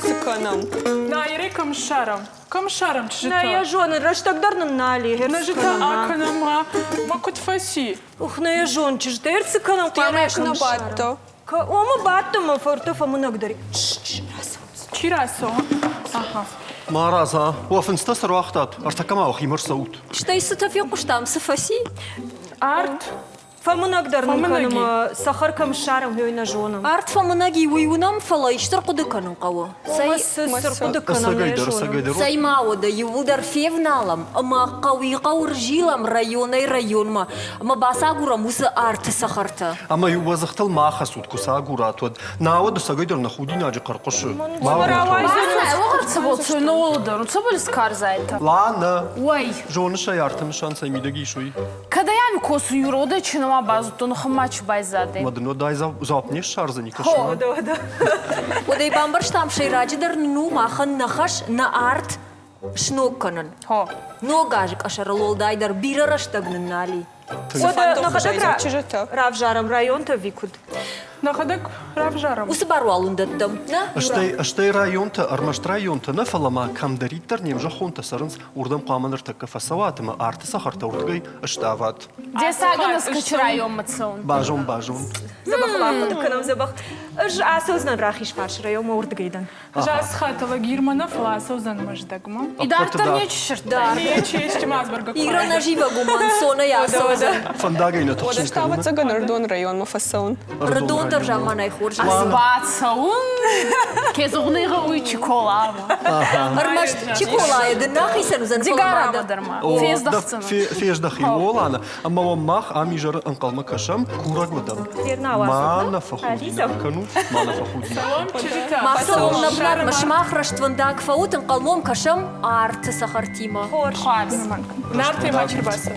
Цы кӕнӕм? Наирӕ кӕм ссарӕм? Кӕм ссарӕм чызджытӕ? Нӕ йӕ зонын, рӕстӕг дӕр нын нал и. Нӕ зыта акӕнӕм ма, ма куыд фӕци? Ух, нӕ йӕ зон, чызджытӕ цы кӕнӕм хъуамӕ кӕм ссарӕм? Ома бадты мӕ фырты фӕмынӕгдӕр. Чи рацӕуы? Аха. Марадз, а? Уӕ фындзтӕ цы руагътат? Ӕртӕккӕ ма уӕхимӕ рцӕут. Стӕй цытӕ фехъуыстам, цы фӕци? Арт. Фӕмынӕгдӕр нын кӕны мӕ цӕхӕр кӕм ссарӕм, уый нӕ зонӕм. Арт фӕмынӕги, уый уынӕм, фӕлӕ исты рхъуыды кӕнын хъӕуы. Цӕй, цы рхъуыды кӕнӕм, нӕ зонӕм. Цӕй ма уӕдӕ иууылдӕр февналӕм ӕмӕ хъӕуи-хъӕу рзилӕм районӕй районмӕ ӕмӕ бацагурӕм уыцы арты цӕхӕртӕ. Ӕмӕ-иу уӕ дзыхтыл ма хӕцут, куы сӕ агурат, уӕд. Науӕд ӕцӕгӕйдӕр нӕ худинаджы хъӕр хъуысы. Лана! Зоныс ӕй, арты нысан цӕй мидӕг ис, уый? Кӕдӕй ами косун юродӕ чи нӕма базудтон, хумма чи байзадӕй. Ма дын уӕд ай дзуапп не ссардзӕни, кӕсма? Уӕдӕй бамбӕрстам, сӕйраджыдӕр нын у махӕн нӕ хӕс, нӕ арт сног кӕнын. Ног азы къӕсӕрыл уӕлдайдӕр бирӕ рӕстӕг нын нал и. Уӕдӕ нӕхӕдӕг равзарӕм районтӕ ӕви куыд? Нӕхӕдӕг равзарӕм. Уыцы бар уал уын дӕттӕм, нӕ? Стӕй, стӕй районтӕ, ӕрмӕст районтӕ нӕ, фӕлӕ ма кӕмдӕриддӕр не мзӕххонтӕ цӕрынц, уырдӕм хъуамӕ ныртӕккӕ фӕцӕуат ӕмӕ арты цӕхӕртӕ уырдыгӕй сдават. Дессагӕн ӕз районмӕ цӕуын. Базон, базон. Дзӕбӕх бахъуыды кӕнӕм, дзӕбӕх. Ӕз ацӕудзынӕн рахизфарсы районмӕ, уырдыгӕй дӕн. Засхаты лагермӕ нӕ, фӕлӕ ацӕудзӕн Мӕздӕгмӕ. Идарддӕр нечи сырдта. Нечи, исты ма бӕргӕ Ира нӕзивӕг у мансонӕй ацӕудзӕн. Фӕндагӕй нӕ тыхсын Уӕдӕ та ӕвӕццӕгӕн Ӕрыдоны районмӕ фӕцӕуын. Ӕрыдон дӕр заманай хорз. Бацӕуын, ке зӕгъун гъӕуй Чиколамӕ. Ӕрмӕст Чиколайы дын нӕ хицӕн уыдзӕн, Дигарамӕ дӕр ма. Фездӕхдзӕн. Фездӕхи Олана, ӕмӕ уӕм мах ам изӕры ӕнхъӕлмӕ кӕсӕм, курӕг уӕ дӕн. Ма нӕ фӕхудинаг кӕнут, ма нӕ фӕхудинаг. Мах цӕуӕм нӕ бынатмӕ, сымах рӕствӕндаг фӕут, ӕнхъӕлмӕ уӕм кӕсӕм арты цӕхӕртимӕ. Хорз. Нартӕй ма чи рбацыд?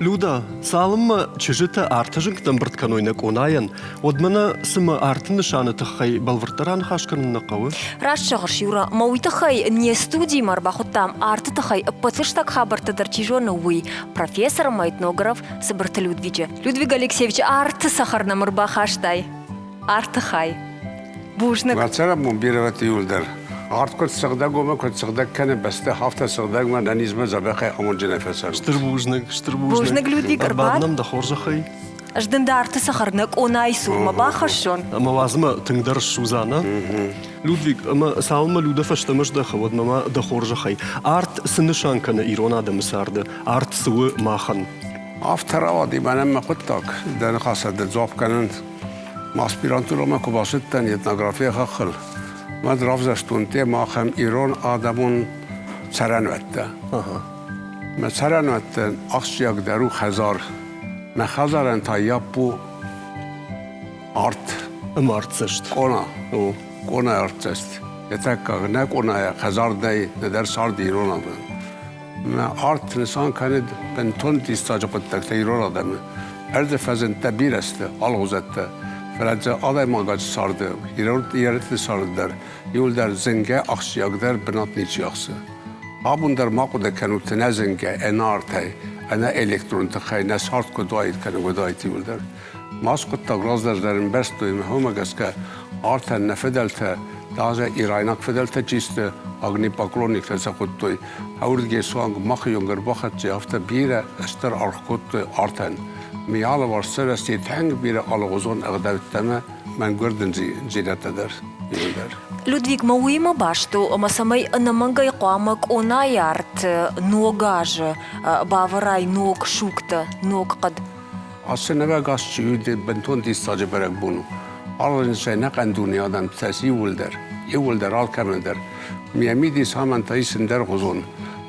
Люда, цалынмӕ чызджытӕ арты зынгтӕ ӕмбырд кӕной нӕ къонайӕн, уӕдмӕ нӕ цымӕ арты нысаны тыххӕй бӕлвырддӕр аныхас кӕнын нӕ хъӕуы? Раст зӕгъыс, Юра, мӕ уый тыххӕй не студимӕ ӕрбахуыдтам арты тыххӕй ӕппӕт лыстӕг хабӕрттӕ дӕр чи зоны, уый, профессор ӕмӕ этнограф Цыбырты Людвиджы. Людвиг Алексеевич, арты цӕхӕр нӕм ӕрбахастай. Арты хай. Бузныг. Мӕ цӕрӕнбон бирӕ иуылдӕр. Арт куыд сыгъдӕг уымӕ куыд сыгъдӕг кӕны бӕстӕ, афтӕ сыгъдӕгмӕ ӕнӕнизмӕ дзӕбӕхӕй амондджынӕй фӕцӕрут. Стыр бузныг, стыр бузныг. Бузныг, Людвиг, ӕрбад нӕм дӕ хорзӕхӕй. Ӕз дын дӕ арты цӕхӕр нӕ къонайы цурмӕ бахӕссон. Ӕмӕ уадзмӕ тынгдӕр ссудза, нӕ? Людвиг, ӕмӕ цалынмӕ Людӕ фӕстӕмӕ здӕхы, уӕдмӕ ма дӕ хорзӕхӕй. Арт цы нысан кӕны ирон адӕмы царды? Арт цы у махӕн? Афтӕ рауади мӕнӕн мӕ хъуыддаг. Дӕ ныхасӕн дын дзуапп кӕнын. Мӕ аспирантурӕмӕ куы бацыдтӕн этнографийы хаххыл, уӕд равзӕрстон темӕ ахӕм ирон адӕмон цӕрӕнуӕттӕ. Мӕ цӕрӕнуӕттӕн ахсджиагдӕр у хӕдзар. Мӕ хӕдзарӕн та яппу арт. Ӕмӕ артдзӕст. Къона. Къона артдзӕст. Етӕккаг нӕ къонайӕ хӕдзар нӕй, нӕдӕр цард ирон адӕм. Мӕ арт нысан кӕны бынтон диссаджы хъуыддӕгтӕ ирон адӕмы. Ӕрдзы фӕзындтӕ бирӕ сты, алгъуызӕттӕ. Фӕлӕ дзы адӕймагаджы царды, ирӕтты царды дӕр иуылдӕр зынгӕ ахсджиагдӕр бынат ничи ахсы. Абон дӕр ма хъуыды кӕнут нӕ зынгӕ, ӕнӕ артӕй, ӕнӕ электрон тыхӕй нӕ цард куыд уаид кӕнӕ куыд уаид иуылдӕр. Ма скъуыддаг раздӕр дӕр ӕмбӕрстой ӕмӕ уымӕ гӕсгӕ артӕн нӕ фыдӕлтӕ, даже ирайнаг фыдӕлтӕ чи сты, огнепоклонниктӕ сӕ хуыдтой, Ӕвӕрдгӕ суанг махы онг ӕрбахӕццӕ, афтӕ бирӕ стыр аргъ кодтой артӕн. Ми алыварс сарӕзти тынг бирӕ алыгъуызон ӕгъдӕуттӕ ӕмӕ мӕнгуырдындзинӕдтӕ дӕр иуылдӕр. Людвиг ма уыимӕ баст у, ӕмӕ цӕмӕй ӕнӕмӕнгӕй хъуамӕ къонайы арт ног азы бавӕрай ног сугтӕ, ног хъӕд. Ацы нӕуӕг аз чи уыд, бынтон диссаджы бӕрӕгбон у. Алыварс ӕнӕхъӕн дуне адӕмтӕ иууылдӕр, иууылдӕр алкӕмӕн дӕр. Мӕ мидис амӕн та ис ӕндӕргъуызон.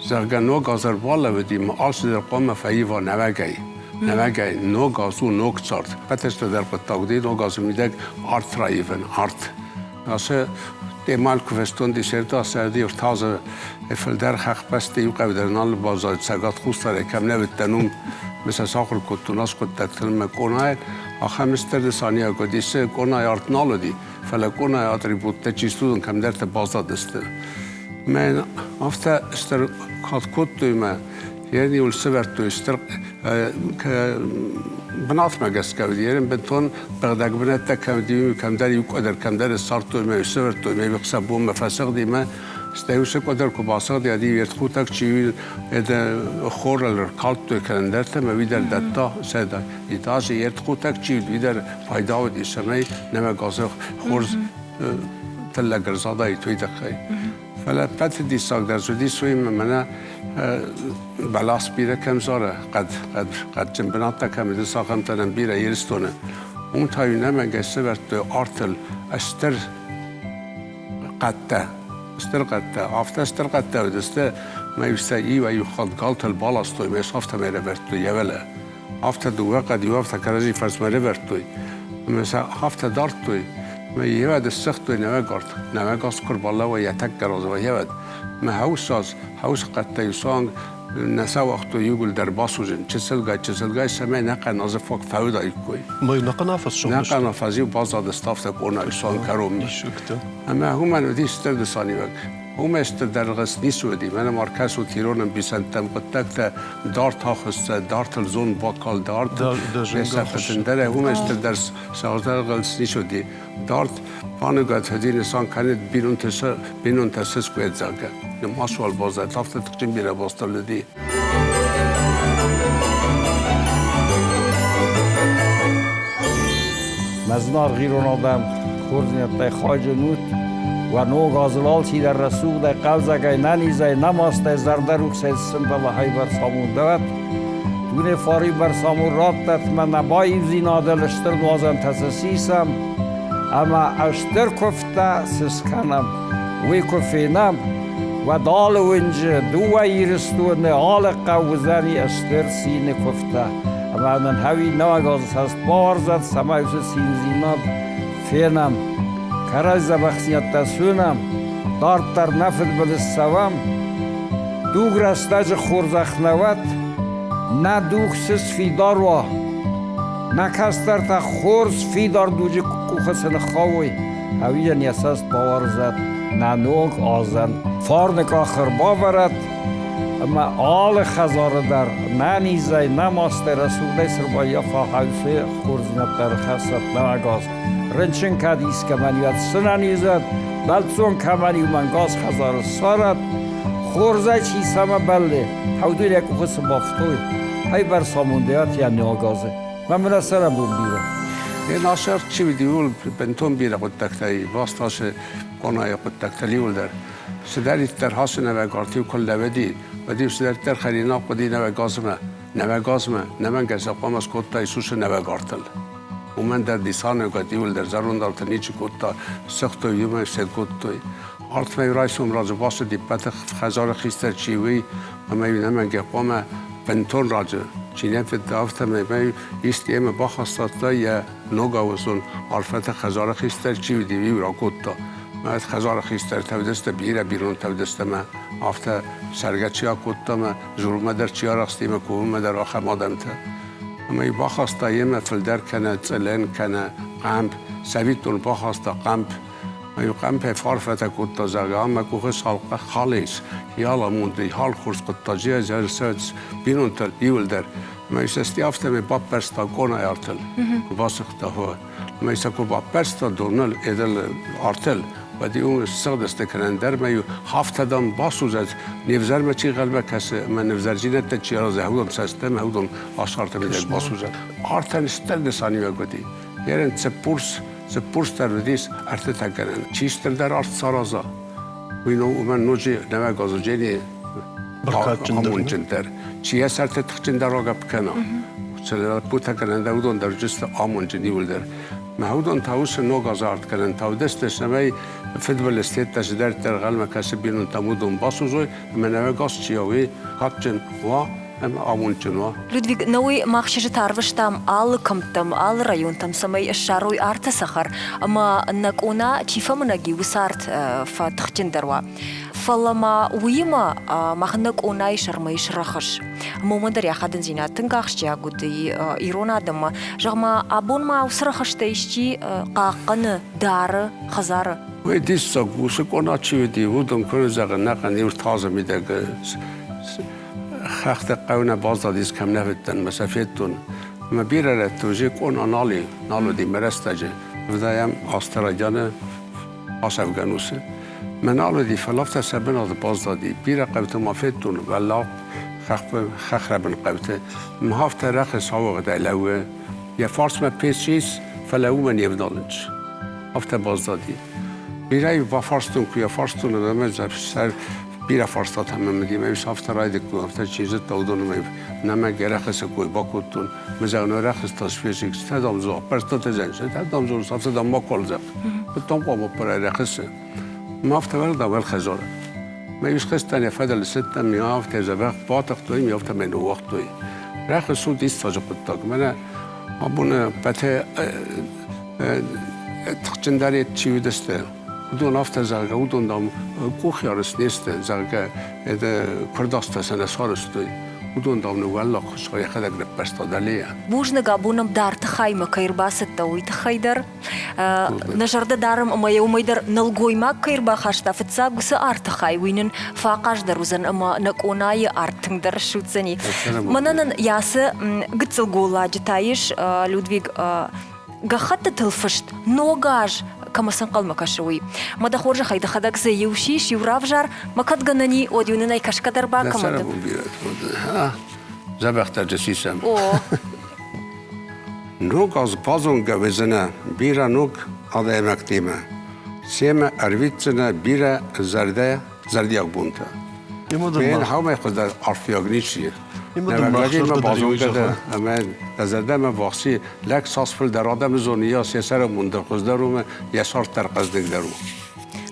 Зӕгъгӕ, ног аз ӕрбалӕууыди ӕмӕ алцыдӕр хъуамӕ фӕива нӕуӕгӕй. Нӕуӕгӕй ног аз у ног цард. Фӕтӕстӕ дӕр хъуыддаг уыди ног азы мидӕг арт раивын, арт. Ацы Темал куы фестон диссертаци ӕртазы фылдӕр хӕхбӕсты иу къӕвдӕр нал баззад Цӕгат Хуссарӕй кӕм нӕ уыдтӕн, уым мӕ сӕ сахуыр кодтон ацы хъуыддӕгтыл мӕ къонайы ахӕм стыр нысаниуӕг уыдис, къонайы арт нал уыди, фӕлӕ къонайы атрибуттӕ чи студон кӕмдӕрты баззадысты. Мӕ афтӕ стыр кад кодтой мӕ Йӕ-иу сӕвӕрдтой стыр бынатмӕ гӕсгӕ уыди. Йӕ бынтон быгъдӕг бынӕттӕ кӕм уыди, кӕмдӕр иу къуыдыр, кӕмдӕр ссардтой мӕ сӕвӕрдтой, мӕ сӕ бонмӕ фӕсыгъди мӕ стӕй уыцы къуыдыр куы басыгъди, ӕди ӕртхутӕг чи хорыл ӕркалдтой кӕндӕртӕ мӕ уый дӕр дӕтта сӕ итазы ӕртхутӕг чи уыд, уый дӕр пайда уыди, цӕмӕй нӕмӕ газы хорз тыллӕг ӕрзадаид, уый тыххӕй. Фӕлӕ ӕппӕты диссагдӕр уыдис уый, ӕмӕ мӕнӕ бӕлас бирӕ кӕм зары, хъӕд, хъӕд, хъӕдджын бынӕттӕ кӕм уыдис, ахӕмтӕ нӕм бирӕ Ирыстоны. Уым та иу нӕмӕнгӕй сӕвӕрдтой артыл стыр хъӕдтӕ, стыр хъӕдтӕ. Афтӕ стыр хъӕдтӕ уыдысты, ӕмӕ-иу сӕ иуӕй-иу хатт галтыл баластой ӕмӕ сӕ афтӕмӕй ӕрӕвӕрдтой йӕ уӕлӕ. Афтӕ дыууӕ хъӕд иу афтӕ кӕрӕдзи фӕрсмӕ ӕрӕвӕрдтой ӕмӕ сӕ афтӕ дардтой, ӕмӕ йевӕд ссыгътой нӕуӕг арт, нӕуӕг аз куы рбалӕууа йӕ тӕккӕ размӕ йевӕд. Мӕ хӕусаз, хӕусы хъӕдтӕ-иу суанг нӕ сӕ уагътой иууылдӕр басудзын, чысылгай, чысылгай, цӕмӕй нӕхъӕн азы фаг фӕуыдаиккой. Мӕ нӕхъӕн афӕдз сыгъдысты? Нӕхъӕн афӕдз-иу баззадысты афтӕ къонайы суанг кӕронмӕ. Ӕмӕ уымӕн уыди стыр нысаниуӕг. Уымӕй стырдӕр ӕлгъыст ницы уыди. Мӕнӕ ма ӕркӕсут ирон ӕмбисӕндтӕм хъуыддӕгтӕ дард ахуысса, дартыл зон бакал, дард сӕфӕтындӕрӕй уымӕй стырдӕр сӕгъдӕр ӕлгъыст ницы уыди. Дард паныгӕд уыди нысан кӕнид бинонтӕ бинонтӕ сыскъуыдзагӕ. Нымасуал баззад, афтӕ тыхджын бирӕ базтыл уыди. Мӕ зынаргъ ирон адӕм, хорздзинӕдтӕй хайджын ут! Уӕ ног азыл алчидӕр рӕсугъдӕй, хъӕлдзӕгӕй, нӕнизӕй, нӕмастӕй, зӕрдӕрухсӕй сымбӕла хӕйбӕрц амондӕвӕт. Дуне фари бӕрц амон раттӕт, мӕ нӕ баивдзинадыл стыр нуазӕнтӕ цы сисӕм ӕмӕ стыр куывдтӕ цы скӕнӕм, уый куы фенӕм, уӕд алы уынджы дыууӕ Ирыстоны алы хъӕу уыдзӕни стыр цины куывдтӕ. Ӕмӕ нын хӕуи нӕуӕг азы цӕст бауарзӕд, цӕмӕй уыцы циндзинад фенӕм, кӕрӕдзи дзӕбӕхдзинӕдтӕ суынӕм, дарддӕр нӕ фыдбылыз цӕуӕм. Дуг рӕстӕджы хорзӕх нӕ уӕд, нӕ дуг цы сфидар уа, нӕ кӕстӕртӕ хорз фидар дуджы къухы цы ныххауой, ӕви йӕ цӕст бауарзӕд нӕ ног азӕн. Фарны къах ӕрбавӕрӕд ӕмӕ алы хӕдзары дӕр нӕ низӕй, нӕ мастӕй рӕсугъдӕй цы рбаййафа, хӕлцы хорздзинӕдтӕ ӕрхӕссӕд нӕуӕг аз. Рынчын кӕд искӕмӕн уӕд сынӕнизӕд, бӕлццон кӕмӕн иу мӕнгаз хӕдзары ссарӕд, хорзӕй чи цӕмӕ бӕллы, хӕудуй йӕ къухы цы бафтой, хӕйбӕрц амондӕй йӕ ног азы. Мӕ мын цӕрӕнбон бирӕ. Насар чи уыди, ууыл бынтон бирӕ хъуыддӕгтӕ и. Баст ацы къонайы хъуыддӕгтӕ иуылдӕр. Цыдӕриддӕр хӕсы нӕуӕг арт-иу куы лӕууыди, уӕд-иу цыдӕриддӕр хӕринаг хъуыди нӕуӕг азмӕ, нӕуӕг азмӕ, нӕмӕнгӕй сӕ хъуамӕ скодта Иисусы нӕуӕг артыл. Уымӕн дӕр дисанӕгад иуылдӕр зӕронд арты ничи кодта, сыгътой, уымӕй сӕ кодтой. Артмӕ райсом раджы бацыди ппӕты хӕдзары хистӕр чи уый, ӕмӕ-иу нӕмӕнгӕй хъуамӕ бынтон раджы, чи нӕ федта, афтӕмӕй мӕ ист йемӕ бахаста йӕ ногауӕзон арфӕтӕ хӕдзары хистӕр чи уыди, уый ракодта. Мӕ хӕдзары хистӕр тӕвдӕстӕ бирӕ бирон тӕвдӕстӕ мӕ афтӕ сӕргӕ чи акодта мӕ зурмӕ дӕр чи арӕхсти мӕ кувынмӕ дӕр ахӕм адӕмтӕ. Ӕмӕ бахаста йемӕ фылдӕр кӕнӕ цъылын, кӕнӕ хъӕмп. Цӕвиттон бахаста хъӕмп. Ӕмӕ хъӕмпӕй фарфӕтӕ кодта, зӕгъгӕ, ам мӕ къухы хал ис, хиал амонд, хал хорз хъуыддаджы ӕз бинонтӕ иуылдӕр. Ӕмӕ сӕ афтӕмӕй баппӕрста къонайы артыл, куы басыгъта, Ӕмӕ сӕ куы баппӕрста доныл, эдыл артыл, уӕд-иу ссыгъдысты кӕнӕ ӕндӕр мӕ-иу хафтӕдӕм басудзӕд, не взӕрмӕ чи гъӕлмӕ кӕсы ӕмӕ не взӕрдзинӕдтӕ чи аразы, уыдон цӕстӕм, уыдон асарты мидӕг басудзӕд. Артӕн стыр нысаниуӕг уыди. Ерын цыппурс, цыппурс дӕр уыдис ӕртытӕ гӕнӕн. Чи стырдӕр арт сараза, уый уымӕн ноджы нӕуӕг азуджени амондджындӕр. Чи йӕ сӕрты тыхджындӕр агӕпп кӕна, лӕппутӕ кӕнӕн дӕр уыдон дӕр уыдысты амондджын иуылдӕр. Мӕ уыдон та уыцы ног азы арт кӕнӕн таудӕсты, цӕмӕй фыдбылыз теттӕ цыдӕриддӕр ӕнхъӕлмӕ кӕсы бинонтӕм, уыдон басудзой ӕмӕ нӕуӕг аз чи уа, уый кадджын уа. Ӕмӕ амондджын уа. Людвиг, науи мах чызджытӕ арвыстам алы кӕмттӕм, алы районтӕм, цӕмӕй ссарой арты цӕхӕр ӕмӕ нӕ къона чи фӕмынӕг и, уыцы арт фӕтыхджындӕр уа. Фӕлӕ ма уыимӕ мах нӕ къонайы сӕрмӕ ис рӕхыс. Ӕмӕ уымӕн дӕр йӕ ахадындзинад тынг ахсджиаг уыд ирон адӕммӕ. Зӕгъ-ма, абон ма уыцы рӕхыстӕ исчи хъахъхъӕны, дары хӕдзары? Уый диссаг, уыцы къона чи уыди, уыдон куы зӕгъын, нӕхъӕн иу тазы мидӕг Хӕхтӕ хъӕу нӕ баззадис, кӕм нӕ федтӕн, мӕ сӕ федтон. Ӕмӕ бирӕ рӕтты уже къона нал и, нал уыди мӕ рӕстӕджы. Ӕвдайӕм азты райдианы асӕвгӕ ӕнусы. Мӕ нал уыди, фӕлӕ афтӕ сӕ бынаты баззади. Бирӕ хъӕуты ма федтон, уӕллаг хӕхрӕбын хъӕуты. Мӕ афтӕ рӕхыс ауыгъдӕй лӕууы. Йӕ фарсмӕ пец ис, фӕлӕ уымӕ не вналынц. Афтӕ баззади. Бирӕ бафарстон, куы йӕ фарстон, ӕмӕ сӕр бирӕ фарстатӕ мӕм уыди, мӕ афтӕ райдыдтон, афтӕ чи зыдта, уыдоны мӕ нӕмӕ гӕрӕхысы кой бакодтон. Мӕ зӕгъын, рӕхыстӕ сфесик, стӕдам дзуапп, бӕрстӕтӕ зӕгъын, стӕдам дзурыс, афтӕ дам макуал зӕгъ. Куыдтам хъуамӕ аппарай рӕхысы. Мӕ афтӕ уӕлдау ӕлхӕзар. Мӕ исхызтӕн йӕ фӕдыл цыдтӕн, ме афтӕ дзӕбӕх батыхтой, ме афтӕ мӕ ныууагътой. Рӕхыс у диссаджы хъуыддаг. Мӕнӕ абоны пӕтӕ тыхджындӕр чи уыдысты, уыдон афтӕ, зӕгъгӕ, уыдон, дам, къухиарыс не сты, зӕгъгӕ, куырдадзтӕ сӕ нӕ сарӕзтой. Уыдон, дам, ныууӕллаг Хуыцау йӕхӕдӕг ныппӕрста дӕлейӕ. Бузныг, абон ӕм дӕр тыххӕймӕ кӕй ӕрбацыдтӕ, уый тыххӕй дӕр. Нӕ зӕрдӕ дарӕм ӕмӕ йӕ уымӕй дӕр нӕлгоймаг кӕй ӕрбахаста фыццаг уыцы арты хай, уый нын фӕахъаздӕр уыдзӕн ӕмӕ нӕ къонайы арт тынгдӕр ссудздзӕни. Мӕнӕ нын йӕ ацы гыццыл голладжы та ис, Людвиг, гӕххӕттытыл фыст Ног аз кӕмӕ цы ӕнхъӕлмӕ кӕсы, уый. Мӕ дӕ хорзӕхӕй дӕхӕдӕг дзы иу сис, иу равзар, мӕ кӕд гӕнӕн и, уӕд-иу нын ӕй кӕсгӕ дӕр бакӕнӕд. Дзӕбӕхдӕр сисӕм. О. Ног аз базонгӕ уыдзынӕ бирӕ ног адӕймӕгтимӕ. Семӕ ӕрвитдзынӕ бирӕ зӕрдӕ зӕрдиаг бонтӕ. Мен хаумӕ хуыздӕр арфиаг ничи. Нӕвӕглагимӕ базонгӕ дӕ ӕмӕ дӕ зӕрдӕмӕ вахси лӕг цас фылдӕр адӕмы зоны, йӕ се сӕрӕмонддӕр хуыздӕр у ӕмӕ йӕ цард дӕр хъӕздыгдӕр у.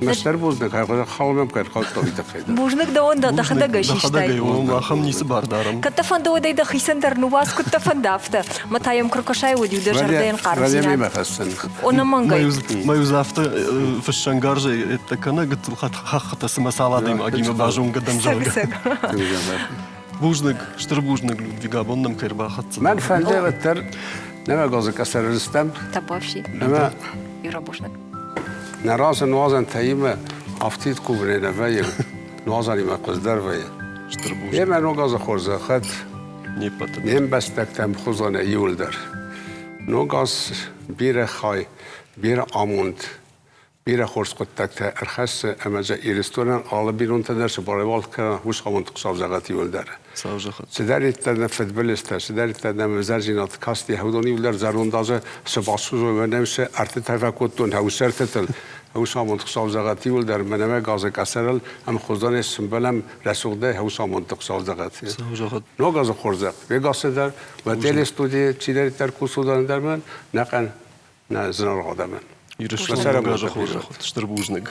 Мастер бузныг, халмӕм кӕд хъӕуы тыххӕй. Бузныг дӕуӕн дӕ дӕхӕдӕг ӕй систай. Дӕхӕдӕг ахӕм ницы бар дарӕм. Кӕд дӕ фӕнды, уӕд ӕй дӕхицӕн дӕр ныууадз, куыд дӕ фӕнды, афтӕ. Мӕ та йӕм куы ркӕсай, уӕд-иу дӕ зӕрдӕйӕн хъармдзинад. Ӕнӕмӕнгӕй. Мӕ иу афтӕ фыссӕнгарзӕй ӕддӕ кӕнӕ гыццыл хӕххытӕ цымӕ цал адӕймагимӕ базонгӕ дӕн, зӕгъгӕ. Бузныг, стыр бузныг, Людвиг, абон нӕм кӕй ӕрбахӕццӕ. Мӕн фӕнды уӕддӕр нӕмӕ газы къӕсӕрыл стӕм. Табуафси. Юра, бузныг. Нӕ разы нуазӕнтӕимӕ афтид кувынӕй нӕ вӕййы, нуазӕнимӕ хуыздӕр вӕййы. Стыр бузныг. Йемӕ ног азы хорзӕхӕд не ппӕты. Не мбӕстӕгтӕм хуызӕнӕй иуылдӕр. Ног аз бирӕ хай, бирӕ амонд, бирӕ хорз хъуыддӕгтӕ ӕрхӕссы ӕмӕ дзы Ирыстонӕн алы бинонтӕ дӕр цы барӕвӕлд кӕна, уыцы амонд Хуыцау зӕгъӕд иуылдӕр. Хуыцау зӕгъӕд. Цыдӕриддӕр нӕ фыдбылызтӕ, цыдӕриддӕр нӕм ӕвзӕрдзинад касти, уыдон иуылдӕр зӕронд азы цы басудзой, мӕнӕ сӕ ӕртытӕ фӕкодтон, ӕртытыл. Уыцы амонд Хуыцау зӕгъӕд иуылдӕр, мӕнӕ мӕ газы къӕсӕрыл ӕмхуызонӕй сымбӕлӕм рӕсугъдӕй уыцы амонд Хуыцау зӕгъӕд. Хуыцау зӕгъӕд. Ног азы хорзӕх. Вегасы дӕр, мӕ телестудийы чидӕриддӕр кусудан дӕр мӕн, нӕхъӕн нӕ зынаргъ адӕмӕн. Ирыстоны ног азы хорзӕх уӕд. Стыр бузныг.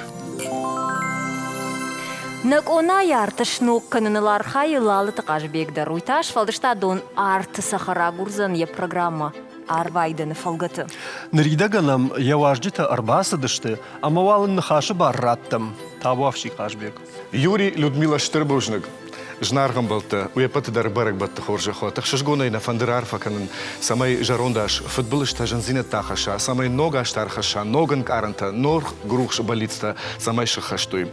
Нӕ къонайы арт сног кӕныныл архайы Лалыты Хъазбег дӕр. Уый та сфӕлдыстадон арты цӕхӕр агурдзӕн йӕ программӕ Арвайдӕны фӕлгӕты. Ныридӕгӕн ӕм йӕ уазджытӕ ӕрбацыдысты ӕмӕ уал ын ныхасы бар раттӕм. Табуафси Хъазбег. Юрий Людмила стыр бузныг. Зынаргъ ӕмбӕлттӕ, уе ппӕты дӕр бӕрӕгбӕтты хорзӕх уӕд. Ӕхсызгонӕй нӕ фӕнды раарфӕ кӕнын, цӕмӕй зӕронд аз фыдбылызтӕ, зындзинӕдтӕ ахӕсса, цӕмӕй ног азтӕ ӕрхӕсса ног ӕнкъарӕнтӕ, ног рухс бӕллицтӕ, цӕмӕй сыххӕст уой.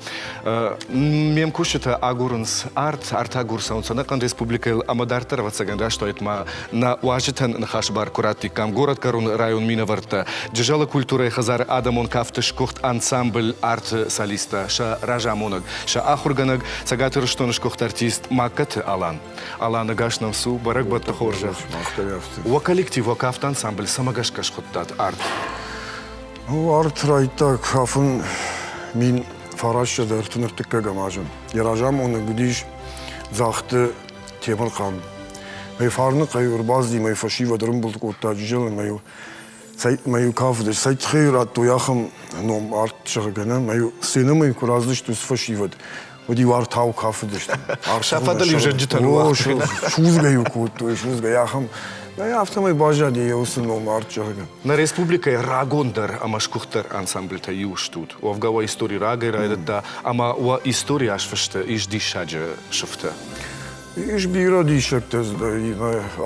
Ме мкусджытӕ агурынц арт, артагур цӕуынц ӕнӕхъӕн республикӕйыл ӕмӕ дарддӕр, ӕвӕццӕгӕн, раст уаид ма нӕ уазджытӕн ныхасы бар куы раттиккам горӕтгӕрон район минӕвӕрттӕ, Джызӕлы культурӕйы хӕдзары адӕмон кафты сгуыхт ансамбль арты солисттӕ, сӕ разамонӕг, сӕ ахуыргӕнӕг, Цӕгат Ирыстоны сгуыхт артист Магкаты Алан. Алан, ӕгас нӕм цу, бӕрӕгбӕтты хорзӕх. Уӕ коллектив, уӕ кафты ансамбль цӕмӕ гӕсгӕ схуыдтат арт? Ну, арт райдта кафын 1931 азы. Йӕ разамонӕг уыдис Дзагъты Темырхъан. Мӕ фарны къӕй ӕрбацыди, мӕ фӕсивӕд ӕрымбырд кодта Джызӕлы, мӕ мӕ-иу кафыдысты, цӕй тыххӕй радтой ахӕм ном арт, зӕгъгӕ, нӕ, мӕ-иу сценӕмӕ куы рацыдысты уыцы фӕсивӕд, Уӕд-иу артау кафыдысты. Сӕ фӕдыл-иу зӕнджытӕ ныууагътой. Судзгӕ-иу кодтой, судзгӕ. Ахӕм афтӕмӕй баззади йӕ уыцы ном арт, зӕгъгӕ. Нӕ республикӕйы рагондӕр ӕмӕ сгуыхтдӕр ансамбльтӕ иу стут. Уӕвгӕ уӕ истори рагӕй райдыдта ӕмӕ уӕ истори азфысты ис диссаджы сыфтӕ. Ис бирӕ диссӕгтӕ.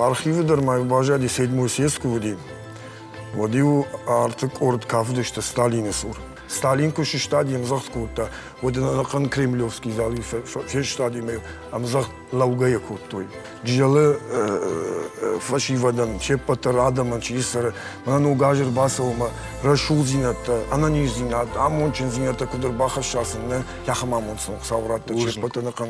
Архивы дӕр ма баззади Седьмой съезд куы уыди, уӕд-иу арты къорд кафыдысты Сталины цур. Сталин куы сыстади, ӕмдзӕгъд кодта, уӕд ын ӕнӕхъӕн Кремлевский зал фестади ӕмӕ ӕмдзӕгъд лӕугӕйӕ кодтой. Джызӕлы фӕсивӕдӕн, се ппӕт дӕр адӕмӕн чи цӕры, мӕнӕ ног аз ӕрбацӕуы ӕмӕ рӕсугъддзинӕдтӕ, ӕнӕниздзинад, амондджындзинӕдтӕ куыд ӕрбахӕсса сын, нӕ, ахӕм амонд сын Хуыцау радта, се ппӕт ӕнӕхъӕн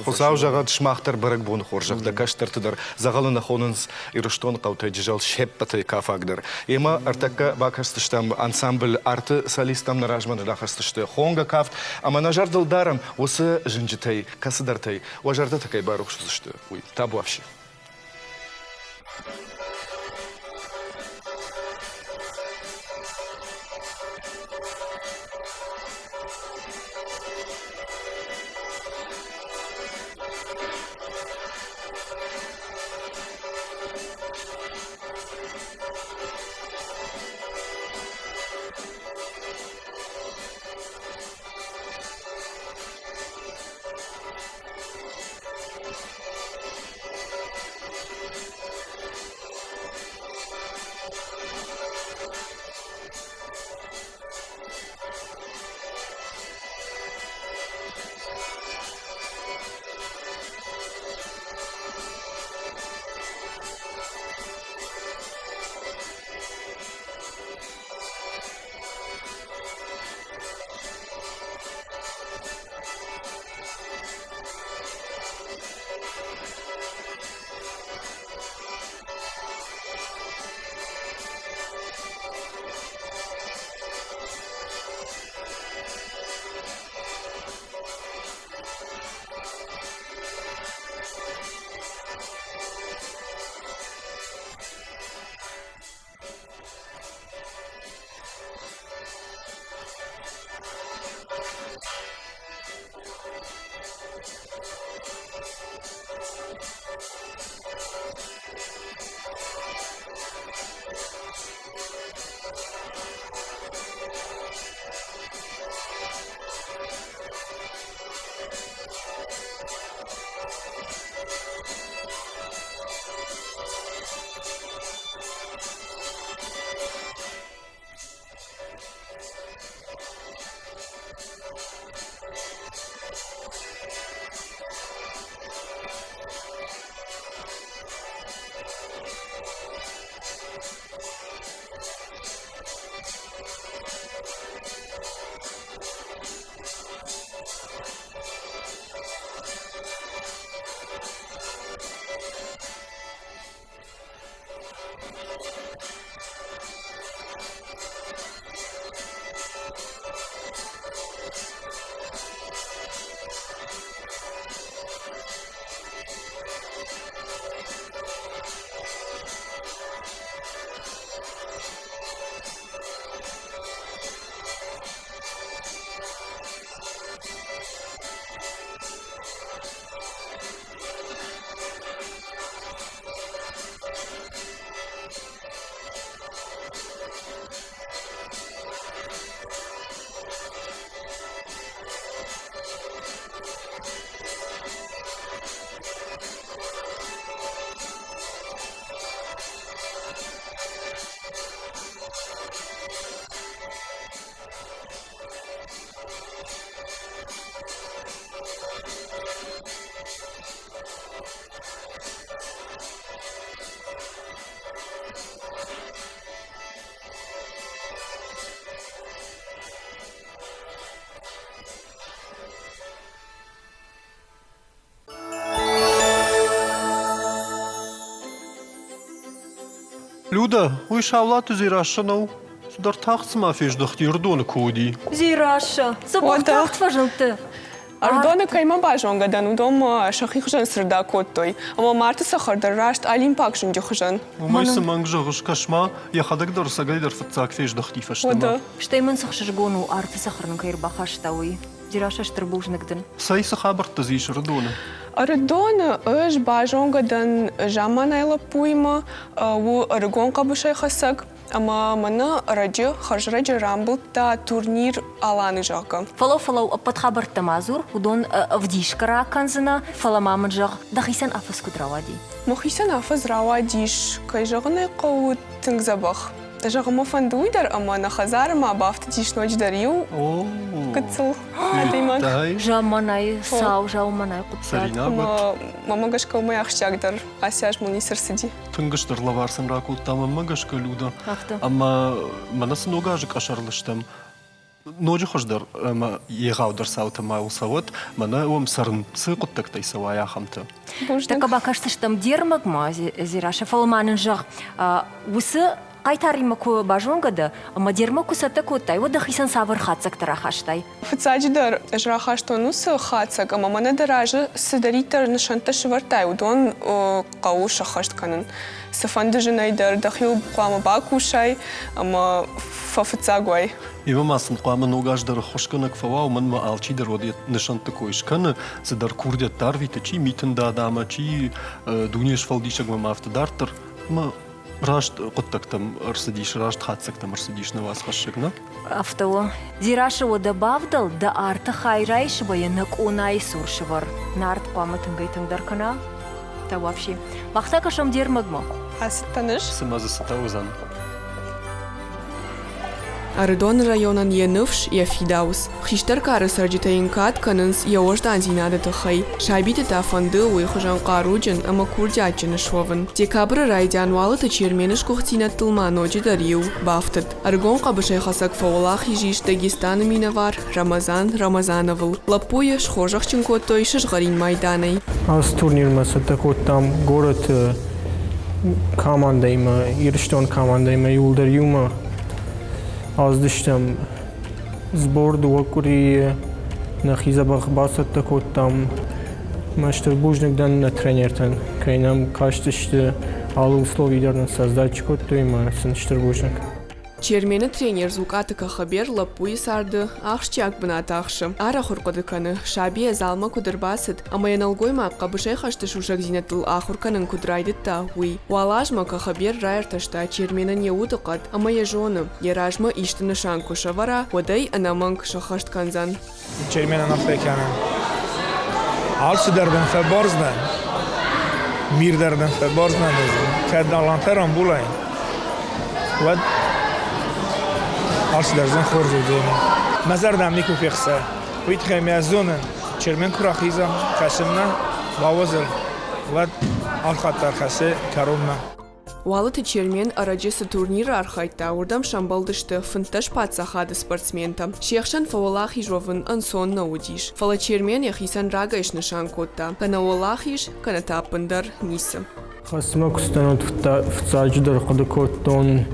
Хуыцау зӕгъӕд, сымах дӕр бӕрӕгбоны хорзӕх, дӕ кӕстӕрты дӕр дзӕгъӕлы нӕ хонынц Ирыстоны хъӕутӕй Джызӕл се ппӕтӕй кафагдӕр. Емӕ ӕртӕккӕ бакӕсдзыстӕм ансамбль Арты солисттӕм нӕ размӕ нӕ рахӕсдзысты хонгӕ кафт ӕмӕ нӕ зӕрдыл дарӕм уыцы зынджытӕй, кӕцыдӕртӕй уӕ зӕрдӕтӕ кӕй барухс уыдзысты, уый. Табуафси. Люда, уый Саулаты Дзерассӕ нӕу? Цыдӕр тагъд цыма фездӕхти Ӕрыдоны куы уыди. Дзерассӕ, дзӕбӕх тагъд фӕзылдтӕ. Ӕрыдоны кӕимӕ базонгӕ дӕн, уыдон мӕ сӕхи хуызӕн сырда кодтой. Ӕмӕ марты цӕхӕр дӕр раст олимпаг зынджы хуызӕн. Уымӕй цы мӕнг зӕгъыс, кӕс-ма, йӕхӕдӕг дӕр цӕгӕйдӕр фыццаг фездӕхти фӕстӕмӕ. Стӕй мын цы хсызгон у, арты цӕхӕр нын кӕй ӕрбахаста, уый. Дзерассӕ, стыр бузныг дын. Цӕй, цы хабӕрттӕ дзы ис Ӕрыдоны? Ӕрыдоны ӕз базонгӕ дӕн замманай лӕппуимӕ, у ӕрыгон хъӕбысӕйхӕцӕг ӕмӕ мӕнӕ ӕрӕджы, хӕрзӕрӕджы рамбылдта турнир Аланы, зӕгъгӕ. Фӕлӕу, фӕлӕу, ӕппӕт хабӕрттӕ ма дзур, уыдон ӕвдисгӕ ракӕндзынӕ, фӕлӕ ма мын зӕгъ, дӕхицӕн афӕдз куыд рауади? Мӕхицӕн афӕдз рауадис, кӕй зӕгъын ӕй хъӕуы, тынг дзӕбӕх. Зӕгъын мӕ фӕнды уый дӕр, ӕмӕ нӕ хӕдзары ма бафтыдис ноджыдӕр иу гыццыл адӕймаг. Замманай, сау замманай хъуыддаг. Ӕмӕ мӕмӕ гӕсгӕ уымӕй ахсджиагдӕр ацы аз мыл ницы рцыди. Тынг стыр лӕвар сын ракодта мӕнмӕ гӕсгӕ Люда. Ӕмӕ мӕнӕ цы ног азы къӕсӕрыл стӕм, ноджы хуыздӕр ӕмӕ егъаудӕр цаутӕ ма у цӕуӕт, мӕнӕ уӕм цӕрын цы хъуыддӕгтӕй цӕуай, ахӕмтӕ. Тӕккӕ бакӕсдзыстӕм де рмӕгмӕ, Зираша, фӕлӕ ма нын зӕгъ, уыцы хъайтаримӕ куы базонгӕ дӕ ӕмӕ де рмӕг куы цӕттӕ кодтай, уӕд дӕхицӕн цавӕр хатдзӕгтӕ рахастай? Фыццаджыдӕр ӕз рахастон уыцы хатдзӕг, ӕмӕ мӕнӕ дӕ разы цыдӕриддӕр нысӕнттӕ сӕвӕрдтай, уыдон хъӕуы сӕххӕст кӕнын. Цыфӕнды зынӕй дӕр дӕхиуыл хъуамӕ бакусай ӕмӕ фӕфыццаг уай. Ивы ма сын хъуамӕ ног аз дӕр ӕххуысгӕнӕг фӕуа, уымӕн ӕмӕ алчидӕр уӕд йӕ нысӕнтты кой скӕны, цыдӕр курдиӕттӕ арвиты, чи митын дадамӕ, чи дуне сфӕлдисӕгмӕ ӕмӕ афтӕ дарддӕр. Ӕмӕ раст хъуыддӕгтӕм ӕрцыдис, раст хатдзӕгтӕм ӕрцыдис нӕ уацхӕссӕг, нӕ? Афтӕ у. Дзерассӕ, уӕдӕ бавдӕл, дӕ арты хай райсы йӕ нӕ къонайы цур сывӕр. Нарт хъуамӕ тынгӕй-тынгдӕр кӕна. Та вообще. Мах та кӕсӕм де рмӕгмӕ. Ацыдтӕн ӕз. Цымӕ дзы цытӕ уыдзӕн? Ӕрыдоны районӕн йӕ ныфс, йӕ фидауц. Хистӕр кары цӕрджытӕ йын кад кӕнынц йӕ уӕздандзинады тыххӕй. Сабиты та фӕнды уый хуызӕн хъаруджын ӕмӕ курдиатджын суӕвын. Декабры райдиан Уалыты Чермены сгуыхтдзинӕдтыл ма ноджыдӕр иу бафтыд. Ӕрыгон хъӕбысӕйхӕцӕг фӕуӕлахиз ис Дагестаны минӕвар Рамазан Рамазановыл. Лӕппуйы схорзӕхджын кодтой сызгъӕрин майданӕй. Ацы турнирмӕ цӕттӕ кодтам горӕты командӕимӕ, Ирыстон командӕимӕ иууылдӕр иумӕ. Ацыдыстӕм сбор дыууӕ къуырийы, нӕхи дзӕбӕх бацӕттӕ кодтам. Мӕ стыр бузныг дӕн нӕ тренертӕн, кӕй нӕм кастысты, алы услови дӕр нын создать кодтой ӕмӕ сын стыр бузныг. Чермены тренер Зукъаты Кахабер лӕппуйы царды ахсджиаг бынат ахсы. Арӕх ӕрхъуыды кӕны, сабийӕ залмӕ куыд ӕрбацыд ӕмӕ йӕ нӕлгоймаг хъӕбысӕйхӕсты сусӕгдзинӕдтыл ахуыр кӕнын куыд райдыдта, уый. Уал азмӕ Кахабер раиртӕста Черменӕн йӕ удыхъӕд ӕмӕ йӕ зоны, йӕ размӕ исты нысан куы сӕвӕра, уӕд ӕй ӕнӕмӕнг сӕххӕст кӕндзӕн. Черменӕн афтӕ кӕны. Алцыдӕр дын фӕбардзынӕн, мир дӕр дын фӕбардзынӕн, кӕд алантӕ рамбулай, уӕд алцыдӕр зын хорз уыдзӕни. Мӕ зӕрдӕм никуы фехса. Уый тыххӕй мӕ зонын, Чермен куы рахиза хӕцынмӕ, бауадзӕн, уӕд алхатт дӕр хӕцы кӕронмӕ. Уалыты Чермен ӕрӕджы цы турниры архайдта, уырдӕм сӕмбӕлдысты 15 паддзахады спортсментӕ. Се хсӕн фӕуӕлахиз уӕвын ӕнцон нӕ уыдис. Фӕлӕ Чермен йӕхицӕн рагӕй снысан кодта, кӕнӕ уӕлахиз, кӕнӕ та ӕппындӕр ницы. Хӕстмӕ куы цыдтӕн, фыццаджыдӕр хъуыды кодтон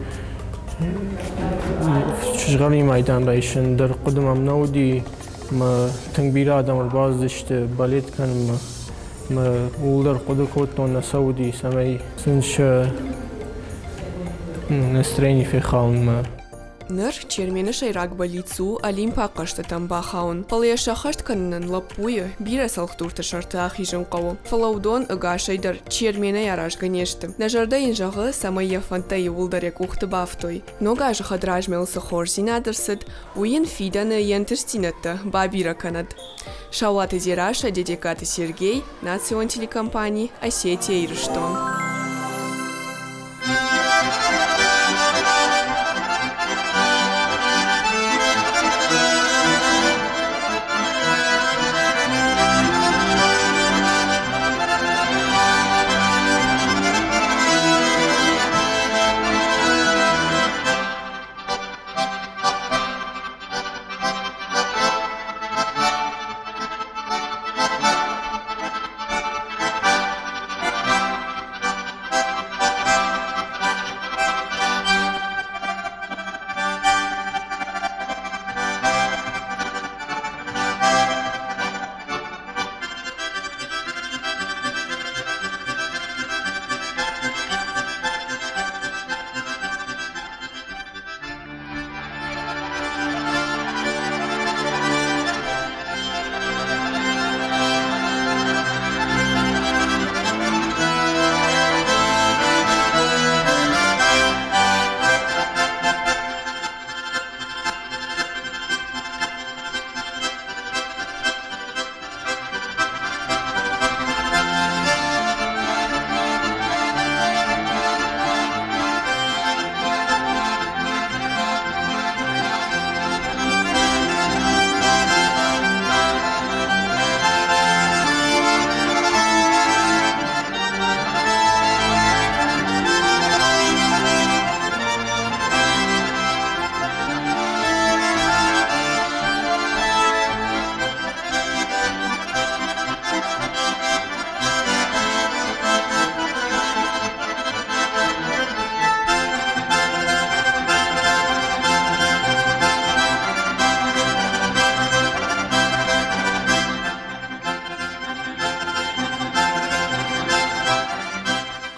сызгъӕрин майдан райсын дӕр хъуыды мӕм нӕ уыди. Мӕ тынг бирӕ адӕм ӕрбацыдысты балет кӕнынмӕ. Мӕ ууыл дӕр хъуыды кодтон, нӕ сӕ уыди, цӕмӕй сын сӕ настроени фехалынмӕ. Ныр Чермены сӕйраг бӕллиц у Олимпаг хъӕзтытӕм бахауын. Фӕлӕ йӕ сӕххӕст кӕнынӕн лӕппуйы бирӕ цӕлхдурты сӕрты ахизын хъӕуы. Фӕлӕ уыдон ӕгасӕй дӕр Черменӕй аразгӕ не сты. Нӕ зӕрдӕ йын зӕгъы, цӕмӕй йӕ фӕндтӕ иууылдӕр йӕ къухты бафтой. Ног азы хӕдразмӕ йыл цы хорздзинад ӕрцыд, уый йын фидӕны йе нтыстдзинӕдтӕ бабирӕ кӕнӕд. Саулаты Дзерассӕ, Дедегкаты Сергей, национ телекомпани «Осетия-Ирыстон».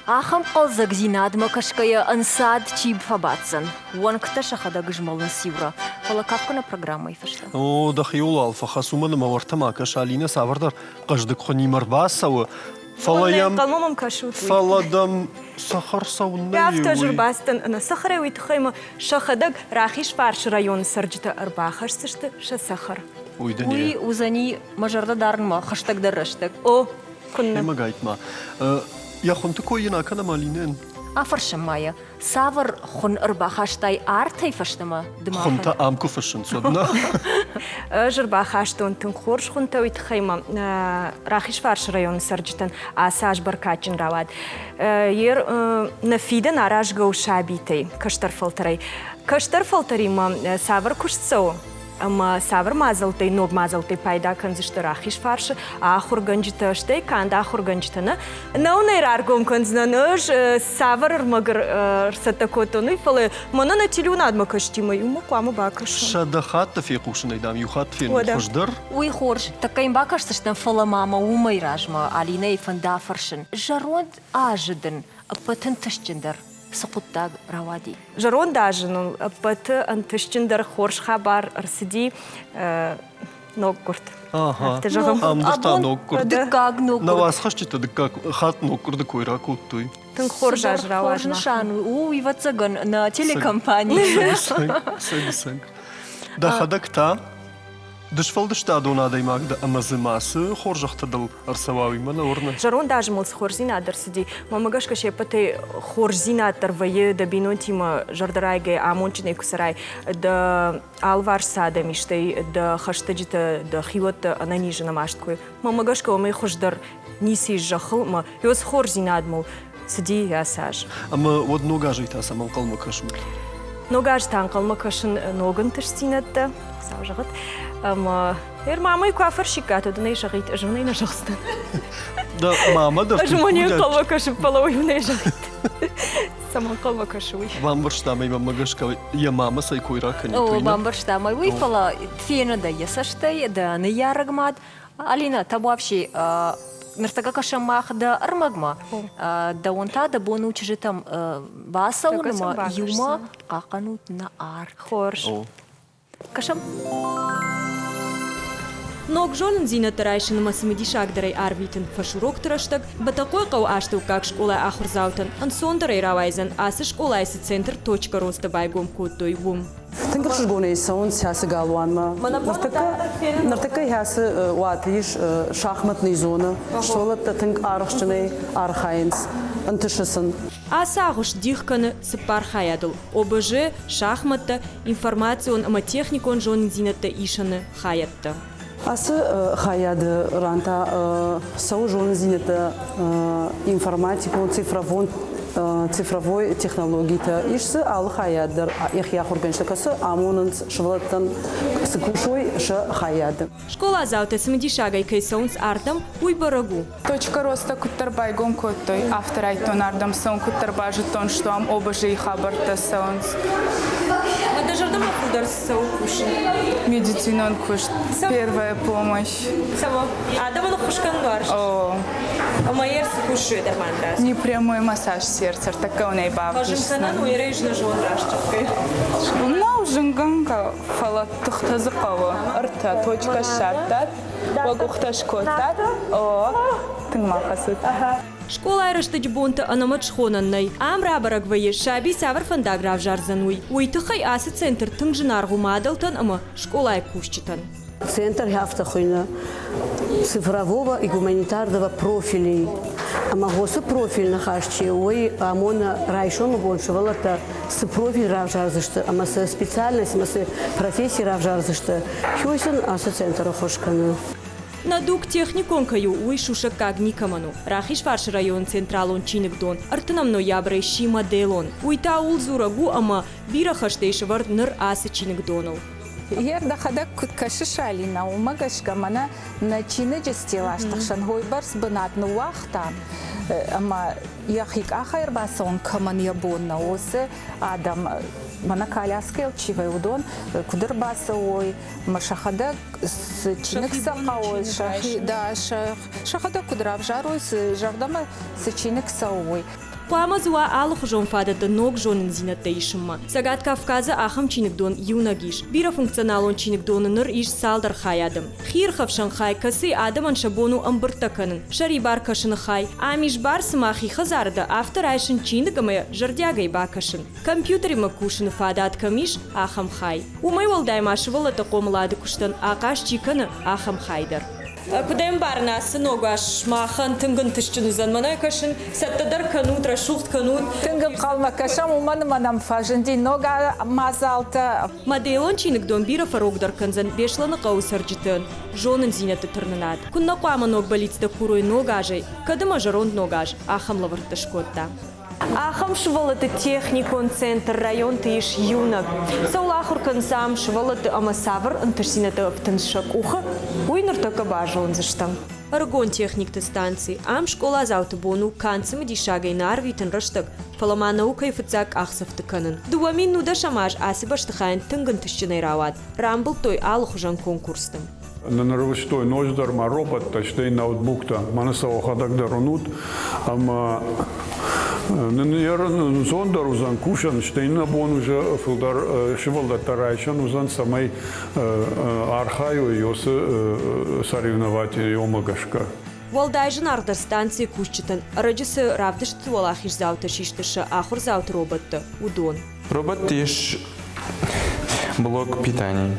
Ахӕм хъӕлдзӕгдзинадмӕ кӕсгӕйӕ ӕнцад чи фӕбаддзӕн, уӕнгтӕ сӕхӕдӕг змӕлынц иурӕ, фӕлӕ кафгӕнӕ программӕйы фӕстӕ. О, дӕхиуыл ал фӕхӕц, уымӕн ӕмӕ уӕртӕ ма кӕс, Алинӕ цавӕрдӕр хъӕздыг хуынимӕ рбацӕуы, фӕлӕ йӕм Ӕнхъӕлмӕ мӕм кӕсут. Фӕлӕ дӕм сахар цӕуыннӕ и, Афтӕ ӕз ӕрбацыдтӕн ӕнӕ сахарӕй, уый тыххӕй мӕ сӕхӕдӕг Рахизфарсы районы цӕрджытӕ ӕрбахӕсдзысты сӕ цӕхӕр. Уый дын Уый уыдзӕни мӕ зӕрдӕ дарынмӕ хӕстӕгдӕр рӕстӕг. О, куыннӕ. Ӕмӕ гайтма. Йӕ хуынты кой йын акӕнӕм Алинӕн. Афӕрсӕм ма йӕ, цавӕр хуын ӕрбахастай артӕй фӕстӕмӕ ды ма Хуынтӕ ам куы фыссынц, уӕд нӕ? Ӕз ӕрбахастон тынг хорз хуынтӕ, уый тыххӕй ма Рахизфарсы районы цӕрджытӕн ацы аз бӕркадджын рауад. Ер нӕ фидӕн аразгӕ у сабитӕй, кӕстӕр фӕлтӕрӕй. Кӕстӕр фӕлтӕримӕ цавӕр куыст цӕуы, ӕмӕ цавӕр мадзӕлттӕй, ног мадзӕлттӕй пайда кӕндзысты Рахизфарсы ахуыргӕнджытӕ, стӕй канд ахуыргӕнджытӕ нӕ. Нӕу нӕ раргом кӕндзынӕн ӕз, цавӕр ӕрмӕг ӕрцӕттӕ кодтон, уый, фӕлӕ мӕнӕ нӕ телеуынадмӕ кӕстимӕ иумӕ хъуамӕ бакӕсӕм. 100 хатты фехъусынӕй, дам, иу хатт фенын хуыздӕр. Уый хорз, тӕккӕ йын бакӕсдзыстӕм, фӕлӕ ма мӕ уымӕй размӕ Алинӕйы фӕнды афӕрсын. Зӕронд азы дын ӕппӕт ӕнтыстджындӕр цы хъуыддаг рауади? Зӕронд азы ныл ӕппӕты ӕнтыстджындӕр хорз хабар ӕрцыди ноггуырд. Афтӕ зӕгъӕм. Ам дӕр та ноггуырд. Дыккаг ноггуырд. Нӕ уацхӕсджытӕ дыккаг хатт ноггуырды кой ракодтой. Тынг хорз аз рауад. Хорз нысан у, ӕвӕццӕгӕн, нӕ телекомпани. Цӕг, цӕг. Дӕхӕдӕг та Ды сфӕлдыстадон адӕймаг дӕ ӕмӕ дзы мацы хорзӕхтӕ дыл ӕрцӕуа, уый мӕ нӕ уырны. Зӕронд азы мыл цы хорздзинад ӕрцыди, мӕнмӕ гӕсгӕ се ппӕтӕй хорздзинад дӕр вӕййы дӕ бинонтимӕ зӕрдӕрайгӕ, амондджынӕй куы цӕрай, дӕ алыварс цы адӕм ис, стӕй дӕ хӕстӕджытӕ, дӕ хиуӕттӕ ӕнӕниз ӕнӕмаст куы Мӕнмӕ гӕсгӕ уымӕй хуыздӕр ницы ис зӕххыл ӕмӕ ёз хорздзинад мыл цыди ацы аз. Ӕмӕ уӕд ног азӕй та цӕмӕ ӕнхъӕлмӕ кӕсут? Ног аз та ӕнхъӕлмӕ кӕсын ног ӕнтыстдзинӕдтӕ, Хуыцау зӕгъӕд. Ӕмӕ ӕр мамӕйы куы афӕрсиккат, уӕд ын ӕй зӕгъит, ӕз ын ӕй нӕ зӕгъдзынӕн. Дӕ мамӕ дӕр Ӕз уымӕ не нхъӕлмӕ кӕсын, фӕлӕ уый нӕ зӕгъит. Цӕмӕ ӕнхъӕлмӕ кӕсы уый? Бамбӕрстам ӕй, мӕнмӕ гӕсгӕ йӕ мамӕ цӕй кой ракӕнид, О, бамбӕрстам ӕй уый, фӕлӕ фены дӕ йӕ цӕстӕй, дӕ ныййарӕг мад. Алина, табуафси, ныртӕккӕ кӕсӕм мах дӕ ӕрмӕгмӕ. Дӕуӕн та дӕ бон у чызджытӕм бацӕуын ӕмӕ иумӕ хъахъхъӕнут нӕ арт. Хорз. Кӕсӕм. Ног зонындзинӕдтӕ райсынмӕ цымыдисагдӕрӕй арвитын фӕсурокты рӕстӕг Бӕтӕхъойыхъӕуы астӕуккаг скъолайы ахуырдзаутӕн ӕнцондӕрӕй рауайдзӕн, ацы скъолайы цы центр «Точка роста» байгом кодтой, уым. Тынг ӕхсызгонӕй цӕуынц ацы галуанмӕ. Ныртӕккӕ ацы уаты ис шахматный зона. Сывӕллӕттӕ тынг арӕхстджынӕй архайынц, ӕнтысы сын. Ацы агъуыст дих кӕны цыппар хайадыл: ОБЖ, шахмӕттӕ, информацион ӕмӕ техникон зонындзинӕдтӕ исыны хайӕдтӕ. Ацы хайады ран та цӕуы зонындзинӕдтӕ информатикон, цифровон цифровой технологитӕ. Ис дзы алы хайад дӕр йӕхи ахуыргӕнджытӕ кӕцы амонынц сывӕллӕттӕн цы кусой сӕ хайады. Скъоладзаутӕ цымыдисагӕй кӕй цӕуынц ардӕм, уый бӕрӕг у. Точка роста куыддӕр байгом кодтой, афтӕ райдтон ардӕм цӕуын, куыддӕр базыдтон, что ам ОБЖ-йы хабӕрттӕ цӕуынц. Ӕмӕ дӕ зӕрдӕмӕ фылдӕр цӕуы кусын? Медицинон куыст, первая помощь. Цӕуы. Адӕмӕн ӕххуыс кӕнын уарзыс? О. Ӕмӕ йе цы кусы дӕрман раз? Непрямой массаж сердца, ӕртӕккӕ бавдисдзынӕн. Фӕзын кӕнӕн уӕрӕй зын раст зӕгъгӕ. Нӕу зынгӕнгӕ, фӕлӕ тыхтӕ дзы хъӕуы. Ӕртӕ точкӕ ссардтат, уӕ къухтӕ скодтат. О, тынг ма хӕцыд. Скъолайы рӕстӕджы бонты ӕнӕмӕт схонӕн нӕй. Ам рабӕрӕг вӕййы, саби цавӕр фӕндаг равзардзӕн, уый. Уый тыххӕй ацы центр тынг зынаргъ у мадӕлтӕн ӕмӕ скъолайы кусджытӕн. Центр афтӕ хуыйны цифрового и гуманитарного профилей. Ӕмӕ уыцы профиль ныхас чи у, уый амоны райсомы бон сывӕллӕттӕ цы профиль равзардзысты ӕмӕ цы специальность ӕмӕ цы професси равзардзысты, уый сын ацы центр ӕххуыс кӕны. Нӕ дуг техникон кӕй у, уый сусӕггаг никӕмӕн у. Рахизфарсы районы централон чиныгдон ӕртынӕм ноябрӕй сси моделон. Уый та ууыл дзурӕг у, ӕмӕ бирӕ хӕстӕ сӕвӕрд ныр ацы чиныгдоныл. Йе рдӕхӕдӕг куыд кӕсыс, Алинӕ, уымӕ гӕсгӕ мӕнӕ нӕ чиныджы стеллажты хсӕн хойбӕрц бынат ныууагъта ӕмӕ йӕхи къахӕй ӕрбацӕуын кӕмӕн йӕ бон нӕ, уыцы адӕм мӕнӕ коляскӕйыл чи вӕййы, уыдон куыд ӕрбацӕуой ӕмӕ сӕхӕдӕг цы чиныг сӕ хъӕуы, сӕхи, да, сӕхӕдӕг куыд равзарой, цы зӕрдӕмӕ цы чиныг цӕуы, уый. Хъуамӕ дзы уа алыхуызон фадӕттӕ ног зонындзинӕдтӕ исынмӕ. Цӕгат Кавказы ахӕм чиныгдон иунӕг ис. Бирӕфункционалон чиныгдоны ныр ис цалдӕр хайады. Хиирхӕфсӕн хай, кӕцыйы адӕмӕн сӕ бон у ӕмбырдтӕ кӕнын, сӕрибар кӕсыны хай. Ам ис бар, цыма хи хӕдзары дӕ, афтӕ райсын чиныг ӕмӕ йӕ зӕрдиагӕй бакӕсын. Компьютеримӕ кусыны фадат кӕм ис, ахӕм хай. Уымӕй уӕлдай ма сывӕллӕтты хъомылады куыстӕн ахъаз чи кӕны, ахӕм хай дӕр. Куыд ӕмбарын, ацы ног аз махӕн тынг ӕнтыстджын уыдзӕн. Мӕнӕ кӕсын, цӕттӕ дӕр кӕнут, рӕсугъд кӕнут. Тынг ӕнхъӕлмӕ кӕсӕм, уымӕн ӕмӕ нӕм фӕзынди ног мадзалтӕ. Моделон чиныгдон бирӕ фӕрогдӕр кӕндзӕн Беслӕны хъӕуы цӕрджытӕн зонындзинӕдты тырнынад. Куыннӕ хъуамӕ ног бӕллицтӕ курой ног азӕй, кӕд ӕмӕ зӕронд ног аз ахӕм лӕвӕрттӕ скодта. Ахӕм сывӕллӕтты техникон центр районты ис иунӕг. Цӕуыл ахуыр кӕнынц ам сывӕллӕтты ӕмӕ цавӕр ӕнтыстдзинӕдтӕ ӕфтынц сӕ къухы, уый ныртӕккӕ базондзыстӕм. Ӕрыгон техникты станци. Ам скъоладзауты бон у канд цымыдисагӕй нӕ арвитын рӕстӕг, фӕлӕ ма наукӕйы фыццаг къахдзӕфты кӕнын. 2010 аз ацы бӕстыхайӕн тынг ӕнтыстджынӕй рауад. Рамбылдтой алыхуызӕн конкурсты. Нын ӕрвыстой ноджыдӕр ма роботтӕ, стӕй ноутбуктӕ. Мӕнӕ сӕ уӕхӕдӕг дӕр уынут. Ӕмӕ нын ӕнцондӕр уыдзӕн кусӕн, стӕй нӕ бон уже фылдӕр сывӕллӕттӕ райсӕн уыдзӕн, цӕмӕй архайой уыцы соревнователь-омӕ гӕсгӕ. Уӕлдай зынаргъдӕр станцийы кусджытӕн ӕрӕджы цы равдыстыты уӕлахиздзаутӕ систы сӕ ахуырдзауты роботтӕ, уыдон. Робот ис блок питаний.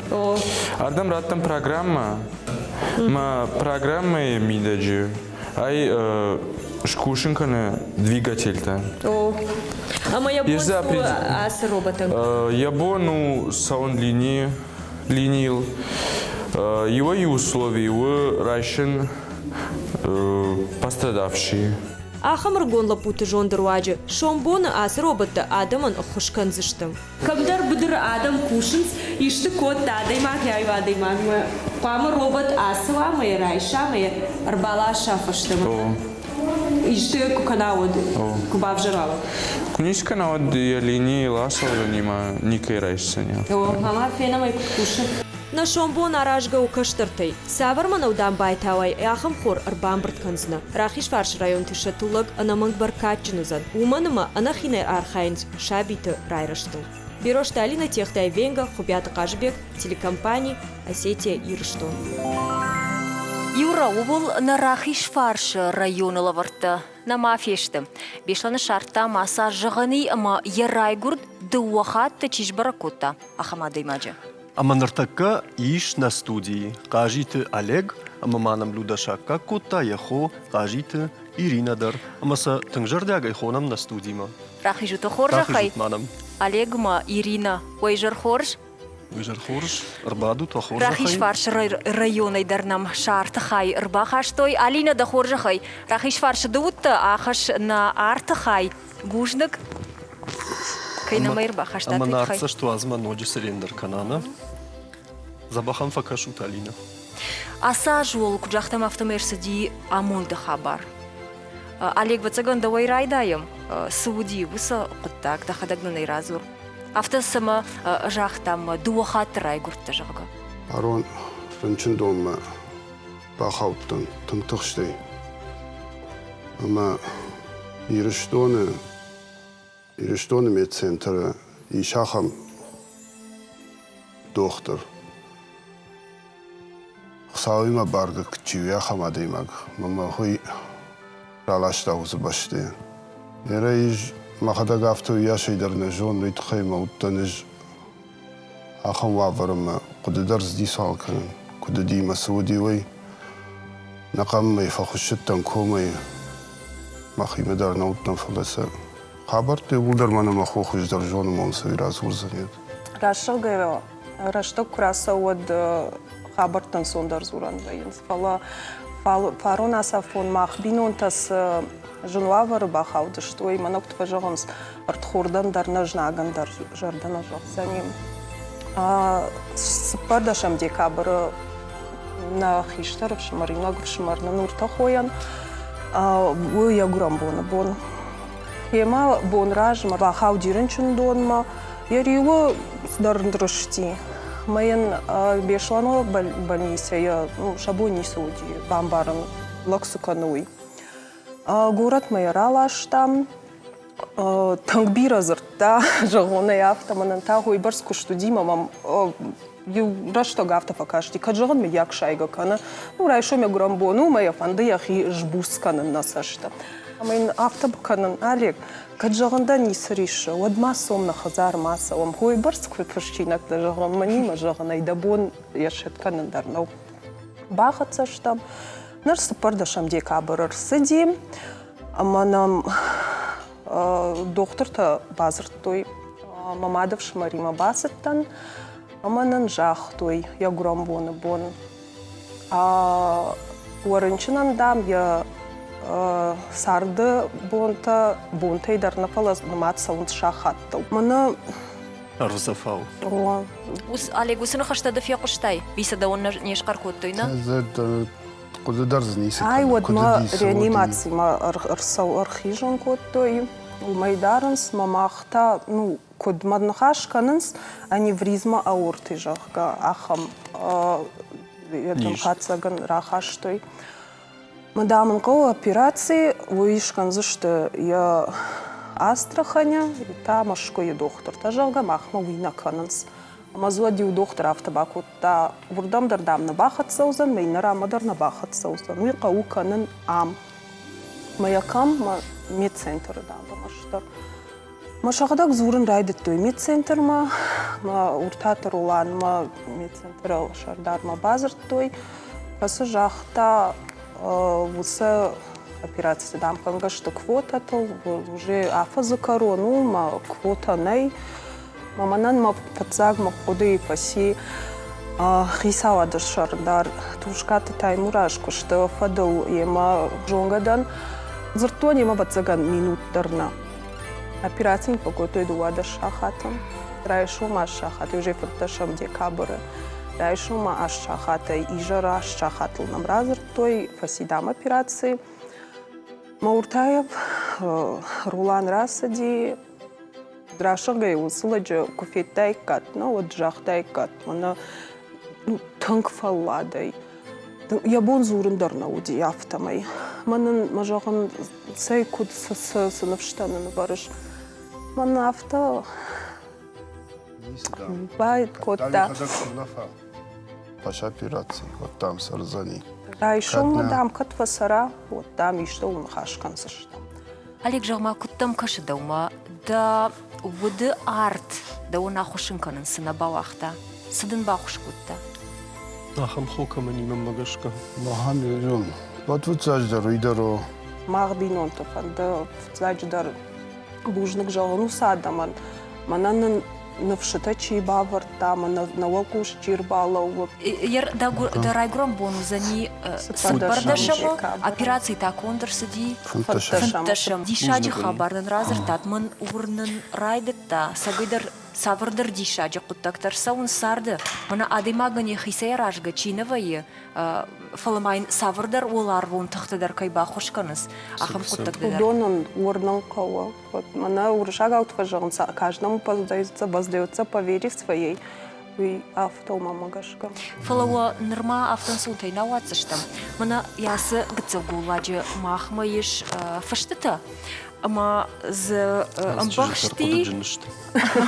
Ардӕм раттӕм программӕ. Мӕ программӕйы мидӕджы ай скусын кӕны двигательтӕ. Ӕмӕ йӕ бон цы у ацы роботӕн? Йӕ бон у цӕуын линийы, линийыл. Иуӕй-иу условий у райсын пострадавшие. Ахӕм ӕрыгон лӕппуты зонды руаджы сомбоны ацы роботтӕ адӕмӕн ӕххуыс кӕндзысты. Кӕмдӕр быдыры адӕм кусынц, исты кодта адӕймаг иу адӕймагмӕ хъуамӕ робот ацӕуа ӕмӕ йӕ райса ӕмӕ йӕ ӕрбаласа фӕстӕмӕ. Исты куы кӕна, уӕд куы бавзӕра, уӕд. Куы ницы кӕна, уӕд йӕ линийыл ацӕудзӕни ӕмӕ никӕй райсдзӕни. О, ӕмӕ фенӕм ӕй куыд кусы. Нӕ сомбон аразгӕ у кӕстӕртӕй. Цавӕр мӕнӕу дам байтауай, ахӕм хор ӕрбамбырд кӕндзынӕ. Рахизфарсы районты сӕ тыллӕг ӕнӕмӕнг бӕркадджын уыдзӕн, уымӕн ӕмӕ ӕнӕхинӕй архайынц сабиты райрӕзтыл. Берозты Алинӕ Техтай Венга, Хуыбиаты Хъазыбег, телекомпани Осетия-Ирыстон. Юра, ууыл нӕ Рахизфарсы районы лӕвӕрттӕ нӕма фесты. Беслӕны ссардта ма сӕ зӕгъӕн и ӕмӕ йӕ райгуырд дыууӕ хатты чи сбӕрӕг кодта, ахӕм адӕймаджы. Ӕмӕ ныртӕккӕ ис нӕ студийы Хъазиты Олег ӕмӕ ма нӕм Людӕ саккаг кодта йӕ хо Хъазиты Иринӕ дӕр. Ӕмӕ сӕ тынг зӕрдиагӕй хонӕм нӕ студимӕ. Рахизут хорзӕхӕй. Рахизут ма нӕм. Олег ма Иринӕ, уӕ изӕр хорз. Уӕ изӕр хорз. Ӕрбадут уӕ хорзӕхӕй. Рахизфарсы районӕй дӕр нӕм сӕ хай ӕрбахастой. Алинӕ, дӕ хорзӕхӕй, Рахизфарсы ды уыдтӕ, ахӕсс нӕ арты хай. Бузныг, кӕй нӕм ӕрбахастат, Ӕмӕ нӕ артдзӕст уадзмӕ ноджы цырендӕр кӕна, нӕ? Дзӕбӕхӕн фӕкӕсут, Алинӕ. Ацы аз уыл, куыд загътам, афтӕмӕй ӕрцыди амонды хабар. Олег, ӕвӕццӕгӕн, дӕуӕй райдайӕм. Цы уыди уыцы хъуыддаг, дӕхӕдӕг нын ӕй радзур. Афтӕ цӕмӕ загътам, дыууӕ хатты райгуырдтӕ, зӕгъгӕ. Арон рынчындонмӕ бахаудтӕн тынг тыхстӕй. Ӕмӕ Ирыстоны Ирыстоны медцентры ис ахӕм дохтыр. Хуыцауимӕ бӕргӕ чи у, ахӕм адӕймаг. Мӕ мӕ уый раласта уыцы бӕстӕйӕ. Ерӕ ис, мӕхӕдӕг афтӕ уыйасӕй дӕр нӕ зонын, уый тыххӕй мӕ уыдтӕн ӕз Ахӕм уавӕры мӕ хъуыды дӕр ницуал кӕнын, куыд уыди мӕ цы уыди, уый. Нӕ къаммӕй фӕхуыссыдтӕн комӕй, мӕхимӕ дӕр нӕ уыдтӕн, фӕлӕ сӕ хабӕрттӕ иууылдӕр мӕнӕ мӕ хо хуыздӕр зоны, мон цы радзурдзӕн. Рӕсугъдӕй рӕстӕг куы рацӕуы, уӕд хабӕрттӕ ӕнцондӕр дзурӕн вӕййынц. Фӕлӕ фарон ацафон мах бинонтӕ цы зын уавӕры бахаудысты, уый мӕнӕ куыд фӕзӕгъынц, ӕрдхордӕн дӕр нӕ знагӕн дӕр зӕрдӕ нӕ зӕгъдзӕни. Цыппӕрдӕсӕм декабры нӕ хистӕр ӕфсымӕр, иунӕг ӕфсымӕр нын Уртахойӕн уый йӕ гуырӕнбоны бон. Йемӕ бон размӕ бахауди рынчындонмӕ, йӕ риуы цыдӕр рысти. Мӕ йын Беслӕны больницӕйы сӕ бон ницы уыди бамбарын, лӕг цы кӕны, уый. Горӕтмӕ йӕ раластам. Тынг бирӕ дзырдта, зӕгъон ӕй афтӕ, мӕнӕн та уыйбӕрц куыст уыди, мӕ мӕм иу рӕстӕг афтӕ фӕкасти, кӕд зӕгъын мыййаг сайгӕ кӕны. Ну, райсом йӕ гуырӕн бон у, ӕмӕ йӕ фӕнды йӕхи сбуц кӕнын нӕ цӕсты. Ӕмӕ йын афтӕ кӕнын, Олег, кӕд зӕгъын дӕ ницы риссы, уӕд ма цом нӕ хӕдзармӕ ацӕуӕм. Уыйбӕрц куы фысджинӕгтӕ зӕгъын, мӕнимӕ зӕгъын ӕй дӕ бон йӕ сӕт кӕнын дӕр нӕу. Бахӕццӕ стӕм. Ныр цыппӕрдӕсӕм декабры рцыди, ӕмӕ нӕм дохтыртӕ бадзырдтой. Мӕ мады фсымӕримӕ бацыдтӕн ӕмӕ нын загътой йӕ гуырӕнбоны бон. Уӕ рынчынӕн, дам, йӕ царды бонтӕ бонтӕй дӕр нӕ, фӕлӕ нымад цӕуынц сахаттыл. Мӕнӕ Ӕрвдзӕфау. Олег, уыцы ныхӕстӕ ды фехъуыстай? Виса дӕуӕн не схъӕр кодтой, нӕ? Хъуыды дӕр дзы ницы Ай уӕдмӕ реанимацимӕ ӕрхизын кодтой. Уымӕй дарынц мӕ мах та, ну, куыд мӕ ныхас кӕнынц, аневризма аорты, зӕгъгӕ, ахӕм хатдзӕгӕн рахастой. Мадам ын хъӕуы операци, уый скӕндзысты йӕ Астраханы, та Мӕскуыйы дохтыртӕ, зӕгъгӕ, махмӕ уый нӕ кӕнынц. Ӕмӕ дзы уӕд иу дохтыр афтӕ бакодта, уырдӕм дӕр, дам, нӕ бахӕццӕ уыдзӕн, мӕ иннӕ ранмӕ дӕр нӕ бахӕццӕ уыдзӕн. Уый хъӕуы кӕнын ам. Мӕ йӕ кӕм, мӕ медцентры, дам, ӕрмӕстдӕр. Мӕ сӕхӕдӕг дзурын райдыдтой медцентрмӕ, мӕ Уртаты Роланмӕ медцентры сӕрдармӕ бадзырдтой. Кӕцы загъта, уыцы операциты, дам, кӕнгӕ сты квотӕтыл, уже афӕдзы кӕрон у, мӕ квотӕ нӕй. Мӕ мӕнӕн мӕ фыццаг мӕ хъуыдыйы фӕци хицауады сӕрдар Тускъаты Таймураз куысты фӕдыл йемӕ зонгӕ дӕн. Дзырдтон йемӕ, ӕвӕццӕгӕн, минут дӕр нӕ. Операци йын фӕкодтой 12 сахаты. Райсом аст сахатӕй уже фынддӕсӕм декабры. Райсомы аст сахатӕй изӕры аст сахатыл нӕм радзырдтой, фӕци дам операци. Мауртаев Рулан рацыди, рӕсугъдӕй уыцы лӕджы куы федтаиккат, нӕ, уӕд загътаиккат, мӕнӕ тынг фӕлладӕй. Йӕ бон дзурын дӕр нӕ уыди афтӕмӕй. Мӕнӕн, мӕ зӕгъын, цӕй куыд цы, цы, цы ныфстӕ нын ӕвӕрыс. Мӕн афтӕ байд кодта. Фӕсопераци, уӕд дам цӕрдзӕни. Райсоммӕ, дам, кӕд фӕцӕра, уӕд, дам, истӕуыл ныхас кӕндзыстӕм. Олег, зӕгъ-ма, куыд дӕм кӕсы дӕумӕ, дӕ уды арт дӕуӕн ахуыссын кӕнын цы нӕ бауагъта? Цы дын баххуыс кодта? Ахӕм хо кӕмӕн и мӕнмӕ гӕсгӕ. Ахӕм зон. Уӕд фыццаджыдӕр уый дӕр у. Мах бинонты фӕнды фыццаджыдӕр бузныг зӕгъын уыцы адӕмӕн. Мӕнӕн нын ныфсытӕ чи бавӕрдта ӕмӕ нӕ уӕлхъус чи ӕрбалӕууы. Дӕ райгуырӕн бон уыдзӕни цыппӕрдӕсӕмы, операци та конд ӕрцыди фынддӕсӕм. Диссаджы хабар нын радзырдтат, мӕн уырнын райдыдта, цӕгӕйдӕр цавӕрдӕр диссаджы хъуыддӕгтӕ ӕрцӕуынц царды. Мӕнӕ адӕймагӕн йӕхицӕй аразгӕ чи нӕ вӕййы, фӕлӕ ма йын цавӕрдӕр уӕларвон тыхтӕ дӕр кӕй баххуыс кӕнынц, ахӕм хъуыддӕгтӕ дӕр. Уыдонӕн уырнын хъӕуы. Вот мӕнӕ уырыссагау фӕзӕгъынц, каждому воздается, воздается по вере своей. Уый афтӕ у мӕнмӕ гӕсгӕ. Фӕлӕ уӕ нырма афтӕ ӕнцонтӕй нӕ уадздзыстӕм. Мӕнӕ ацы гыццыл голладжы махмӕ ис фыстытӕ, ӕмӕ дзы ӕмбӕхсти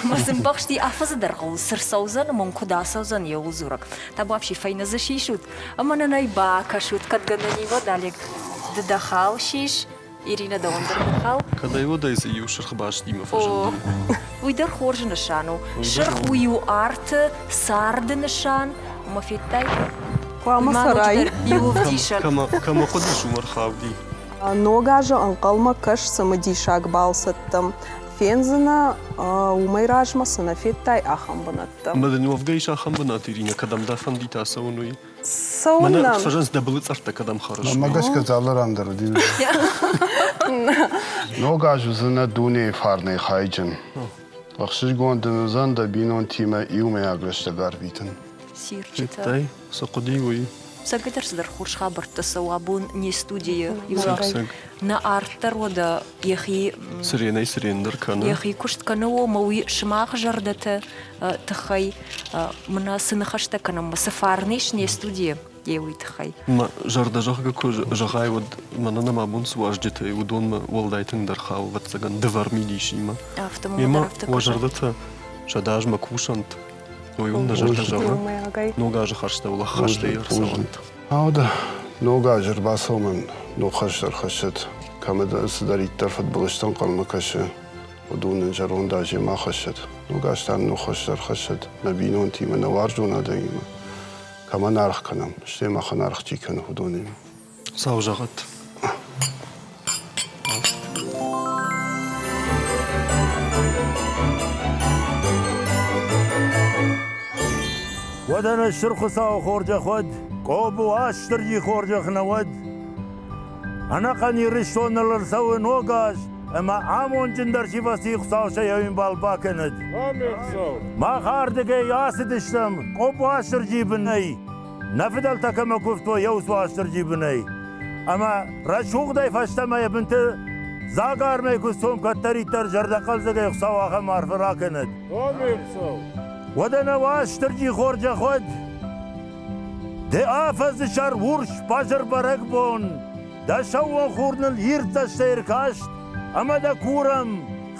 ӕмӕ дзы ӕмбӕхсти афӕдзы дӕргъы цы рцӕудзӕн ӕмӕ куыд ацӕудзӕн йӕ дзурӕг. Табуафси фӕйнӕ дзы сисут ӕмӕ нын ӕй бакӕсут, кӕд гӕнӕн и, уӕд Олег, ды дӕ хал сис, Ирина дӕуӕн дӕр ныххал. Кӕдӕй уӕдӕй дзы иу сырх бастимӕ фӕзынди. Уый дӕр хорз нысан у. Сырх уый у арты, царды нысан. Ӕмӕ федтай? Хъуамӕ цӕрай. Иу ӕвдисӕн. Кӕмӕ хъуыдис, уым ӕрхауди. Ног азы ӕнхъӕлмӕ кӕс цымыдисаг балцӕттӕм. Фендзынӕ, уымӕй размӕ цы нӕ федтай, ахӕм бынӕттӕ. Ӕмӕ дын уӕвгӕ ис ахӕм бынат, Иринӕ, кӕдӕм дӕ фӕндид ацӕуын, уый? Цӕуылнӕ? Мӕнӕ фӕзынц дӕ былы цъӕрттӕ кӕдӕм хӕрыс? Мӕнмӕ гӕсгӕ алы ран дӕр уыди. Ног аз уыдзынӕ дунейы фарнӕй хайджын. Ӕхсызгон дын уыдзӕн дӕ бинонтимӕ иумӕйаг рӕстӕг арвитын. Сирчытӕ. Федтай, цы хъуыди, уый. Цӕгӕдӕр цыдӕр хорз хабӕрттӕ цӕуы абон не студийы. Нӕ арт дӕр уӕдӕ йӕхи цыренӕй цырендӕр кӕны. Йӕхи куыст кӕны, омӕ уый сымах зӕрдӕты тыххӕй мӕнӕ цы ныхӕстӕ кӕнӕм, цы фарн ис не студийы. Йе уый тыххӕй. Мӕ зӕрдӕ зӕгъгӕ куы зӕгъай, уӕд мӕнӕн ӕмӕ абон цы уазджытӕй, уыдонмӕ уӕлдай тынгдӕр хауы, ӕвӕццӕгӕн, дывӕр мидисимӕ. Афтӕ Мемӕ уӕ зӕрдӕтӕ сӕ азмӕ кусӕнт, уый уын нӕ зӕрдӕ зӕгъы. Ног азы хӕрзтӕ уыл ӕххӕстӕй ӕрцӕуӕнт. Ауда, ног аз ӕрбацӕуӕн ног хӕс ӕрхӕссӕд, кӕмӕдӕр цыдӕриддӕр фыдбылызтӕ ӕнхъӕлмӕ кӕсы, уыдон нын зӕронд аз йемӕ ахӕссӕд. Ног аз та ног хӕс ӕрхӕссӕд нӕ бинонтимӕ, нӕ уарзон адӕмимӕ. Кӕмӕн аргъ кӕнӕм, стӕй махӕн аргъ чи кӕны, уыдонимӕ. Сау зӕгъӕд. Уӕдӕ нӕ Стыр Хуыцауы хорзӕх уӕд, Къобы Уастырджи хорзӕх нӕ уӕд. Ӕнӕхъӕн Ирыстоныл ӕрцӕуы ног аз, ӕмӕ амондджындӕр чи фӕци, Хуыцау сӕ йӕ ӕмбал бакӕнӕд. Мах ардыгӕй ацыдыстӕм Къобы Уастырджийы бынӕй, нӕ фыдӕлтӕ кӕмӕ куывтой, йӕ уыцы Уастырджийы бынӕй. Ӕмӕ рӕсугъдӕй фӕстӕмӕ йӕ бынты дзагармӕй куы цом кӕддӕриддӕр зӕрдӕхъӕлдзӕгӕй Хуыцау ахӕм арфӕ ракӕнӕд. Уӕдӕ нӕ Уастырджи хорзӕх уӕд! Ды афӕдзы сӕр урс базыр бӕрӕгбон, дӕ сӕууон хур ныл ирд цӕстӕй ӕркаст, ӕмӕ дӕ курӕм,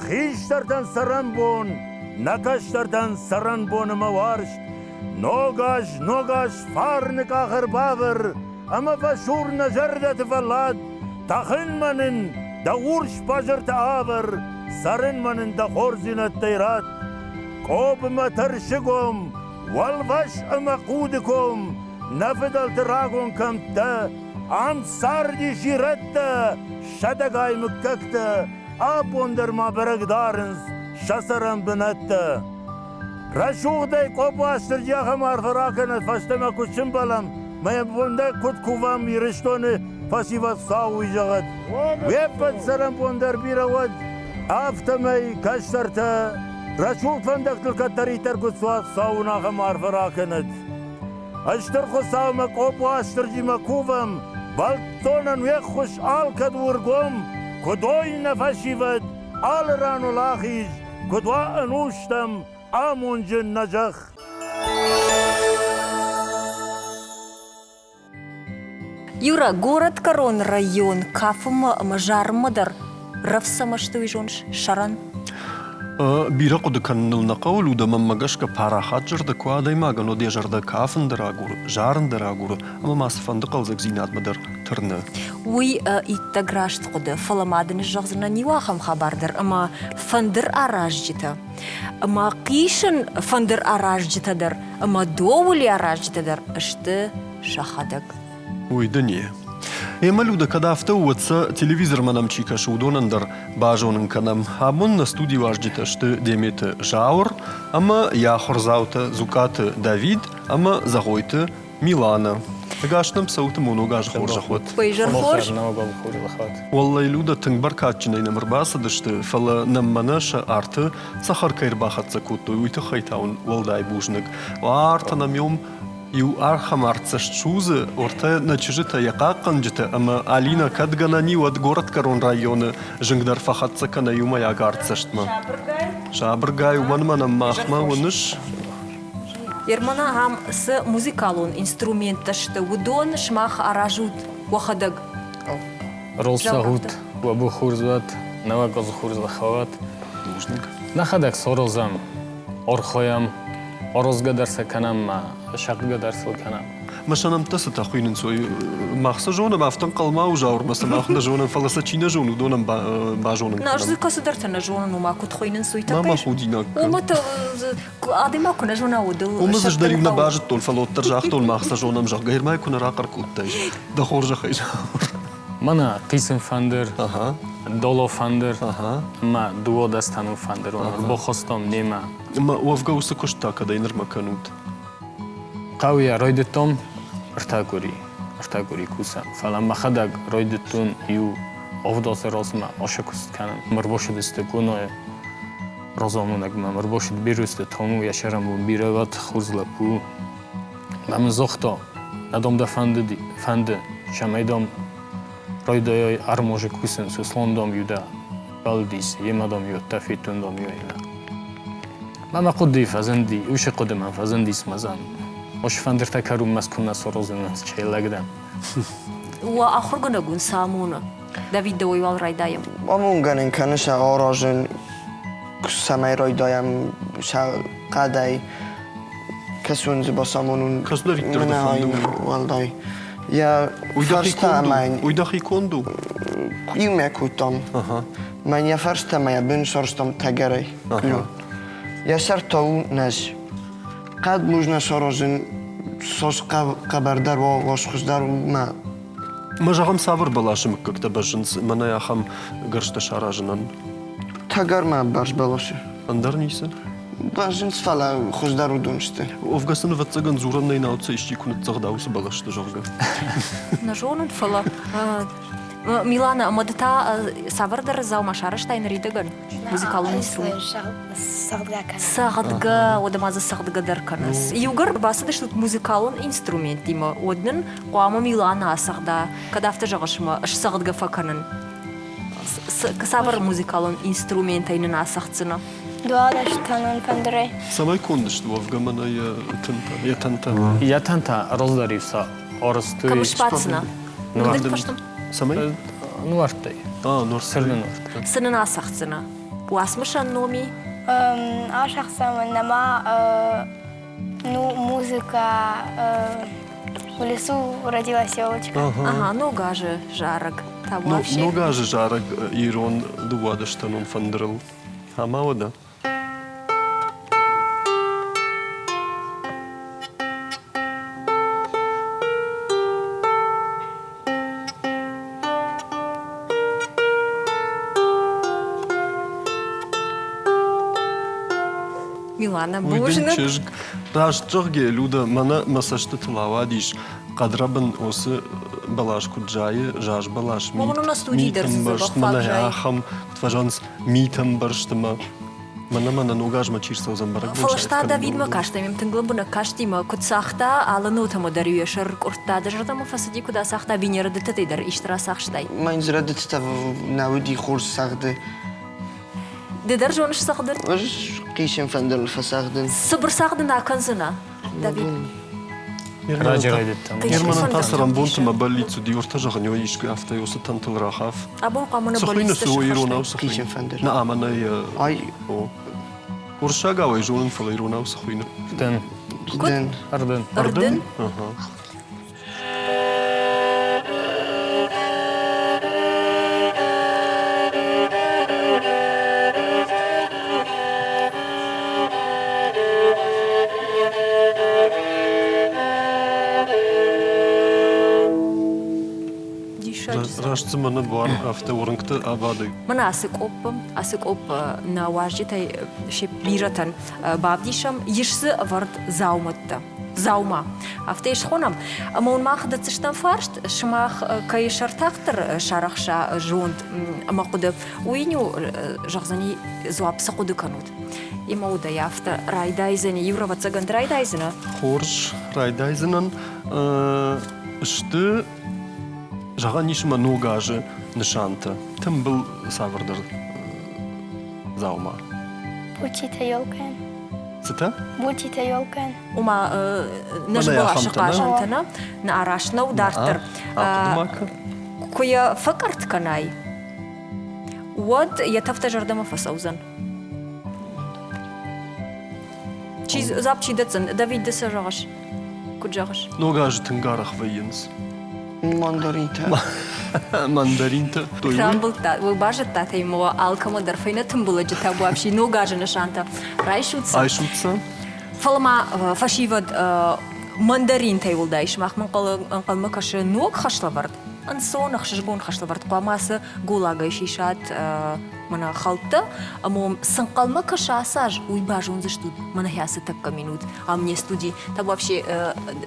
хистӕртӕн цӕрӕнбон, нӕ кӕстӕртӕн цӕрӕнбон ӕмӕ уарзт. Ног аз, ног аз фарны къах ӕрбавӕр ӕмӕ фӕсур нӕ зӕрдӕты фӕллад, тӕхынмӕ нын дӕ урс базыртӕ авӕр, цӕрынмӕ нын дӕ хорздзинӕдтӕй ратт. Къобмӕ тӕрсыгом, уӕлвӕз ӕмӕ Хъуды ком, нӕ фыдӕлты рагон кӕмттӕ, ам цардис ирӕттӕ, сӕдӕгай мыггӕгтӕ, абон дӕр ма бӕрӕг дарынц сӕ цӕрӕн бынӕттӕ. Рӕсугъдӕй Къопъастырджи ахӕм арфӕ ракӕнӕд, фӕстӕмӕ куыд сымбӕлӕм, мӕ йӕ бон куыд кувӕм Ирыстоны фӕсивӕд Хуыцау уый зӕгъӕд. Уе ппӕт цӕрӕнбон дӕр бирӕ уӕд, афтӕмӕй кӕстӕртӕ рӕсугъд фӕндӕгтыл кӕддӕриддӕр куыд цуа, Хуыцау уын ахӕм арфӕ ракӕнӕд. Стыр Хуыцаумӕ Къопъастырджимӕ кувӕм, бӕлццонӕн уе ххуыс алкӕд у ӕргом, куыд уой нӕ фӕсивӕд, алы ран уӕлахиз, куыд уа ӕнустӕм амонджын нӕ зӕхх. Юра, горӕтгӕрон район кафынмӕ ӕмӕ зарынмӕ дӕр рӕвдз цӕмӕ сты, уый зоныс, сӕрӕн? Бирӕ хъуыды кӕныныл нӕ хъӕуы, Люда, мӕнмӕ гӕсгӕ парахат зӕрдӕ куы адӕймагӕн, уӕд йӕ зӕрдӕ кафын дӕр агуры, зарын дӕр агуры ӕмӕ ма цыфӕнды хъӕлдзӕгдзинадмӕ дӕр тырны. Уый иттӕг раст хъуыды, фӕлӕ ма дын зӕгъдзынӕн иу ахӕм хабар дӕр, ӕмӕ фӕндыр аразджытӕ ӕмӕ хъисын фӕндыр аразджытӕ дӕр ӕмӕ доули аразджытӕ дӕр сты сӕхӕдӕг. Уый дын и. Эмӕ Люда, кӕд афтӕ у, уӕд сӕ телевизормӕ нӕм чи кӕсы, уыдонӕн дӕр базонын кӕнӕм. Абон нӕ студийы уазджытӕ сты Деметы Зауыр ӕмӕ йӕ ахуырдзаутӕ Дзукъаты Давид ӕмӕ Зӕгъойты Милана. Ӕгас нӕм цӕуты моног азы хорзӕх уӕд. Изӕр хорз. Уӕллӕй, Люда, тынг бӕркадджынӕй нӕм ӕрбацыдысты, фӕлӕ нӕм мӕнӕ сӕ арты цӕхӕр кӕй ӕрбахӕццӕ кодтой, уый тыххӕй та уын уӕлдай бузныг. Арты нӕм иу ахӕм артдзӕст судзы, ортӕ нӕ чызджытӕ йӕ хъахъхъӕнджытӕ ӕмӕ Алинӕ кӕд гӕнӕн и, уӕд горӕтгӕрон районы зынгдӕр фӕхӕццӕ кӕна иумӕйаг артдзӕстмӕ. Сабыргай, уымӕн ӕмӕ нӕм махмӕ уыныс, Ермана, ахӕм цы музыкалон инструменттӕ сты, уыдон сымах аразут уӕхӕдӕг? Ролсагъут, уӕ бухурз уӕд, нӕуӕг озхурз лӕхӕуӕд. Бузныг. Нӕхӕдӕг сорозӕм, орхойӕм, орозгӕ дӕр сӕ кӕнӕм ма сӕхъгӕ дӕр сыл кӕнӕм. Мӕ сӕ нӕмттӕ цытӕ хуыйнынц, уый мах сӕ зонӕм, афтӕ ӕнхъӕлмӕ у Зауырмӕ, цы мах нӕ зонӕм, фӕлӕ сӕ чи нӕ зоны, уыдонӕн базонын кӕнӕм. Нӕ, кӕцыдӕртӕ нӕ зонын, уымӕ куыд хуыйнынц, уый тыххӕй. Ма мӕ худинаг кӕн. Уымӕ адӕймаг куы нӕ зона, уыдыл Уымӕ ӕз дӕр-иу нӕ базыдтон, фӕлӕ уӕддӕр загътон, мах сӕ зонӕм, зӕгъгӕ, Ирмӕ куы нӕ рахъӕр кодтай. Дӕ хорзӕхӕй, Зауыр. Мӕнӕ хъисын фӕндыр, доло фӕндыр ӕмӕ дыууадӕстӕнон фӕндыр ӕрбахастам немӕ. Ӕмӕ уӕвгӕ уыцы куыст та кӕдӕй нырмӕ кӕнут? Хъӕуы райдыдтон ӕртӕ къуыри, ӕртӕ къуыри кусӕм. Фӕлӕ мӕхӕдӕг райдыдтон иу авдазы размӕ ацы куыст кӕнын. Ӕрбацыдысты Къонайы разамонӕгмӕ, ӕрбацыд Берозты Тому, йӕ сӕрӕнбон бирӕ уӕд, хорз лӕппу. Мӕ мын загъта, нӕ дам дӕ фӕндыди, фӕнды, цӕмӕй дам райдайай ӕрмӕзы кусын, Сослан дам-иу дӕ бӕлдис, йемӕ дам-иу ӕддӕ федтон дам-иу ӕй. Мӕ мӕ хъуыдыйы фӕзынди, уыцы хъуыды мӕм фӕзындис мӕзӕн. Ос фӕндыртӕ кӕрунмӕ куы нӕ сорозынц, челлӕг дӕн. Уӕ ахуыргӕнӕг уын цы амоны? Давид, дӕуӕй уал райдайӕм. Амонгӕ нын кӕны сӕ аразын, цӕмӕй райдайӕм сӕ хъӕдӕй. Кӕсун дзы бацамонун Кӕсдӕриддӕр дӕ фӕнды, уый. Уӕлдай. Йӕ фӕрстӕ ӕмӕ Уый дӕхи конд у? Иумӕ кодтам. Мӕн йӕ фӕрстӕ ӕмӕ йӕ бын сӕрстам тӕгӕрӕй. Йӕ сӕр та у нӕз. Хъӕд нужно саразын цас хъӕбӕрдӕр уа, уас хуыздӕр у мӕ. Мӕ зӕгъӕм, цавӕр бӕласы мыггӕгтӕ бӕззынц мӕнӕ ахӕм гӕрзтӕ саразынӕн? Тӕгӕр мӕ бӕрз бӕласы. Ӕндӕр ницы? Бӕззынц, фӕлӕ хуыздӕр уыдон сты. Уӕвгӕ сын ӕвӕццӕгӕн дзурӕн нӕй науд сӕ исчи куы ныццӕгъда уыцы бӕлӕсты, зӕгъгӕ. Нӕ зонын, фӕлӕ Милана, ӕмӕ ды та цавӕрдӕр дзаума сарӕзтай ныридӕгӕн музыкалон инструмент? Цӕгъдгӕ кӕнын. Цӕгъдгӕ, уӕдӕ ма дзы цӕгъдгӕ дӕр кӕныс. Иугӕр бацыдыстут музыкалон инструментимӕ, уӕд нын хъуамӕ Милана ацӕгъда, кӕд афтӕ зӕгъыс ӕмӕ сцӕгъдгӕ фӕкӕнын. Цавӕр музыкалон инструментӕй нын ацӕгъддзынӕ? Дуадӕстӕнон фӕндырӕй. Цӕмӕй конд сты уӕвгӕ мӕнӕ йӕ тынтӕ, йӕ тӕнтӕ? Йӕ тӕнтӕ раздӕр-иу сӕ арӕзтой. Кӕм сбаддзынӕ? Цӕмӕй? Нуӕрттӕй. А, нуӕрттӕй. Сырды нуӕрттӕ. Цы нын ацӕгъддзынӕ? Уацмысӕн номи? Ацӕгъддзӕн нӕма ну, музыка в лесу родилась елочка. Ага, ног азы зарӕг. Ног азы зарӕг ирон дыууадӕстӕнон фӕндырыл. Ӕмӕ уӕдӕ? Милана, Уый дын бузныг. чызг. Раст зӕгъгӕ, Люда, мӕнӕ мӕ цӕстытыл ауадис, хъӕдрӕбын уыцы бӕлас куыд зайы, заз бӕлас, мит, Мон у на студии дӕр дзы митӕмбӕрзт, дзӕбӕх мӕнӕ фаг зайы. ахӕм, куыд фӕзӕгъынц, митӕмбӕрзт ӕмӕ мӕнӕ мӕнӕ ног азмӕ чи рцӕудзӕн бӕрӕгбон Фӕлӕ та Давидмӕ кастӕн, ем тынг лӕмбынӕг касти мӕ куыд цагъта, алы нотӕмӕ дӕр-иу йӕ сӕр къуырдта. Дӕ зӕрдӕмӕ фӕцыди, куыд ацагъта, Венера дытытӕй дӕр исты рацахстай? Мӕн рӕдыдтытӕ нӕ уыди хорз цагъды. Ды дӕр зоныс цӕгъдын? Ӕз хъисын фӕндырыл фӕцӕгъдын. Цыбыр цагъдын акӕндзынӕ, Давид? Раджы райдыдтам. Германӕн та цӕрӕнбонты мӕ бӕллиц уыди, уыртӕ зӕгъын, ой, искуы афтӕ уыцы тӕнтыл рахаф. Абон хъуамӕ нӕ Цы хуыйны, бӕллицтӕ цы у иронау цы Хъисын хуыйны? фӕндыр. Нӕ, ӕмӕ нӕ Ай. О. Уырыссагау ӕй зонын, фӕлӕ иронау цы хуыйны? Рдын. Рдын. Ӕрдын. Ӕрдын? Ага. Раст дзы мӕнӕ буар афтӕ уырынгты абады. Мӕнӕ ацы къопп, ацы къопп нӕ уазджытӕй се бирӕтӕн бавдисӕм, ис дзы ӕвӕрд дзаумӕттӕ. Дзаума. Афтӕ йӕ схонӕм. Ӕмӕ уын мах дӕтдзыстӕм фарст, сымах кӕй сӕртагъддӕр сарӕхса зонд ӕмӕ хъуыды, уый йын-иу зӕгъдзӕни дзуапп, цы хъуыды кӕнут. Ӕмӕ удӕй афтӕ райдайдзӕни, иу ӕвӕццӕгӕн райдайдзынӕ? Хорз, райдайдзынӕн. Сты, зӕгъӕн ис ӕмӕ ног азы нысантӕ, тымбыл цавӕрдӕр дзаума. Бутитӕ елкӕйӕн. Цытӕ? Бутитӕ елкӕйӕн. Ома нӕ бӕласы хъазӕнтӕ нӕ, нӕ арӕзт нӕу дарддӕр. Куы йӕ фӕкъӕртт кӕнай, уӕд йӕ тӕфтӕ зӕрдӕмӕ фӕцӕудзӕн. Чи дзуапп чи дӕтдзӕн? Давид, ды цы зӕгъыс? Куыд зӕгъыс? Ног азы тынг арӕх вӕййынц. Мандаринтӕ. Мандаринтӕ. Рамбылдта, уый базыдтат ӕмӕ алкӕмӕн дӕр фӕйнӕ тымбылӕджы табуафси ног азы нысантӕ. Райсут сӕ. Айсут сӕ. Фӕлӕ ма фӕсивӕд мандаринтӕй уӕлдай сымахмӕ ӕнхъӕлмӕ кӕсы ног хӕслӕвӕрд. Ӕнцон, ӕхсызгон хӕслӕвӕрд хъуамӕ ацы голлагӕй сисат мӕнӕ хӕлттӕ ӕмӕ уӕм цы нхъӕлмӕ кӕса ацы аз, уый базондзыстут мӕнӕ ацы тӕккӕ минут ам не студи. Та вообще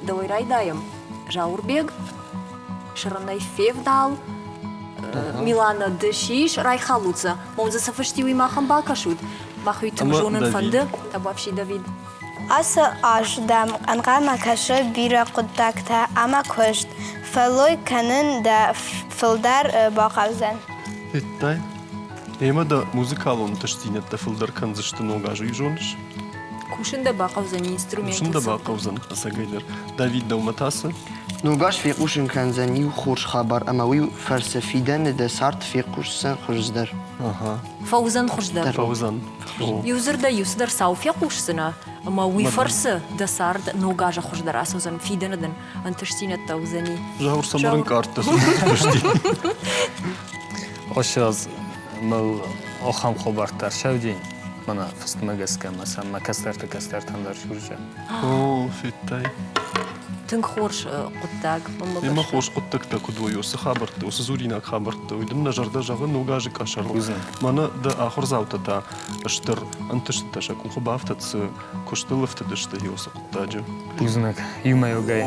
дӕуӕй райдайӕм. Зауырбег, сӕрӕнӕй февдал, Милана ды сис, райхалут сӕ. Мон дзы цы фысти, уый махӕн бакӕсут. Мах уый тынг зонын фӕнды. Табуафси Давид. Ацы аз дӕм ӕнхъӕлмӕ кӕсы бирӕ хъуыддӕгтӕ ӕмӕ куыст. Фӕллой кӕнын дӕ фылдӕр бахъӕудзӕн. Федтай? Ӕмӕ дӕ музыкалон ӕнтыстдзинӕдтӕ фылдӕр кӕндзысты ног азы, зоныс? Кусын дӕ бахъӕудзӕн инструментыл. Кусын дӕ бахъӕудзӕн, ӕцӕгӕйдӕр. Давид, дӕумӕ та цы? Ног аз фехъусын кӕндзӕн иу хорз хабар ӕмӕ уый фӕрцы фидӕны дӕ цард фехъусдзӕн хуыздӕр. Фӕуыдзӕн хуыздӕр. Фӕуыдзӕн. Иу дзырдӕй иу цыдӕр цау фехъусдзынӕ, ӕмӕ уый фӕрцы дӕ цард ног азы хуыздӕр ацӕудзӕн, фидӕны дын ӕнтыстдзинӕдтӕ уыдзӕни. Зауыр цӕмӕн ӕнкъардтӕ? Ошаз мыл ахӕм хабӕрттӕ ӕрцӕуди, мӕнӕ фыстмӕ гӕсгӕ мӕ сӕм мӕ кӕстӕрты кӕстӕртӕн дӕр сурджа. О, федтай. Тынг хорз хъуыддаг. Ӕмӕ хорз хъуыддӕгтӕ куыд уой, уыцы хабӕрттӕ, уыцы дзуринаг хабӕрттӕ, уый дын нӕ зӕрдӕ зӕгъы ног азы къӕсӕрыл. Мӕнӕ дӕ ахуырдзаутӕ та стыр ӕнтыстытӕ сӕ къухы бафтыд, цы куыстыл ӕфтыдысты уыцы хъуыддаджы. Бузныг, иумӕйагӕй.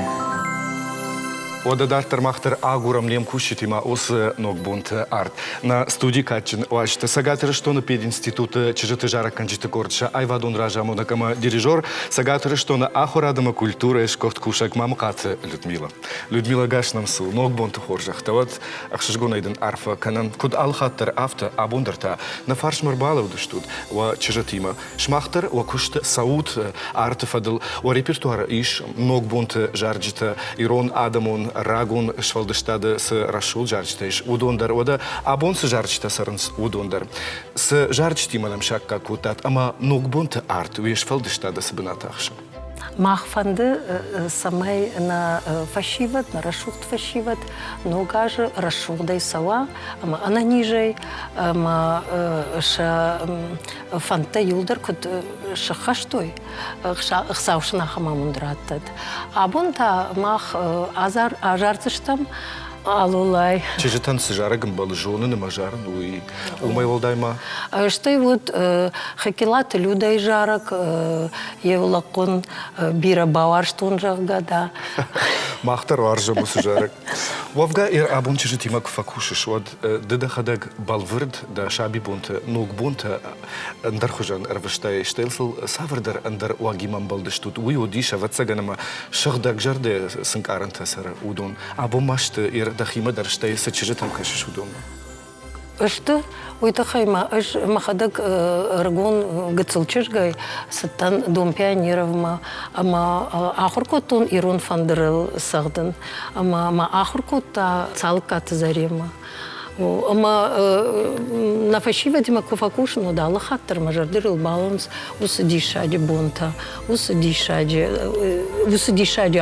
Уӕдӕ дарддӕр мах дӕр агурӕм не мкусджытимӕ уыцы ногбонты арт. Нӕ студийы кадджын уазджытӕ Цӕгат Ирыстоны пединституты чызджыты зарӕггӕнджыты къорд сӕ аивадон разамонӕг ӕмӕ дирижер Цӕгат Ирыстоны ахуырад ӕмӕ культурӕйы сгуыхт кусӕг Мамыхъаты Людмила. Людмила, гас нӕм цы у, ногбонты хорзӕхтӕ уӕд. Ӕхсызгонӕй дын арфӕ кӕнӕм. Куыд алыхатт дӕр, афтӕ абон дӕр та нӕ фарсмӕ ӕрбалӕудыстут уӕ чызджытимӕ. Сымах дӕр уӕ куысты цӕут арты фӕдыл. Уӕ репертуары ис ногбонты зарджытӕ, ирон адӕмон рагон сфӕлдыстады цы рӕсугъд зарджытӕ ис, уыдон дӕр. Уӕдӕ абон цы зарджытӕ цӕрынц, уыдон дӕр. Цы зарджытимӕ нӕм саккаг кодтат ӕмӕ ногбонты арт уе сфӕлдыстады цы бынат ахсы? Мах фӕнды, цӕмӕй нӕ фӕсивӕд, нӕ рӕсугъд фӕсивӕд ног азы рӕсугъдӕй цӕуа ӕмӕ ӕнӕнизӕй ӕмӕ сӕ фӕндтӕ иуылдӕр куыд сӕххӕст уой, Хуыцау сын ахӕм амонд раттӕд. Абон та мах азардзыстӕм Алолай. Чызджытӕн цы зарӕг ӕмбӕлы зонын ӕмӕ зарын, уый уымӕй уӕлдай ма? Стӕй уыд Хекилаты Людӕйы зарӕг, Евлахъон бирӕ бауарзтон, зӕгъгӕ, да. Мах дӕр уарзӕм уыцы зарӕг. Уӕвгӕ, абон чызджытимӕ куы фӕкусыс, уӕд ды дӕхӕдӕг бӕлвырд дӕ сабибонты, ногбонтӕ ӕндӕрхуызӕн ӕрвыстай, стӕй сыл цавӕрдӕр ӕндӕр уагимӕ ӕмбӕлдыстут, уый уыдис, ӕвӕццӕгӕн, ӕмӕ сыгъдӕг зӕрдӕ цы нкъарӕнтӕ цӕры, уыдон. Абон ма сты дӕхимӕ дӕр, стӕй цы чызджытӕм кӕсыс, уыдонмӕ? Сты. Уый тыххӕй ма ӕз мӕхӕдӕг ӕрыгон гыццыл чызгӕй цыдтӕн Дом пионеровмӕ ӕмӕ ахуыр кодтон ирон фӕндырыл цӕгъдын. Ӕмӕ мӕ ахуыр кодта Цалыккаты Заремӕ. Ӕмӕ нӕ фӕсивӕдимӕ куы фӕкусын, уӕд алы хатт дӕр мӕ зӕрдыл балӕууынц уыцы диссаджы бонтӕ, уыцы диссаджы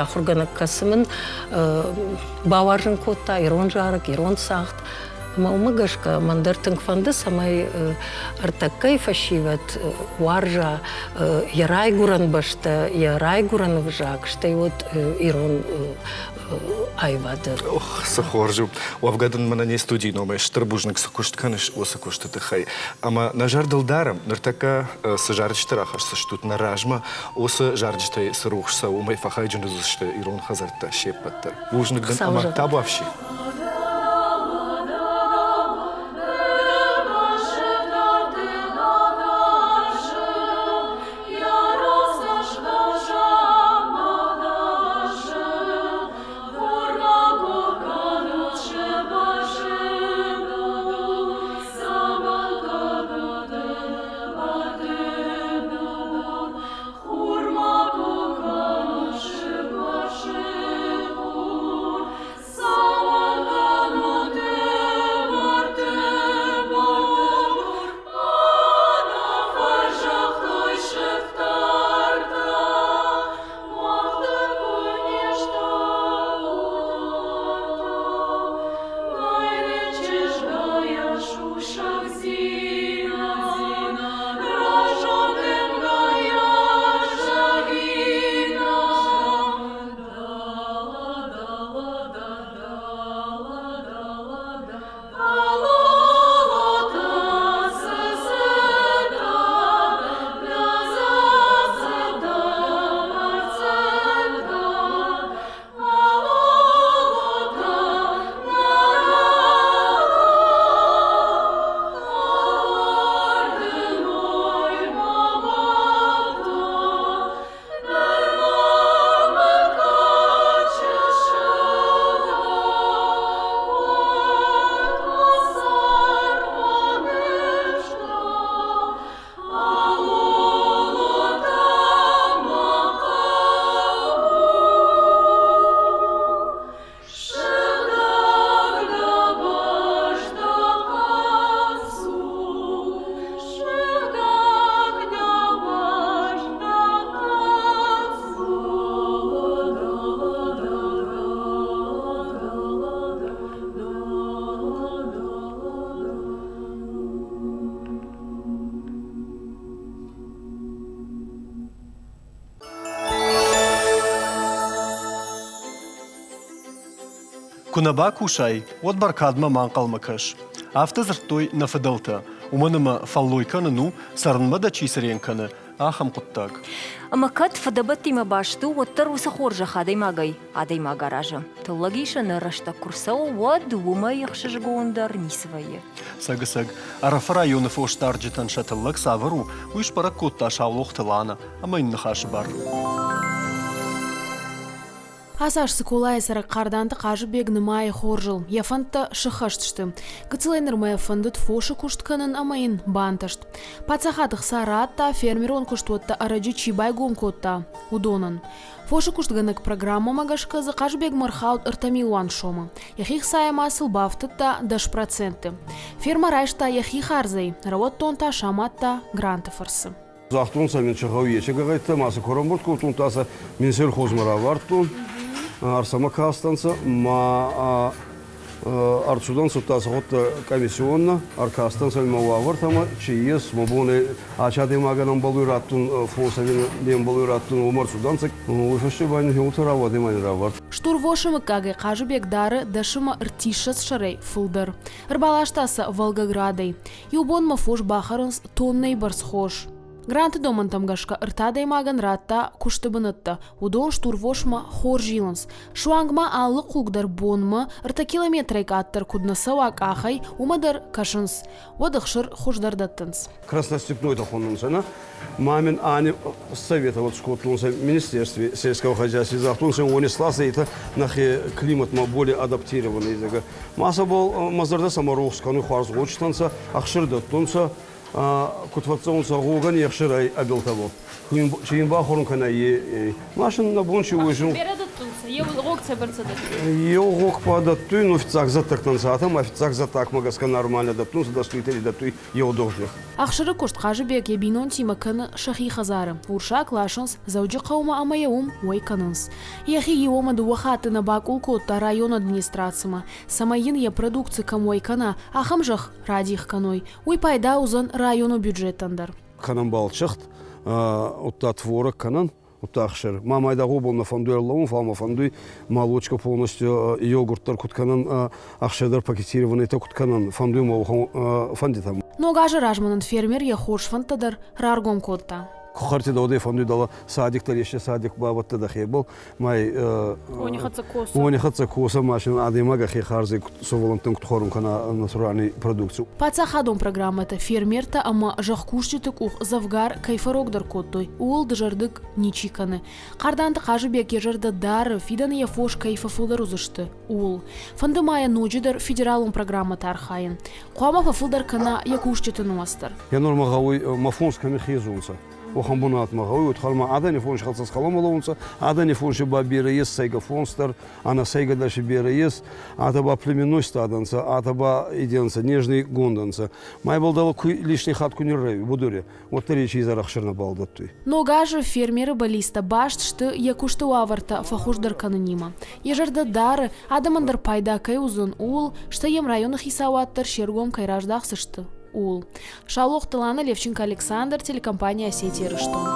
ахуыргӕнӕг, кӕцы мын бауарзын кодта ирон зарӕг, ирон цагъд. Ӕмӕ уымӕ гӕсгӕ мӕн дӕр тынг фӕнды, цӕмӕй ӕртӕккӕйы фӕсивӕд уарза йӕ райгуырӕн бӕстӕ, йӕ райгуырӕн ӕвзаг, стӕй уӕд ирон аивады. Ох, цы хорз у. Уӕвгӕ дын мӕнӕ не студийы номӕй стыр бузныг, цы куыст кӕныс, уыцы куысты тыххӕй. Ӕмӕ нӕ зӕрдыл дарӕм, ныртӕккӕ цы зарджытӕ рахӕсдзыстут нӕ размӕ, уыцы зарджытӕй цы рухс цӕуы, уымӕй фӕхайджын уыдзысты ирон хӕдзӕрттӕ се ппӕт дӕр. Бузныг дын ӕмӕ табуафси. Куы нӕ бакусай, уӕд бӕркадмӕ ма ӕнхъӕлмӕ кӕс. Афтӕ дзырдтой нӕ фыдӕлтӕ, уымӕн ӕмӕ фӕллой кӕнын у, цӕрынмӕ дӕ чи цырен кӕны, ахӕм хъуыддаг. Ӕмӕ кӕд фыдӕбӕттимӕ баст у, уӕддӕр уыцы хорзӕх адӕймагӕй адӕймаг аразы. Тыллӕг исыны рӕстӕг куы рцӕуы, уӕд уымӕй ӕхсызгондӕр ницы вӕййы. Цӕгысӕг, Ӕрӕфы районы фосдарджытӕн сӕ тыллӕг цавӕр у, уый сбӕрӕг кодта Саулохты Лана ӕмӕ йын ныхасы бар. Ацы аз Цыколайы цӕрӕг Хъарданты Хъазыбег нымайы хорзыл. Йӕ фӕндтӕ сыххӕст сты. Гыццылӕй нырмӕ фӕндыд фосы куыст кӕнын ӕмӕ йын бантыст. Паддзахад ӕхца радта, фермерон куыстуӕттӕ ӕрӕджы чи байгом кодта, уыдонӕн. Фосы куыстгӕнӕг программӕмӕ гӕсгӕ дзы Хъазыбегмӕ ӕрхауд 3 милуан сомы. Йӕхи хцайӕ ма сыл бафтыдта 10%. Фермӕ райста йӕхи хардзӕй, рӕуӕддон та самадта гранты фӕрцы. Загътонцӕ мин, чи гъӕуй ечи гӕгъӕдтӕ, ма сӕ ку рамбурд кодтон, сӕ Минсельхозмӕ равардтон, ӕрсӕмӕ кастӕнцӕ, ма ӕрцудӕнцӕ удта сӕ гъудтӕ комиссионнӕ, ӕркастӕнцӕ мӕ уавӕртӕмӕ, чи ес, мӕ бон ӕй ачи адӕймагӕн ӕмбӕлуй раттун, фос ӕви не мбӕлуй раттун, уомӕ ӕрцудӕнцӕ. Уой фӕсте ба ин хеуотӕ рауадӕй ма ин равард. Стурвосы мыггагӕй Хъазыбег дары дӕсымӕ ӕртиссӕдз сӕрӕй фылдӕр. Ӕрбаласта сӕ Волгоградӕй. Иу бонмӕ фос бахӕрынц тоннӕйы бӕрц хос. Гранты домӕнтӕм гӕсгӕ ӕртӕ адӕймагӕн радта куысты бынӕттӕ. Уыдон стурвосмӕ хорз зилынц. Суанг ма алы хъуг дӕр бонмӕ ӕртӕ километрӕй къаддӕр куыд нӕ цӕуа къахӕй, уымӕ дӕр кӕсынц. Уӕд ӕхсыр хуыздӕр дӕттынц. Красностепной-то хонунцӕ, нӕ? Мамин ани советовать скодтонцӕ Министерстве сельского хозяйства, загътонцӕ, уони сласа это нӕхе климатмӕ более адаптированный зӕгъӕ. Ма сӕбӕл мӕ зӕрдӕ сӕмӕ рохс кӕнуй хуарз гъочтӕнцӕ, ӕхсир дӕттунцӕ, куд фӕццӕунцӕ гъогӕн ӕхсирӕй ӕбилтӕбӕл. Чи ин бахорун кӕна, е машин нӕ бон чи уойсун. Берӕ дӕттунцӕ, еу гъог цӕбӕрцӕ дӕттуй? Еу гъог па дӕттуй, но фиццаг зӕдтӕгтӕнцӕ атӕ, ма фиццаг зӕдтагмӕ гӕсгӕ нормально дӕттунцӕ, дӕс литри дӕттуй еу догъдех. Ӕхсыры куыст Хъазыбег йӕ бинонтимӕ кӕны сӕхи хӕдзары. Урсаг ласынц Дзӕуджыхъӕумӕ ӕмӕ йӕ уым уӕй кӕнынц. Йӕхи иу ӕмӕ дыууӕ хатты нӕ бакъул кодта районы администрацимӕ, цӕмӕй йын йӕ продукци кӕм уӕй кӕна, ахӕм зӕхх радих кӕной. Уый пайда уыдзӕн районы бюджетӕн дӕр. Кӕнӕн балчыхт, удта творог кӕнӕн, удта ӕхсыр. Ма майда гъобол нӕ фӕндуй ӕрлӕуун, фал мӕ фӕндуй молочка полностью йогурт дӕр куд кӕнӕн, ӕхсыр дӕр пакетированный куд кӕнӕн, фӕндуй мӕ фӕндитӕ. Ног азы размӕ нын фермер йӕ хорз фӕндтӕ дӕр раргом кодта. Кухарти додей фӕндуй дӕлӕ садик дӕр есте садик бавӕдта дӕхебӕл, май Уони хӕццӕ коса. Уони хӕццӕ коса машин адӕймаг ӕхе харзӕй сувӕллӕнттӕн куд хуӕрун кӕна натуральный продукцию. Паддзахадон программӕтӕ фермертӕ ӕмӕ зӕхкусджыты къух дзӕвгар кӕй фӕрогдӕр кодтой, ууыл дызӕрдыг ничи кӕны. Хъарданты Хъазыбег йӕ зӕрдӕ дары, фидӕны йӕ фос кӕй фӕфылдӕр уыдзысты, ууыл. Фӕнды ма йӕ ноджыдӕр федералон программӕты архайын. Хъуамӕ фӕфылдӕр кӕна йӕ кусджыты нымӕц дӕр. Йӕ нормӕ гъӕуй ма фонс кӕми хезунцӕ. Уӕхӕн бунатмӕ гъӕуй, уотхӕлмӕ адӕни фонс хӕццӕ схӕлӕмӕ лӕуунцӕ, адӕни фонси ба берӕ ес сӕйгӕ фонс дӕр, ӕнӕсӕйгӕ дӕр си берӕ ес, атӕ ба племенной стадӕнцӕ, атӕ ба иденцӕ, нежный гондӕнцӕ. Ма ибӕл дӕлӕ ку лишний хатт ку ниррӕуй будури, уӕддӕр ечи изӕр ӕхсир нӕбал дӕттуй. Ног азы фермеры бӕллицтӕ баст сты йӕ куысты уавӕртӕ фӕхуыздӕр кӕнынимӕ. Йӕ зӕрдӕ дары, адӕмӕн дӕр пайда кӕй уыдзӕн, ууыл, стӕй йӕм районы хицауад дӕр се ргом кӕй раздахдзысты, ууыл. Саулохты Лана, Левченко Александр, телекомпания «Осетия Ирыстон».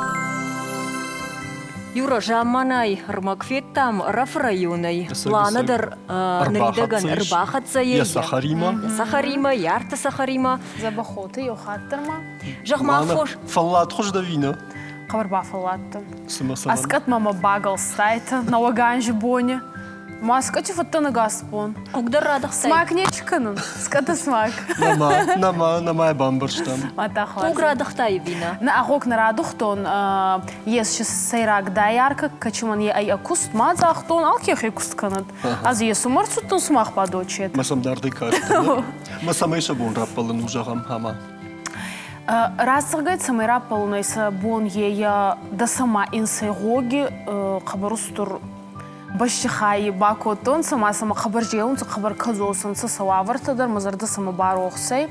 Юра, замманай ӕрмӕг федтам Ӕрӕфы районӕй. Лана дӕр ныридӕгӕн ӕрбахӕццӕ йӕ сахаримӕ. Сахаримӕ, йӕ арты сахаримӕ. Дзӕбӕхоты еу хатт дӕр ма. Зӕгъ-ма, фос. Фӕлладхуыз дӕ ӕви нӕ? Хъӕбӕр бафӕлладтӕн. Цымӕ цӕмӕн? Ӕскъӕт мӕмӕ багӕлстайтӕ нӕуӕг анзи бони. Маскъа фӕдтӕн ӕгас бон. Хъуг дӕр радыхсай. Смак не кӕнын. Скъӕты смак. Нӕма, нӕма, нӕма бамбӕрстам. Хъуг радыхтай ӕви нӕ? Нӕ, хъуг нӕ радухтон. Ес сӕйраг дайарка, кӕчимӕн е ӕй куст ма загътон, алке хе куст кӕнӕд. Аз есумӕ ӕрцудтӕн сумах бадочет. Мӕ сӕм дардӕй кастӕн. Мӕ цӕмӕй сӕ бон раппӕлын у, зӕгъӕм, ӕма? Рацӕгӕй цӕмӕй раппӕлунӕй сӕ бон е дӕсӕмӕ инсӕй гъоги хъӕбӕр устур бӕстихайи бакодтонцӕ ма сӕмӕ хъӕбӕр зелунцӕ, хъӕбӕр кӕдзосӕнцӕ сӕ уавӕртӕ дӕр, мӕ зӕрдӕ сӕмӕ барохсӕй.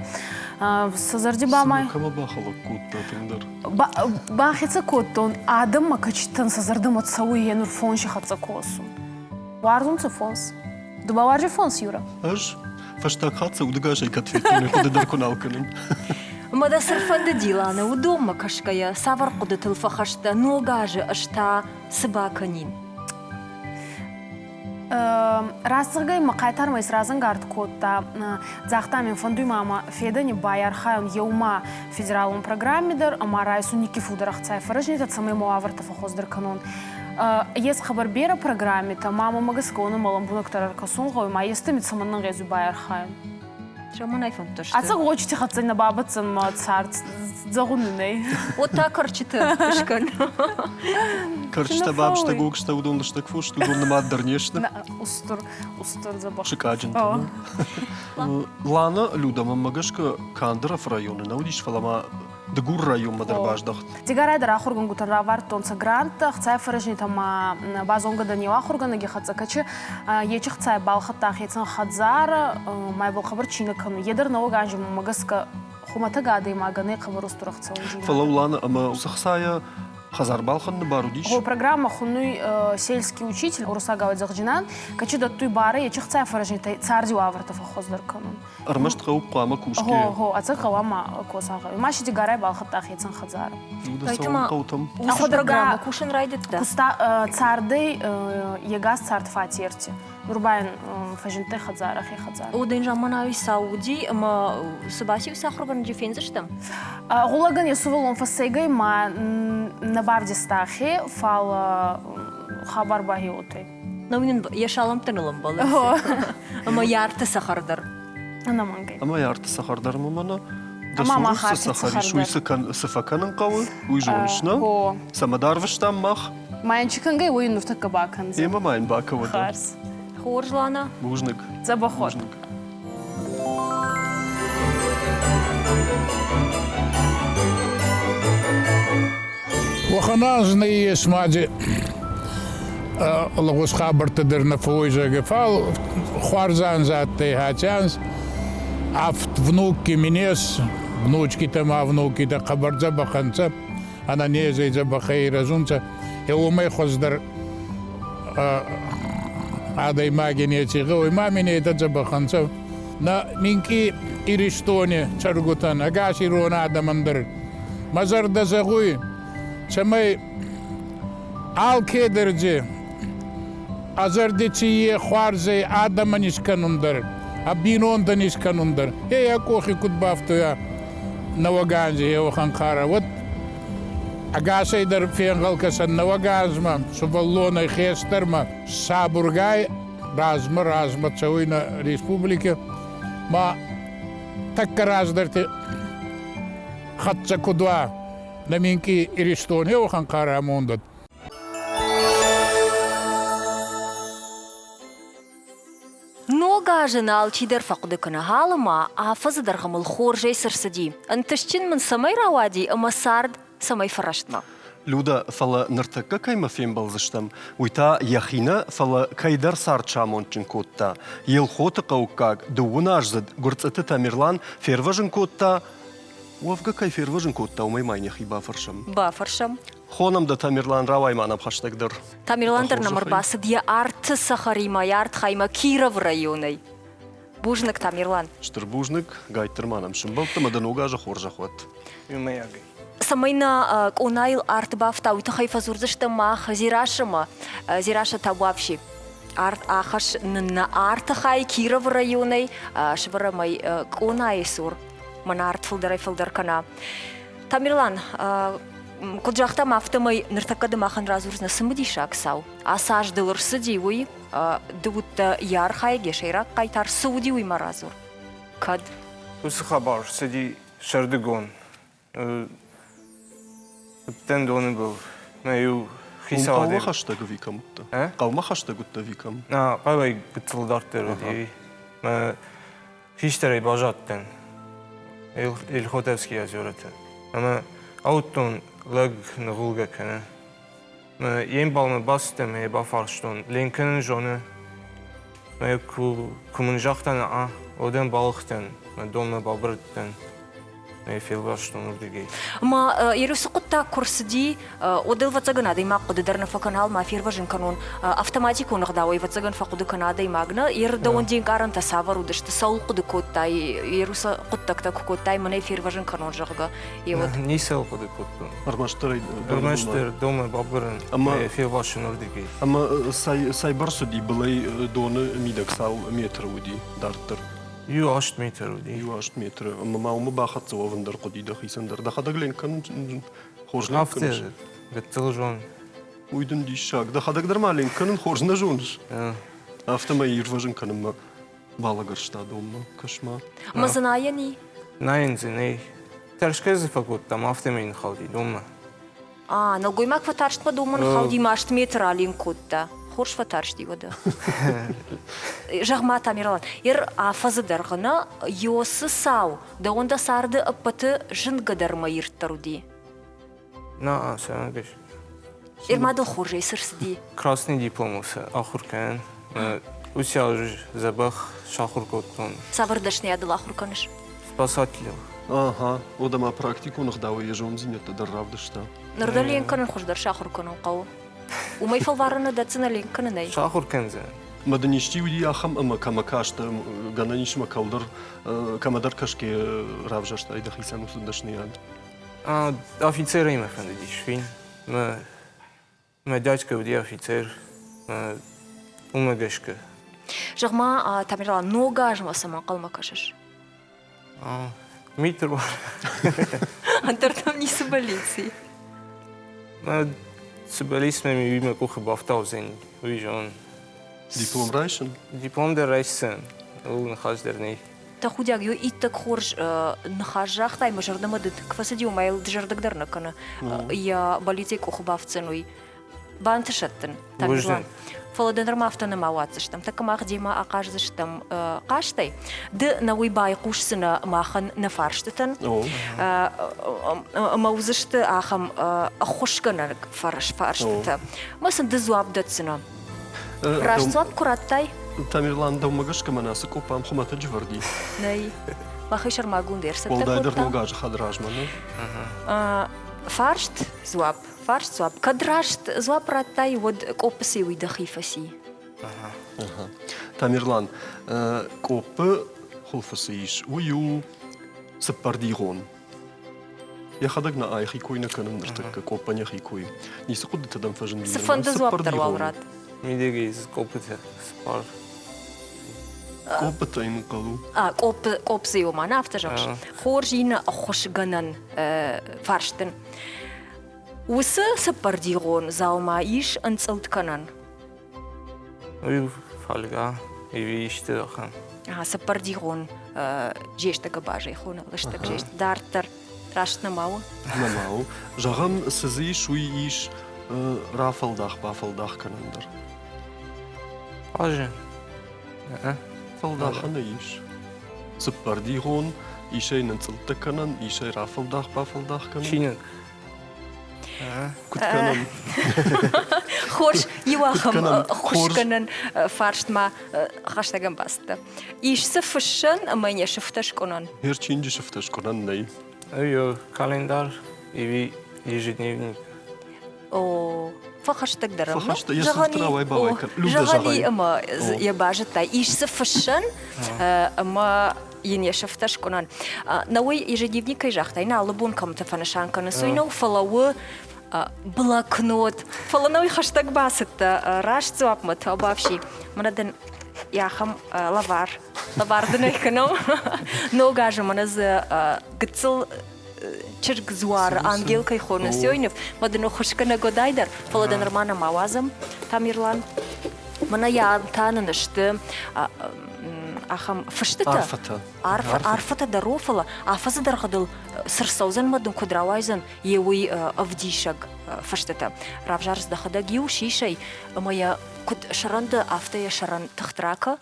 Сӕ зӕрди ба ма Кӕмӕ бахӕлӕг кодта тынгдӕр? Бахецӕ кодтон, адӕммӕ кӕчитӕн сӕ зӕрдӕмӕ цӕуй е нур фонси хӕццӕ косун. Уарзунцӕ фонс. Ду ба уарзи фонс, Юра? Ӕз фӕстаг хатт сӕ удӕгасӕй кӕд федтон, хъуыды дӕр куы нал кӕнын. Ӕмӕ дӕ цы рфӕндыди, Лана, уыдонмӕ кӕсгӕйӕ, цавӕр хъуыдытыл фӕхӕст дӕ ног азы ӕз та цы бакӕнин? Рацӕгӕй мӕ хъайтармӕ исразӕнгард кодта, загъта мин, фӕндуй ма мӕ федӕни байархайун еума федералон программи дӕр ӕма райсун никки фулдӕр ӕхцай фӕрӕзнитӕ, цӕмӕй мӕ уавӕртӕ фӕххуӕздӕр кӕнон. Ес хъӕбӕр берӕ программитӕ, ма мӕмӕ гӕсгӕ уонӕмӕ лӕмбунӕгдӕр ӕркӕсун гъӕуй, ма естӕми цӕмӕн ӕнгъезуй байархайун. Цӕмӕн фӕндтысты? Ӕцӕг гъочити хӕццӕ нӕ бабӕтдзӕн мӕ цард зӕгъун нӕй. Уӕд та кӕрчытӕ скӕн. Кӕрчытӕ бабызтӕ, гогызтӕ, уыдон лыстӕг фос, уыдон нымад дӕр не сты. Устур, устур дзӕбӕх. Сыкъаджынтӕ. Лана Люда, мӕнмӕ гӕсгӕ, Кандыров районы нӕ уыдис, фӕлӕ ма Дыгур районмӕ дӕр баздӕхт. Дигарӕй дӕр ахургӕнгутӕн равардтонцӕ гранттӕ, ӕхцай фӕрӕзнитӕ ма базонгӕ дӕн еу ахургӕнӕги хӕццӕ, кӕчи ечи хцай балхӕдта хецӕн хӕдзарӕ, ма ибӕл хъӕбӕр цийнӕ кӕнуй. Е дӕр нӕуӕг анзи мӕмӕ гӕсгӕ хумӕтӕг адӕймагӕн ӕй хъӕбӕр устур ӕхцӕуӕндзийнадӕ. Фӕлӕ Улана ӕма уыцы хцайӕ хӕдзар балхӕныны бар уыдис? Гъо, программӕ хуннуй «Сельский учитель» уруссагау дзӕгъджинан, кӕчи дӕттуй барӕ ечи хцай фӕрӕзнитӕй царди уавӕртӕ фӕххуӕздӕр кӕнун. Ӕрмӕст хъӕу хъуамӕ кусгӕ. Гъо, гъо, ӕцӕг гъӕуама коса гъӕуй. Ма си Дигарӕй балхӕдта хецӕн хӕдзарӕ. Цӕуын хъӕутӕм. Уыцы программӕ кусын райдыдта? Куста цардӕй егас цард фатерти. Нур ба ин фӕзиндтӕй хӕдзарӕ, хе хӕдзарӕ. О, дын замманайы цау уыди ӕмӕ цы баци уыцы ахуыргӕнӕджы фендзыстӕм? Гъулӕгӕн йӕ сувӕллон фӕссӕйгӕй ма нӕ бавдиста хе, фал хабар ба гъеуотӕй. Нау нын йӕ салӕмттӕ ныл ӕмбӕлынц. Ӕмӕ йӕ арты цӕхӕр дӕр. Ӕнӕмӕнгӕй. Ӕмӕ йӕ арты цӕхӕр дӕр ӕмӕ мӕнӕ дӕ цуры цы цӕхӕр ис, уый цы фӕкӕнын хъӕуы, уый зоныс, нӕ? Цӕмӕ дарвыстам мах? Ма йын чи кӕнгӕй, уый ныртӕккӕ бакӕндзӕн. Емӕ ма йын бакӕуӕд. Хӕрз. Хорз, Лана. Бузныг. Дзӕбӕх уӕд. Уӕхӕн анз нӕййес мади лӕгъуз хабӕрттӕ дӕр нӕ фӕууй, фал хуарз анз адтӕй аци анз. Авд внукки мин ес, внучкитӕ ма внукитӕ хъӕбӕр дзӕбӕх ӕнцӕ, ӕнӕнезӕй дзӕбӕхӕй ирӕзунцӕ. Е уомӕй хуӕздӕр адӕймаги неци гъӕуй, ма мин етӕ дзӕбӕх ӕнцӕ. Нӕ минкъий Иристони цӕргутӕн, ӕгас ирон адӕмӕн дӕр мӕ зӕрдӕ зӕгъуй, цӕмӕй алкедӕр дзи ӕ зӕрди ци хуарзӕй адӕмӕн искӕнун дӕр, ӕ бийнонтӕн искӕнун дӕр, е ӕ къохи куд бафтуйа нӕуӕг анзи еуӕхӕн къарӕ, уӕд ӕгасӕй дӕр фенгъӕл кӕсӕн нӕуӕг анзмӕ, сувӕллонӕй хестӕрмӕ сабургай размӕ размӕ цӕуй нӕ республикӕ ма тӕккӕ раздӕрти хӕццӕ куд уа нӕ минкъий Иристони уӕхӕн хъарамондӕт. Ног азы нӕ алчидӕр фӕхъуыды кӕны алы ма афӕдзы дӕргъы мыл хорзӕй цы рцыди, ӕнтыстджын мын цӕмӕй рауади ӕмӕ цард цӕмӕй фӕрӕстмӕ. Люда, фӕлӕ ныртӕккӕ кӕимӕ фембӕлдзыстӕм, уый та йӕхи нӕ, фӕлӕ кӕйдӕр цард самондджын кодта. Елхоты хъӕуккаг дыууыназдзыд Гуырцъыты Тамерлан фервӕзын кодта, уӕвгӕ кӕй фервӕзын кодта, уымӕй ма йын йӕхи бафӕрсӕм. Бафӕрсӕм. Хонӕм дӕ, Тамерлан, рауай ма нӕм хӕстӕгдӕр. Тамерлан дӕр нӕм ӕрбацыд йӕ арты цӕхӕримӕ, йӕ артхаймӕ Кировы районӕй. Бузныг, Тамерлан. Стыр бузныг, гайттыр ма нӕм сымбӕлдтӕ ӕмӕ дӕ ног азы хорзӕх уӕд. Иумӕйагӕй. Цӕмӕй нӕ къонайыл арт бафта, уый тыххӕй фӕдзурдзыстӕм мах Зирашымӕ. Зираша Табуапси. Арт ахӕсс нын нӕ арты хай Кировы районӕй, сывӕрӕм ӕй къонайы цур. Мӕнӕ арт фылдӕрӕй-фылдӕр кӕна. Тамерлан, куыд загътам, афтӕмӕй ныртӕккӕ ды махӕн радзурдзынӕ цымыдисаг цау. Ацы аз дыл ӕрцыди, уый ды уыдтӕ йӕ архайӕг, йӕ сӕйраг хъайтар. Цы уыди, уый ма радзур. Кӕд? Уыцы хабар цыди сӕрдыгон. Уыдтӕн доны был. Мӕ иу хицауад... Хъӕумӕ хӕстӕг ӕви кӕм уыдтӕ? Хъӕумӕ хӕстӕг уыдтӕ ӕви кӕм? Хъӕуӕй гыццыл дарддӕр уыди. Мӕ хистӕрӕй баззадтӕн Елхотовские озераты. Ӕмӕ ауыдтон, лӕг ныгъуылгӕ кӕны. Йе мбалмӕ бацыдтӕн ӕмӕ йӕ бафарстон, ленк кӕнын зоны? Мӕ куы мын загъта, нӕ, уӕд ӕм балыгътӕн, мӕ донмӕ бабырыдтӕн. Ме фелвӕстон уырдыгӕй. Ма Ерусы хъуыддаг куы рцыди, уӕд ӕвӕццӕгӕн адӕймаг хъуыды дӕр нӕ фӕкӕна, ма фервӕзын кӕнон. Автоматикон ӕгъдауӕй ӕвӕццӕгӕн фӕхъуыды кӕна адӕймаг, нӕ? Ер дӕуӕн де нкъарӕнтӕ цавӕр уыдысты, цӕуыл хъуыды кодтай, Ерусы хъуыддӕгтӕ куы кодтай, мӕнӕй фервӕзын кӕнон, зӕгъгӕ, еуӕд? Ницӕуыл хъуыды кодтон. Ӕрмӕстдӕр Ӕрмӕстдӕр домӕ бабырын ӕмӕ фелвасын уырдыгӕй. Ӕмӕ цӕйбӕрц уыди былӕй доны мидӕг цал метры уыди дарддӕр? Иу аст метр уыди. Иу аст метры. Ӕмӕ ма уымӕ бахӕццӕ уӕвын дӕр хъуыди дӕхицӕн дӕр. Дӕхӕдӕг ленк кӕнын хорз ленк кӕныс? Афтӕ, гыццыл зон. Уый дын диссаг. Дӕхӕдӕг дӕр ма ленк кӕнын хорз нӕ зоныс? Афтӕмӕй ирвӕзын кӕнынмӕ балӕгӕрста донмӕ. Кӕс-ма. Ӕмӕ дзы найӕн и? Найӕн дзы нӕй. Тӕрсгӕ дзы фӕкодтам, афтӕмӕй ныххауди донмӕ. А, нӕлгоймаг фӕтарстмӕ донмӕ ныххауди, маст метр аленк кодта. Хорз фӕтарсти уӕдӕ. Зӕгъ-ма, Тамерлан, ер афӕдзы дӕргъы нӕ Йосы цау дӕуӕн дӕ царды ӕппӕты зынгӕдӕр мӕ ирддӕр уыди? На, сӕнгӕс. Ер ма дыл хорзӕй цы рцыди? Красный дипломыл сӕ ахуыр кӕнын. Уыцы аз дзӕбӕх сахуыр кодтон. Цавӕр дӕсныйадыл ахуыр кӕныс? Спасателыл. Ага, уӕдӕ ма практикон ӕгъдауӕй йӕ зонддзинӕдтӕ дӕр равдыста. Ныр дӕ ленк кӕнын хуыздӕр сахуыр кӕнын хъӕуы. Уымӕй фӕлварыны дӕтдзынӕ ленк кӕнынӕй? Сахуыр кӕндзӕн. Мӕ дын исчи уыди ахӕм ӕмӕ кӕмӕ кастӕ, гӕнӕн ис мӕ кӕлдӕр, кӕмӕдӕр кӕсгӕ равзӕрстай дӕхицӕн уыцы дӕсныйад? Офицерӕй мӕ фӕндыдис фин. Мӕ Мӕ дядька уыди офицер, уымӕ гӕсгӕ. Зӕгъ-ма, Тамерлан, ног азмӕ цӕмӕ ӕнхъӕлмӕ кӕсыс? Мит Ӕндӕртӕм ницы бӕллиц и? Цы бӕллиц мӕм уый мӕ къухы бафтаудзӕн, уый зонын. Диплом райсын? Диплом дӕр райсдзӕн, ууыл ныхас дӕр нӕй. Тӕхудиаг ё иттӕг хорз ныхас загътай, мӕ зӕрдӕмӕ ды куы фӕцыди, уымӕ йыл дызӕрдыг дӕр нӕ кӕны. Йӕ бӕллицӕй къухы бафтдзӕн уый. Бантысӕд дын, Тамерлан. Фӕлӕ дӕ нырма афтӕ нӕма уадздзыстӕм. Тӕккӕ мах демӕ ахъаздзыстӕм хъазтӕй. Ды нӕ уый байхъусдзынӕ махӕн нӕ фарстытӕн. Ӕмӕ уыдзысты ахӕм ӕххуысгӕнӕг фарстытӕ. Мӕ сын ды дзуапп дӕтдзынӕ. Раст дзуапп куы радтай? Тамерлан, дӕумӕ гӕсгӕ мӕнӕ ацы къопп ам хуымӕтӕджы вӕрд и? Нӕй. Махӕй сӕрмагонд ӕрцӕттӕ кодта. Уӕлдайдӕр ног азы хӕдразмӕ, нӕ? Фарст, дзуапп. Фарст, дзуапп. Кӕд раст дзуапп радтай, уӕд къоппы цы уый дӕхи фӕци. Тамерлан, къоппы хуылфы цы ис, уый у цыппӕрдигъон. Йӕхӕдӕг нӕ айхи кой нӕ кӕнын ныртӕккӕ, къоппӕн йӕхи кой. Ницы хъуыдытӕ дӕм фӕзынди? Цыфӕнды дзуапп дӕр уал ратт. Мидӕгӕй къоппытӕ цыппар. Къоппытӕ йын хъӕуы. А, къопп, къопп дзы ма, нӕ афтӕ зӕгъыс. Хорз иннӕ ӕххуысгӕнӕн фарст дын. Уыцы цыппӕрдигъон дзаума ис ӕнцъылд кӕнӕн. Уый фольга ӕви исты ахӕм. Цыппӕрдигъон джесты гӕбазӕй хоны лыстӕг жест. Дарддӕр раст нӕма у? Нӕма у. Зӕгъӕм, цы дзы ис, уый ис рафӕлдах-бафӕлдах кӕнӕн дӕр. Хъазы. Фӕлдахӕны ис. Цыппӕрдигъон, ис ӕй нынцъылдтӕ кӕнӕн, ис ӕй рафӕлдах-бафӕлдах кӕнӕн. Чиныг. Куыд кӕнӕм? Хорз, иу ахӕм хуысгӕнӕн фарстмӕ хӕстӕгӕн бацыдтӕ. Ис дзы фыссӕн ӕмӕ йӕ сыфтӕ скъуынӕн? Херчинджы сыфтӕ скъуынӕн нӕй. Календар или ежедневник. О, фӕхӕстӕгдӕр ӕм. Фӕхӕстӕг, йӕ сыфтӕ рауай-бауай кӕн. Людӕ зӕгъӕн ӕмӕ йӕ базыдтай. Ис дзы фыссӕн ӕмӕ йын йӕ сыфтӕ скъуынӕн. Науӕй ежедневник кӕй загътай, нӕ алы бон кӕмты фӕнысан кӕнынц, уый нӕу, фӕлӕ у блокнот. Фӕлӕ науӕй хӕстӕг бацыдтӕ, раст дзуапмӕ бафси. Мӕнӕ дын ахӕм лӕвар, лӕвар дын ӕй кӕнӕм. Ног азы мӕнӕ дзы гыццыл чызг дзуары ангел кӕй хонынц, ныв, мӕ дын ӕххуысгӕнӕг уӕдай дӕр, фӕлӕ дӕ нырма нӕма уадзӕм, Тамерлан. Мӕнӕ йӕ та нын сты ахӕм фыстытӕ. Арфӕтӕ. Арфӕтӕ дӕр о, фӕлӕ афӕдзы дӕргъы дыл цы рцӕудзӕн мӕ дын куыд рауайдзӕн, йе уый ӕвдисӕг фыстытӕ. Равзарыс дӕхӕдӕг иу сисӕй ӕмӕ йӕ куыд сӕрӕн дӕ, афтӕ йӕ сӕрӕн тыхт ракӕ,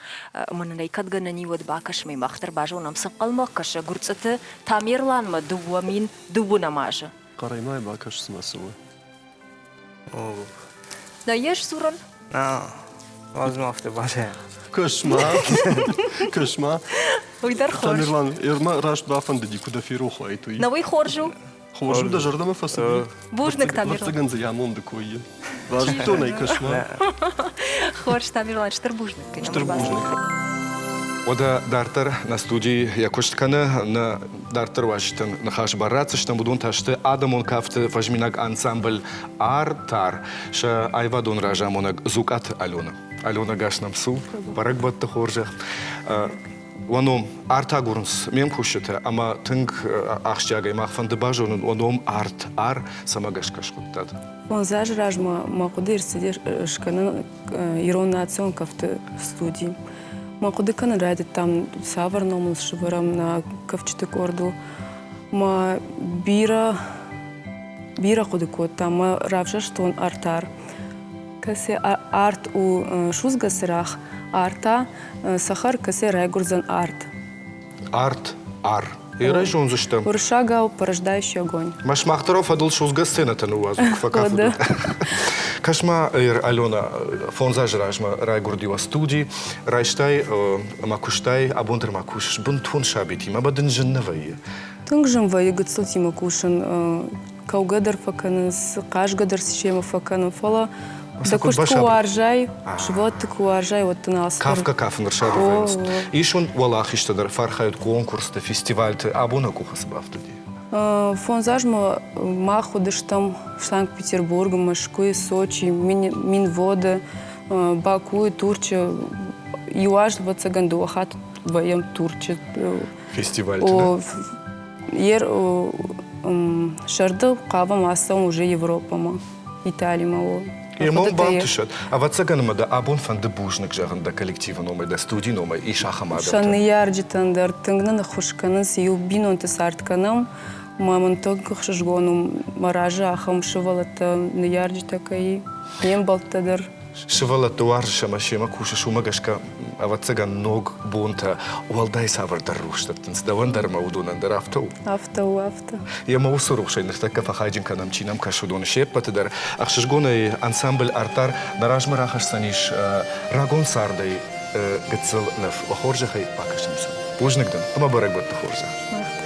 ӕмӕ нын ӕй кӕд гӕнӕн и, уӕд бакӕс, мӕ мах дӕр базонӕм, цы ӕнхъӕлмӕ кӕсы Гуырцъыты Тамерланмӕ 2012 азы. Хъӕрӕй ма бакӕс, цымӕ цы у? Нӕ йе сдзурын? Уадз ма афтӕ баззайа. Кӕс-ма, кӕс-ма. Уый дӕр хорз. Тамерлан, ӕрмӕ раст бафӕндыди, куы дӕ ферох уаид, уый. На уый хорз у. Хорз у, дӕ зӕрдӕмӕ фӕцыди? Бузныг, Тамерлан. Ӕвӕццӕгӕн дзы амонды кой и. Базыдтон ӕй, кӕс-ма. Хорз, Тамерлан, стыр бузныг. Стыр бузныг. Уӕдӕ дарддӕр нӕ студийы йӕ куыст кӕны, нӕ дарддӕр уазджытӕн ныхас бар ратдзыстӕм. Уыдон та сты адӕмон кафты фӕзминаг ансамбль «Ар-Тар», сӕ аивадон разамонӕг Зукъаты Алена. Алена, гас нӕм цу, бӕрӕгбӕтты хорзӕх. Уӕ ном арт агурынц ме мкусджытӕ ӕмӕ тынг ахсджиагӕй мах фӕнды базонын уӕ ном арт, ар цӕмӕ гӕсгӕ схуыдтат? Фондз азы размӕ мӕ хъуыды ӕрцыди скӕнын ирон национ кафты студи. Мӕ хъуыды кӕнын райдыдтам, цавӕр ном ыл сӕвӕрӕм нӕ кафджыты къордыл. Мӕ бирӕ бирӕ хъуыды кодтам, мӕ равзӕрстон артар. Кӕцы арт у судзгӕ цырагъ, арта цӕхӕр, кӕцы райгуырдзӕн арт. Арт, ар. Ирӕй зондзыстӕм. Уырыссагау порождающий огонь. Мӕ сымах дӕр фӕдыл судзгӕ сценӕтӕ ныууадзут, фӕкафыдут. Кӕс-ма, Алена, фондз азы размӕ райгуырди уӕ студи, райстай ӕмӕ куыстай, абон дӕр ма кусыс бынтон сабитимӕ, ӕмӕ дын зын нӕ вӕййы? Тынг зын вӕййы гыццылтимӕ кусын. Кӕугӕ дӕр фӕкӕнынц, хъазгӕ дӕр семӕ фӕкӕнын, фӕлӕ дӕ куыст куы уарзай, сывӕллӕтты куы уарзай, уӕд дын алцыдӕр. Кафгӕ кафын ӕрсабыр вӕййынц. Ис уын уӕлахизтӕ дӕр, фӕархайут конкурсты, фестивальты. Абон къухы цы бафтыди? Фондз азмӕ мах уыдыстӕм Санкт-Петербургы, Мӕскуыйы, Сочи, Минводы, Бакуйы, Турчы. Иу аз, ӕвӕццӕгӕн, дыууӕ хатт вӕййӕм Турчы. Фестивальты, да? Ер сӕрды хъавӕм ацӕуӕм уже Европӕмӕ, Италимӕ. О. Емон бантысӕд. Ӕвӕццӕгӕн ӕмӕ дӕ абон фӕнды бузныг зӕгъын дӕ коллективы номӕй, дӕ студийы номӕй, ис ахӕм адӕмтӕ. Сӕ ныййарджытӕн дӕр тынг нын ӕххуыс кӕнынц, иу бинонты цард кӕнӕм. Мӕ мын тынг ӕхсызгон у, мӕ разы ахӕм сывӕллӕттӕ, ныййарджытӕ кӕй, ме мбӕлттӕ дӕр. Сывӕллӕтты уарзыс ӕмӕ семӕ кусыс, уымӕ гӕсгӕ, ӕвӕццӕгӕн, ног бонтӕ уӕлдай цавӕрдӕр рухс дӕттынц. Дӕуӕн дӕр ӕмӕ уыдонӕн дӕр афтӕ у? Афтӕ у, афтӕ. Емӕ уыцы рухсӕй ныртӕккӕ фӕхайджын кӕнӕм, чи нӕм кӕсы, уыдоны се ппӕты дӕр. Ӕхсызгонӕй ансамбль «Артар» нӕ размӕ рахӕсдзӕнис рагон цардӕй гыццыл ныв. Уӕ хорзӕхӕй бакӕсӕм сӕм. Бузныг дын ӕмӕ бӕрӕгбӕтты хорзӕх. Мах дӕр.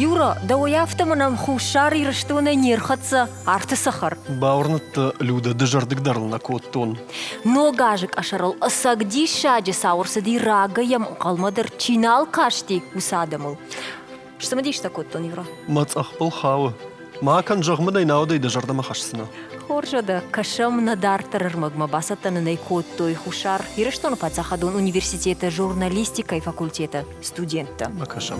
Юра, дӕуӕй афтӕ мӕнӕм Хуссар Ирыстонӕй не рхӕццӕ арты цӕхӕр. Бауырныдта Людӕ, дызӕрдыг дӕр ыл нӕ кодтон. Ног азы къӕсӕрыл ӕцӕг диссаджы цау ӕрцыди рагӕй йӕм ӕнхъӕлмӕ дӕр чи нал касти, уыцы адӕмыл. Сцымыдистӕ кодтон, Юра. Мӕ цъӕхбыл хауы. Ма кӕн, зӕгъ мын ӕй, науӕд дӕ зӕрдӕмӕ хӕсдзынӕ. Хорз уӕдӕ, кӕсӕм нӕ дарддӕр ӕрмӕгмӕ бацӕттӕ нын ӕй кодтой Хуссар Ирыстоны паддзахадон университеты журналистикӕйы факультеты студенттӕ. Бакӕсӕм.